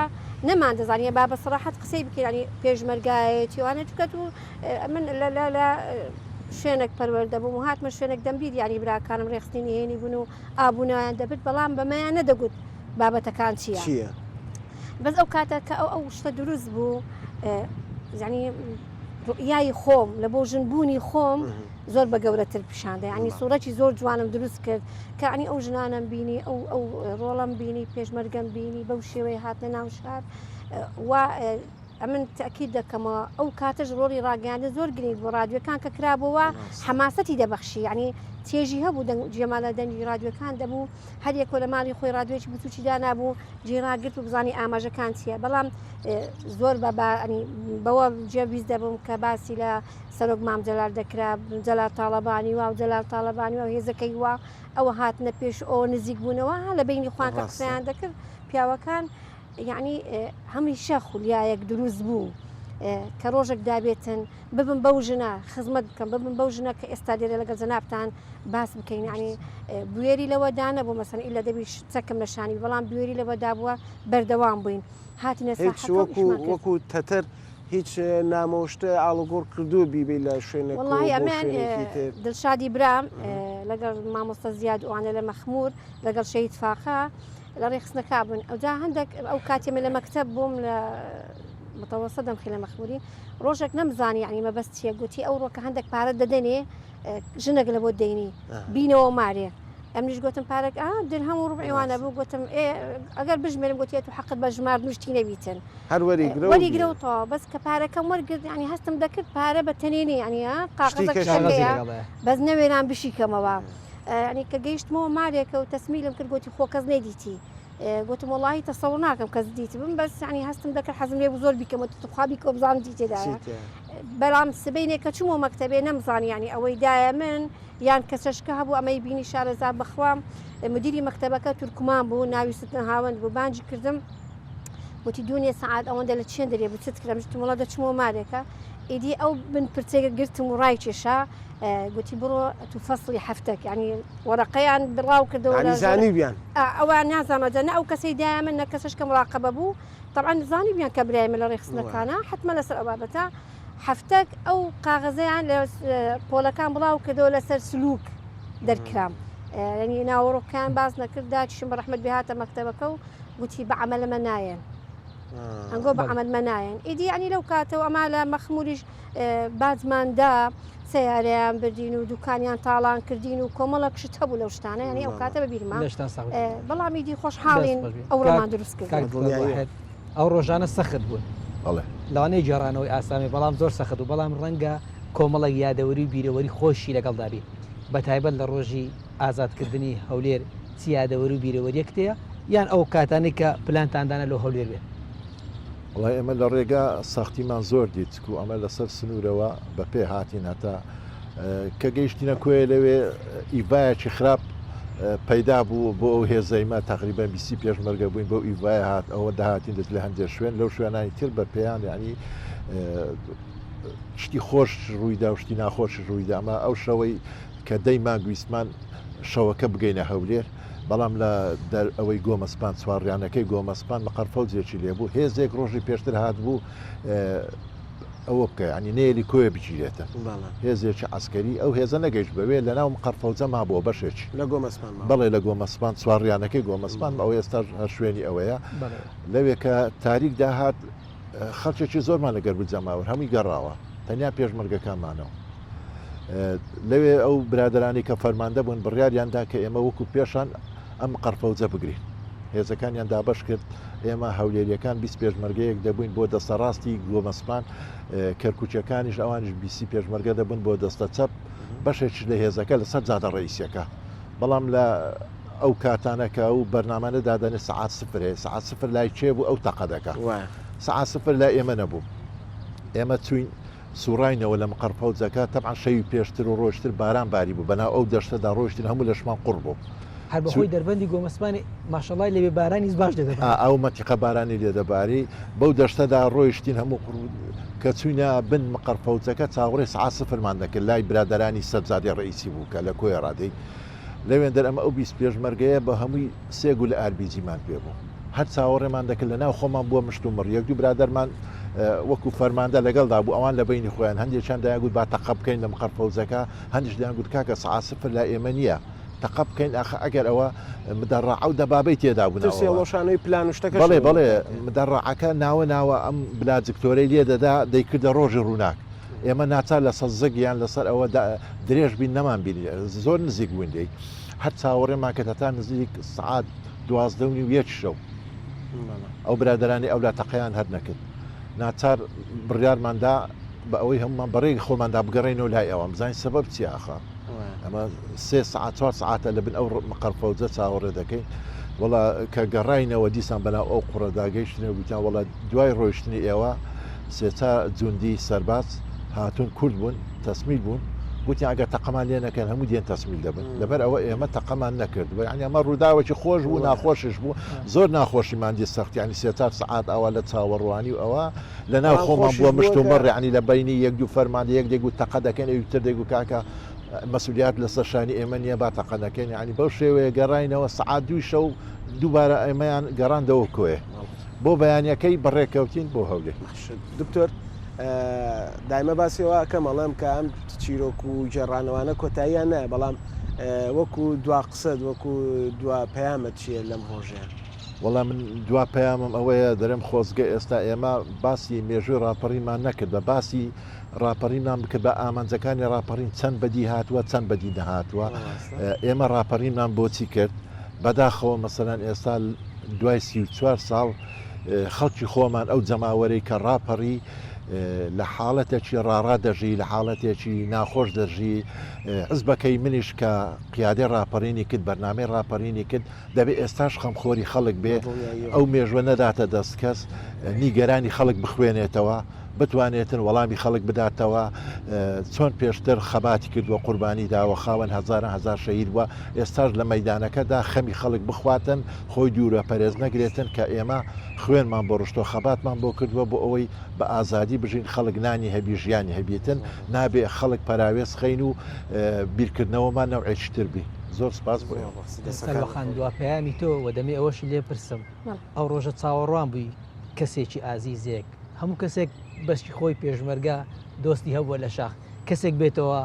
نەمان دەزانانی با بە سەراحەت قسەی بکەین ینی پێشمەرگایەتی وانە چکە تو من لە لە لە شوێنێک پەروەردە بووم و هاتمە شوێنێک دەمدید یعنی براکانم ڕێخستنی نهێنی بوون و ئابوونایان دەبرد بەڵام بەمەیان نەدەگوت بابەتەکان چییە چییە؟ بەس ئەو کاتە کە ئەو ئەو شتە دروست بوو یعنی ڕوئیای خۆم لە بۆ ژن بوونی خۆم زۆر بە گەورەتر پیشاندا ینی سوورەتی زۆر جوانم دروست کرد کە عنی ئەو ژنانم بینی ئەو ئەو ڕۆڵم بینی پێشمەرگەم بینی بەو شێوەی هاتنە ناو شار و ئەمن تاکید دەکەمەوە ئەو کاتەش ڕۆڵی ڕاگەیاندن زۆر گرنگ بۆ رادیۆکان کە کرابەوە حەماسەتی دەبەخشی ینی چێژی هەبوو دەنگ جێمالە دەنگی رادیۆکان دەبوو هەر یەکۆ لە ماڵی خۆی رادیۆیەکی بچووکی دانابوو جێی ڕاگرت و بزانی ئاماژەکان چییە بەڵام زۆر بە بەوە جێویست دەبووم کە باسی لە سەرۆک مام جەلال دەکرا جەلال تاڵەبانی وا و جەلال تاڵەبانی و هێزەکەی وا ئەوە هاتنە پێش ئەو نزیک بوونەوە لە بینی خوان کە قسەیان دەکرد پیاوەکان یعنی هەمیشە خولیایەک دروست بوو کە ڕۆژێک دابێتن ببم بەو ژنە خزمەت بکەم ببم بەو ژنە کە ئێستا لێرە لەگەڵ جەنابتان باس بکەین یعنی بوێری لەوە دانەبوو مەسەن ئیلا دەبی چەکم لە شانی بەڵام بوێری لەوە دابووە بەردەوام بووین هاتینە هیچ ساحەکە و وەکو ئیشمان کرد. وەکو تەتەر هیچ نامە و شتێ ئاڵوگۆڕ کردووە بیبەی لە شوێنێکەوە وەڵاهی بۆ ئەمەیان شوێنێکی تر؟ دڵشادی برام لەگەڵ مامۆستا زیاد ئەوانە لە مەخموور لەگەڵ شەهید فاقە لە ڕێکخستنەکە بوون ئەوجا هەندێک ئەو کاتێ من لە مەکتەب بووم لە متەوەسەت دەمخی لە مەخمووری ڕۆژێک نەمزانی یعنی مەبەست چییە گوتی ئەو ڕۆکە هەندێک پارە دەدەنێ ژنێک لە بۆ دەینی بینەوە مارێ ئەمنیش گوتم پارێک ئا درهەم و ڕبعی وانە بوو گوتم ئێ ئەگەر بژمێرم گوتی تو حەقت بە ژمارد نوشتی نەبیتن هەر وەری گرە و وەری گرە بینە. و تەواو بەس کە پارەکەم وەرگرت یعنی هەستم دەکرد پارە بە تەنێ نییە یعنی ها شتی قاقەزەک کەشی کاغەزی شەکەیە لەگەڵدایە. بەس نەوێرام بشیکەمەوە یعنی کە گەیشتمەوە مارێکە و تەسمیلم کرد گوتی خۆ کەس نەیدیتی گوتم وەڵاهی تەسەور ناکەم کەس دیتبم بەس یعنی هەستم دەکرد حەزم لێ بوو زۆر بیکەم وتی توخوا بیکەوە بزانم چی تێدایە چی تێدایە. بەڵام سبەینێ کە چوومەوە مەکتەبێ نەمزانی یعنی ئەوەی دایە من یان کەسەشکە هەبوو ئەمەی بینی شارەزا بەخوا مدیری مەکتەبەکە تورکمان بوو ناوی ستنە هاوەند بوو بانگی کردم. وتی دوونێ سەعات ئەوەندە لە چێن دەرێ بوو چت کرم وتم وەڵا دەچمەوە مالێکە ئیدی ئەو بن پرچێکە گرتم و ڕای کێشا گوتی بڕۆ تو فەسڵی هەفتەک یعنی وەرەقەیان بڵاو کردەوە یعنی زانیبیان ئەوان نازانم ئەجا نە ئەو کەسەی دایە من نە کەسەش کە مراقەبە بوو تەبعەن زانیبیان کە برای من لە ڕێکخستنەکانە حتمما لەسەر ئەو بابەتە هەفتەک ئەو قاغەزەیان لە پۆلەکان بڵاو کردەوە لەسەر سلوک دەرکرام یعنی ناوەڕۆکەکان باس نەکرد داکیشم بە ڕەحمەت بێ هاتە مەکتەبەکە و گوتی بە عەمەلەمە نایەن ئەنگۆ بە عەمەلمە نایەن ئیدی یعنی لەو کاتەوە ئەما لە مەخموریش باجمان دا سەیارەیان بردین و دوکانیان تاڵان کردین و کۆمەڵێک شت هەبوو لەو شتانە یعنی ئەو کاتە بە بیرمە بەڵام ئیدی خۆشحاڵین ئەو ڕۆمان دروست کرد ئەو ڕۆژانە سەخت بوون لەوانەیە گێڕانەوەی ئاسان بێ بەڵام زۆر سەخت بوو بەڵام ڕەنگە کۆمەڵێک یادەوەری و بیرەوەری خۆشی لەگەڵدا بی بە تایبەت لە ڕۆژی ئازادکردنی هەولێر چ یادەوەری و بیرەوەریەکت هەیە یان ئەو کاتانەی کە پلانتان دانا لۆ هەولێر بێن؟ وەڵای ئێمە لە ڕێگا سەختیمان زۆر دیت چکو ئەمە لەسەر سنوورەوە بە پێ هاتین هەتا کە گەیشتینە کۆیە لەوێ ئیڤایەکی خراپ پەیدا بوو بۆ ئەو هێزەیمە تقریبا بیسی پێشمەرگە بووین بۆ ئیڤای هات ئەوە دەهاتین دەست لە هەندێک شوێن لەو شوێنانی تر بە پێیان یعنی شتی خۆش ڕوویدا و شتی ناخۆش ڕوویدا ئەمە ئەو شەوەی کە دەی مانگ ویستمان شەوەکە بگەینە هەولێر، بەڵام لە دەر ئەوەی گۆمەسپان چوارڕیانەکەی گۆمەسپان مقەر فەوجێکی لێ بوو، هێزێک ڕۆژی پێشتر هاتبوو ئەوە بکە یانی نەیەلی کۆیە بگیرێتن، هێزێکی عەسکەری، ئەو هێزە نەگەیشت بەوێ لەناو مقەر فەوجە مابووە بەشێکی. لە گۆمەسپان مابوو. بەڵێ لە گۆمەسپان چوارڕیانەکەی گۆمەسپان ئەوە ئێستاش هەر شوێنی ئەوەیە، لەوێ کە تاریک داهات خەڵکێکی زۆرمان لەگەر بوو جەماوەر هەمووی گەڕاوە تەنیا پێشمەرگەکان مانەوە. لەوێ ئەو برادەرانی کە فەرماندە بوون بڕیاریان دا کە ئێمە وەکو پێشان ئەم قەرفەوجە بگرین. هێزەکانیان دابەش کرد، ئێمە هەولێرییەکان 20 پێشمەرگەیەک دەبووین بۆ دەستە ڕاستی گۆمەسپان، کەرکووکیەکانیش ئەوانیش بیسی پێشمەرگە دەبوون بۆ دەستە چەپ، بەشێکیش لە هێزەکە لەسەر جادە ڕەئیسیەکە. بەڵام لە ئەو کاتانە کە ئەو بەرنامانە دادەنێ سەعات سفر هەیە، سەعات سفر لای کێ بوو ئەو تەقە دەکا. سەعات سفر لای ئێمە نەبوو. ئێمە چووین سوڕاینەوە لە مقەڕ فەوجەکە، تەبعەن شەوی پێشتر و ڕۆژتر باران باری بوو، بەناو ئەو دەشتەدا ڕۆیشتین هەموو لەشمان قوڕ بوو. هەر بەهۆی دەربەندی گۆمەسپانی ماشەڵای لێبێ بارانیش باش لێ دەباری. ئا ئەو مەنتیقە بارانی لێ دەباری، بەو دەشتەدا ڕۆیشتین هەموو قوڕ بوو، کە چووینە بن مقەڕ فەوجەکە چاوەڕێی سەعات سفرمان دەکرد، لای برادەرانی سەرجادەی ڕەئیسی بوو کە لە کۆیە ڕادێی، لەوێندەر ئەمە ئەو 20 پێشمەرگەیە بە هەمووی سێ گولە ئاربیجیمان پێ بوو. هەر چاوەڕێمان دەکرد لە ناو خۆمان بووە مشت و مڕ یەک دوو برادەرمان وەکو فەرماندە لەگەڵدا بوو ئەوان لە بەینی خۆیان هەندێکیان دەیانگوت با تەقە بکەین لە مقەڕ فەوجەکە هەندیش دەیانگوت کاکە سەعات سفر لای ئێمە نییە تەقە بکەین ئاخە ئەگەر ئەوە مدەڕەعە و دەبابەی تێدا بوو ترسی هەڵوەشانەوەی پلان و شتەکەش بەڵێ بەڵێ مدەڕەعەکە ناوە ناوە ئەم بلاجکتۆرەی لێ دەدا دەیکردە ڕۆژی ڕووناک ئێمە ناچار لەسەر زگ یان لەسەر ئەوە درێژ بین نەمان بینی زۆر نزیک بووین لێی هەر چاوەڕێمان کرد هەتا نزیک سەعات 12 و نیو یەک شەو ئەو برادەرانی ئەولا تەقەیان هەر نەکرد ناچار بڕیارماندا بە ئەوەی هەمومان بەڕێی خۆماندا بگەڕێینەوە لای ئەوان بزانین سەبەب چی ئاخە ئەمە سێ سەعات چوار سەعاتە لە بن ئەو مقەر فەوجە چاوەڕێ دەکەین وەڵا کە گەڕاینەوە دیسان بەناو ئەو قوڕەدا گەیشتنەوە گوتیان وەڵا دوای ڕۆیشتنی ئێوە سێ چار جوندی سەرباز هاتوون کورد بوون تەسمیل بوون گوتیان ئەگەر تەقەمان لێ نەکەن هەموو دێن تەسمیل دەبن لەبەر ئەوە ئێمە تەقەمان نەکرد و یعنی ئەمە ڕووداوێکی خۆش بوو ناخۆشیش بوو زۆر ناخۆشیمان دی سەخت یعنی سێ چار سەعات ئاوا لە چاوەڕوانی و ئەوە لە ناو خۆمان بووە مشت و مڕ یعنی لە بەینی یەک دوو فەرماندە یەک دەیگوت تەقە دەکەین ئەوی تر دەیگوت کاکە مەسولیات لەسەر شانی ئێمە نییە با تەقە نەکەین یعنی بەو شێوەیە گەڕاینەوە سەعات دووی شەو دووبارە ئێمەیان گەڕاندەوە کۆیە بۆ بەیانیەکەی بەڕێکەوتین بۆ هەولێر. دکتۆر دایمە باسی ئەوە ئەکەم ئەڵێم کە ئەم چیرۆک و گێڕانەوانە کۆتاییان نایە بەڵام وەکو دوا قسەت وەکو دوا پەیامت چییە لەم ڕۆژەیە؟ وەڵا من دوا پەیامم ئەوەیە دەرێم خۆزگە ئێستا ئێمە باسی مێژووی ڕاپەڕینمان نەکرد بە باسی ڕاپەڕینمان بکرد بە ئامانجەکانی ڕاپەڕین چەند بەدی هاتووە چەند بەدی نەهاتووە ئێمە ڕاپەڕینمان بۆچی کرد بەداخەوە مەسەلەن ئێستا دوای 34 ساڵ خەڵکی خۆمان ئەو جەماوەرەی کە ڕاپەڕی لە حاڵەتێکی ڕاڕا دەژی لە حاڵەتێکی ناخۆش دەژی حزبەکەی منیش کە قیادەی ڕاپەڕینی کرد بەرنامەی ڕاپەڕینی کرد دەبێ ئێستاش خەمخۆری خەڵک بێ ئەو مێژوە نەداتە دەست کەس نیگەرانی خەڵک بخوێنێتەوە. بتوانێتن وەڵامی خەڵک بداتەوە چۆن پێشتر خەباتی کردووە قوربانی داوە خاوەن هەزاران هەزار شەهید بووە ئێستاش لە مەیدانەکەدا خەمی خەڵک بخواتن خۆی دوورە پەرێز نەگرێتن کە ئێمە خوێنمان بۆ ڕشتوە خەباتمان بۆ کردووە بۆ ئەوەی بە ئازادی بژین خەڵک نانی هەبی ژیانی هەبیتن نابێ خەڵک پەراوێز خەین و بیرکردنەوەمان نەوعێکی تر بی زۆر سپاس بۆ ئێوە. سەلوە خان دوا پەیامی تۆ و دەمێ ئەوەشت لێ پرسم ئەو ڕۆژە چاوەڕوان بووی کەسێکی ئازیزێک هەموو کەسێک بەشی خۆی پێشمەرگە دۆستی هەبووە لە شاخ کەسێک بێتەوە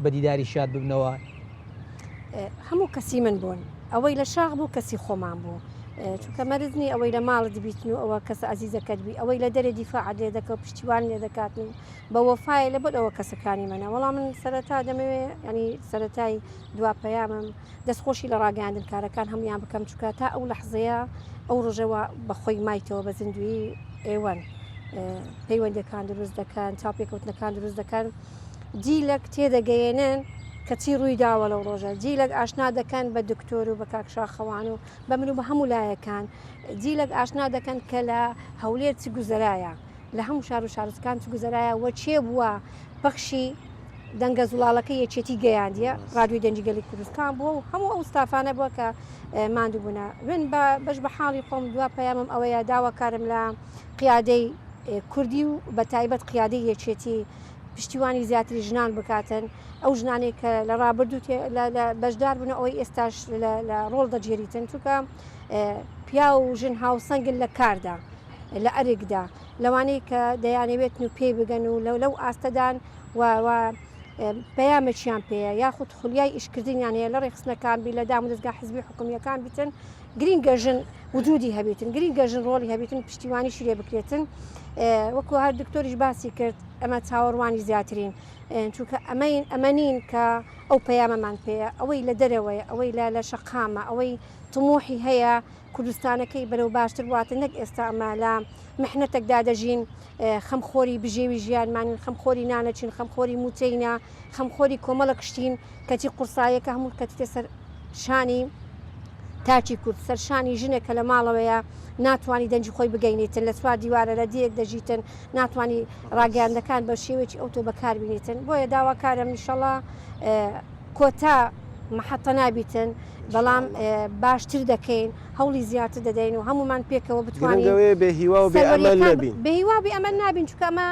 بە دیداری شاد ببنەوە. هەموو کەسی من بوون ئەوەی لە شاخ بوو کەسی خۆمان بوو چونکە مەرج نی ئەوەی لە ماڵت بیتن و ئەوە کەسە ئازیزەکەت بی ئەوەی لە دەرێ دیفاعت لێ دەکە و پشتیوان لێ دەکاتن و بە وەفایە لە بۆ ئەوە کەسەکانی منە وەڵام من سەرەتا دەمەوێ ینی سەرەتای دوا پەیامم دەستخۆشی لە ڕاگەیاندنکارەکان هەموویان بکەم چونکە تا ئەو لەحزەیە ئەو ڕۆژەوە بەخۆی مایتەوە بە زیندویی ئێوەن پەیوەندەکان دروست دەکەن چاوپێکەوتنەکان دروست دەکەن جیلەک تێدەگەیەنن کە چی ڕووی داوە لەو ڕۆژە جیلەک ئاشنا دەکەن بە دکتۆر و بە کاک شاخەوان و بە من و بە هەموو لایەکان جیلەک ئاشنا دەکەن کە لە هەولێر چ گوزەرایە لە هەموو شار و شارۆچکان چ گوزەرایە و چێ بووە پەخشی دەنگە زوڵاڵەکەی یەکێتی گەیاندیە ڕادیۆی دەنگی گەلی کوردستان بووە و هەموو ئەو ستافانە بووە کە ماندوو بوونە من بە بەش بە حاڵی خۆم دوا پەیامم ئەوەیە داواکارم لە قیادەی کوردی و بە تایبەت قیادەی یەکێتی پشتیوانی زیاتری ژنان بکاتن ئەو ژنانەی کە لە ڕابردوو بەشدار بوون ئەوەی ئێستاش لە ڕۆڵ دەگێریتن چونکە پیاو و ژن هاوسەنگن لە کاردا لە ئەرکدا لەوانەی کە دەیانەوێتن و پێی بگەن و لەو ئاستەدان و پەیامێکیان پێیە یاخود خولیای ئیشکردنیان هەیە لە ڕێکخستنەکان بی لە دامودەزگا حزبی حکومییەکان بیتن گرینگە ژن وجودی هەبیتن گرینگە ژن ڕۆڵی هەبیتن پشتیوانیشی لێ بکرێتن وەکو هەر دکتۆریش باسی کرد ئەمە چاوەڕوانی زیاترین چونکە ئەمەین ئەمە نین کە ئەو پەیامەمان پێیە ئەوەی لە دەرەوەیە ئەوەی لە لە شەقامە ئەوەی تموحی هەیە کوردستانەکەی بەرەو باشتر بواتە نەک ئێستا ئەمە لە محنەتێکدا دەژین خەمخۆری بژێوی ژیانمانین خەمخۆری نانەچین خەمخۆری موچەینە خەمخۆری کۆمەڵە شتین کەچی قورساییەکە هەموو کەتیتە سەر شانی تاکی کورد سەر شانی ژنێک کە لە ماڵەوەیە ناتوانانی دەنگی خۆی بگەینیتن لە چوار دیوارە لە دیەک دەژیتن ناتوانانی ڕاگەیاندەکان بە شێوەیەکی ئەوتۆ بەکاربینیتن بۆیە داواکارم ئیشەڵا کۆتا محەتە نابیتن بەڵام باشتر دەکەین هەوڵی زیاتر دەدەین و هەمومان پێکەوە بتوانین بێ هیوا و بێ ئەمەل نەبین بێ هیوا بێ ئەمەل نابین چونکە ئەمە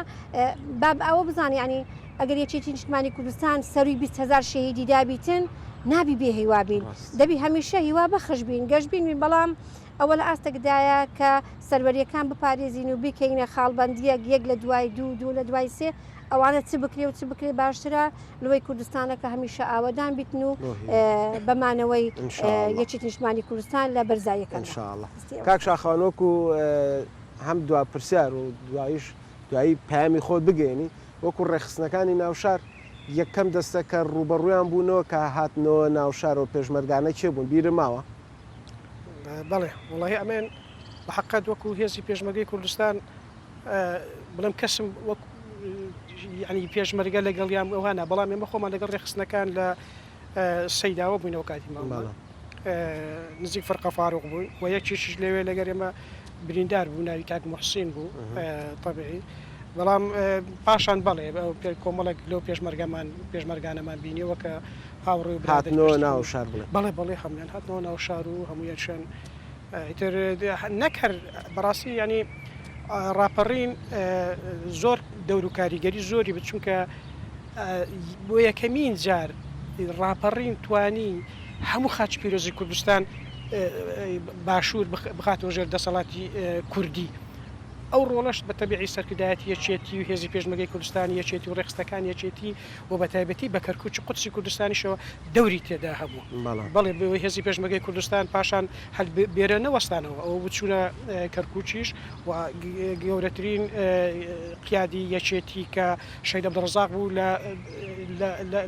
با ئەوە بزانین یعنی ئەگەر یەکێتی نیشتمانی کوردستان سەروی 20 هزار شەهیدی دابیتن نابی بێ هیوا بین دەبی هەمیشە هیوا بەخش بین گەشبین بین بەڵام ئەوە لە ئاستێکدایە کە سەروەرییەکان بپارێزین و بیکەینە خاڵبەندییەک یەک لە دوای دوو، دوو لە دوای سێ، ئەوانە چ بکرێ و چ بکرێ باشترە لەوەی کوردستانەکە هەمیشە ئاوەدان بیتن و بە مانەوەی یەکێتی نیشتمانی کوردستان لە بەرزاییەکاندا. ان شاء اللە. کاک شاخەوان وەکو هەم دوا پرسیار و دواییش دوایی پەیامی خۆت بگەیەنی، وەکو ڕێکخستنەکانی ناوشار یەکەم دەستە کە ڕووبەڕوویان بوونەوە کە هاتنەوە ناوشار و پێشمەرگانە کێ بوون بیرت ماوە؟ بەڵێ وەڵاهی ئەمن بە حەقەت وەکو هێزی پێشمەرگەی کوردستان بڵێم کەسم وەک یعنی پێشمەرگە لەگەڵیان ئەوانە بەڵام ئێمە خۆمان لەگەڵ ڕێکخستنەکان لە سەیداوە بووینەوە کاتی ماوە نزیک فرقە فاروق بووین و یەکیشیش لەوێ لەگەر ئێمە بریندار بوو ناوی کاک محسین بوو طبیعی بەڵام پاشان بەڵێ کۆمەڵێک لەو پێشمەرگەمان پێشمەرگانەمان بینیەوە کە هاوڕێ و برادەری هاتنەوە پێشترین. ناو شار بڵێ. بەڵێ بەڵێ هەموویان هاتنەوە ناو شار و هەموویان شوێن ئیتر نەک هەر بەڕاستی یانی ڕاپەڕین زۆر دەور و کاریگەری زۆری بوو چونکە بۆ یەکەمین جار ڕاپەڕین توانی هەموو خاکی پیرۆزی کوردستان باشوور بخاتەوە ژێر دەسەڵاتی کوردی. ئەو ڕۆڵەش بە تەبیعی سەرکردایەتی یەکێتی و هێزی پێشمەرگەی کوردستانی یەکێتی و ڕێکخستنەکانی یەکێتی و بە تایبەتی بە کەرکوکی قودسی کوردستانیشەوە دەوری تێدا هەبوو. بەڵێ هێزی پێشمەرگەی کوردستان پاشان هەر بێرە نەوەستانەوە ئەوە بوو چوونە کەرکوکیش و گەورەترین قیادی یەکێتی کە شەهید عەبدولڕەزاق بوو لە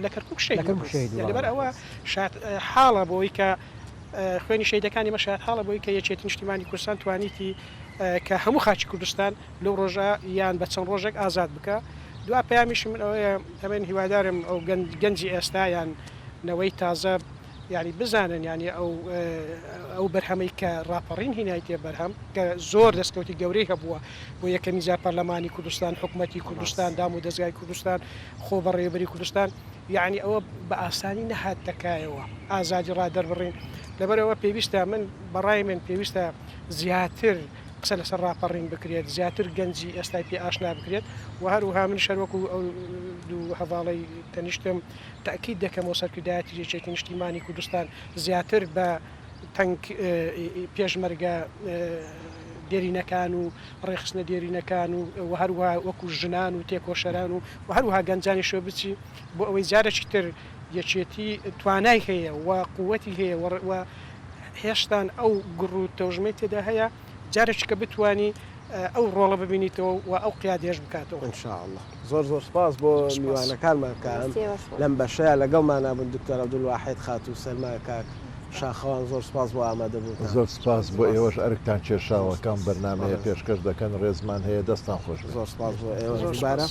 لە کەرکوک شەهید بوو. لەبەر ئەوە شایەت حاڵە بۆی کە خوێنی شەهیدەکانی ئێمە شایەت حاڵە بۆی کە یەکێتی نیشتیمانی کوردستان توانیتی کە هەموو خاکی کوردستان لەو ڕۆژە یان بە چەند ڕۆژێک ئازاد بکا. دوا پەیامیشم من ئەوەیە ئەمن هیوادارم ئەو گەنجی ئێستا یان نەوەی تازە. یانی بزانن یانی ئەو ئەو بەرهەمەی کە ڕاپەڕین هینایتێ بەرهەم کە زۆر دەستکەوتی گەورەی هەبووە بۆ یەکەمین جار پەرلەمانی کوردستان حکومەتی کوردستان دام و دەزگای کوردستان خۆ بەڕێوەبەری کوردستان یعنی ئەوە بە ئاسانی نەهاتە کایەوە ئازادی ڕادەربڕین لەبەرئەوە پێویستە من بەڕای من پێویستە زیاتر قسە لەسەر ڕاپەڕین بکرێت زیاتر گەنجی ئێستای پێ ئاشنا بکرێت و هەروها منیش هەروەکو ئەو دوو هەڤاڵەی تەنیشتم تەئکید دەکەمەوە سەرکردایەتی یەکێتی نیشتیمانی کوردستان زیاتر بە تەنگ پێشمەرگە دێرینەکان و ڕێکخستنە دێرینەکان و و هەروەها وەکو ژنان و تێکۆشەران و و هەروەها گەنجانیشەوە بچی بۆ ئەوەی جارێکی تر یەکێتی توانای هەیە و قوتی هەیە و هێشتان ئەو گوڕ و تەوژمەی تێدا هەیە جارێکی کە بتوانی ئەو ڕۆڵە ببینیتەوە و ئەو قیادەیەش بکاتەوە. ان شاء اللە زۆر زۆر سپاس بۆ میوانەکانمان کە ئەم لەم بەشەیا لەگەڵمانا بوون دکتۆر عبدالواحید خاتوو سەلما کاک شاخەوان زۆر سپاس بۆ ئامادەبوونتان. زۆر سپاس بۆ ئێوەش ئەرکتان کێشاوە کە ئەم بەرنامەیە پێشکەش دەکەن ڕێزمان هەیە دەستتان خۆش بێت. زۆر سپاس بۆ ئێوەش دووبارە.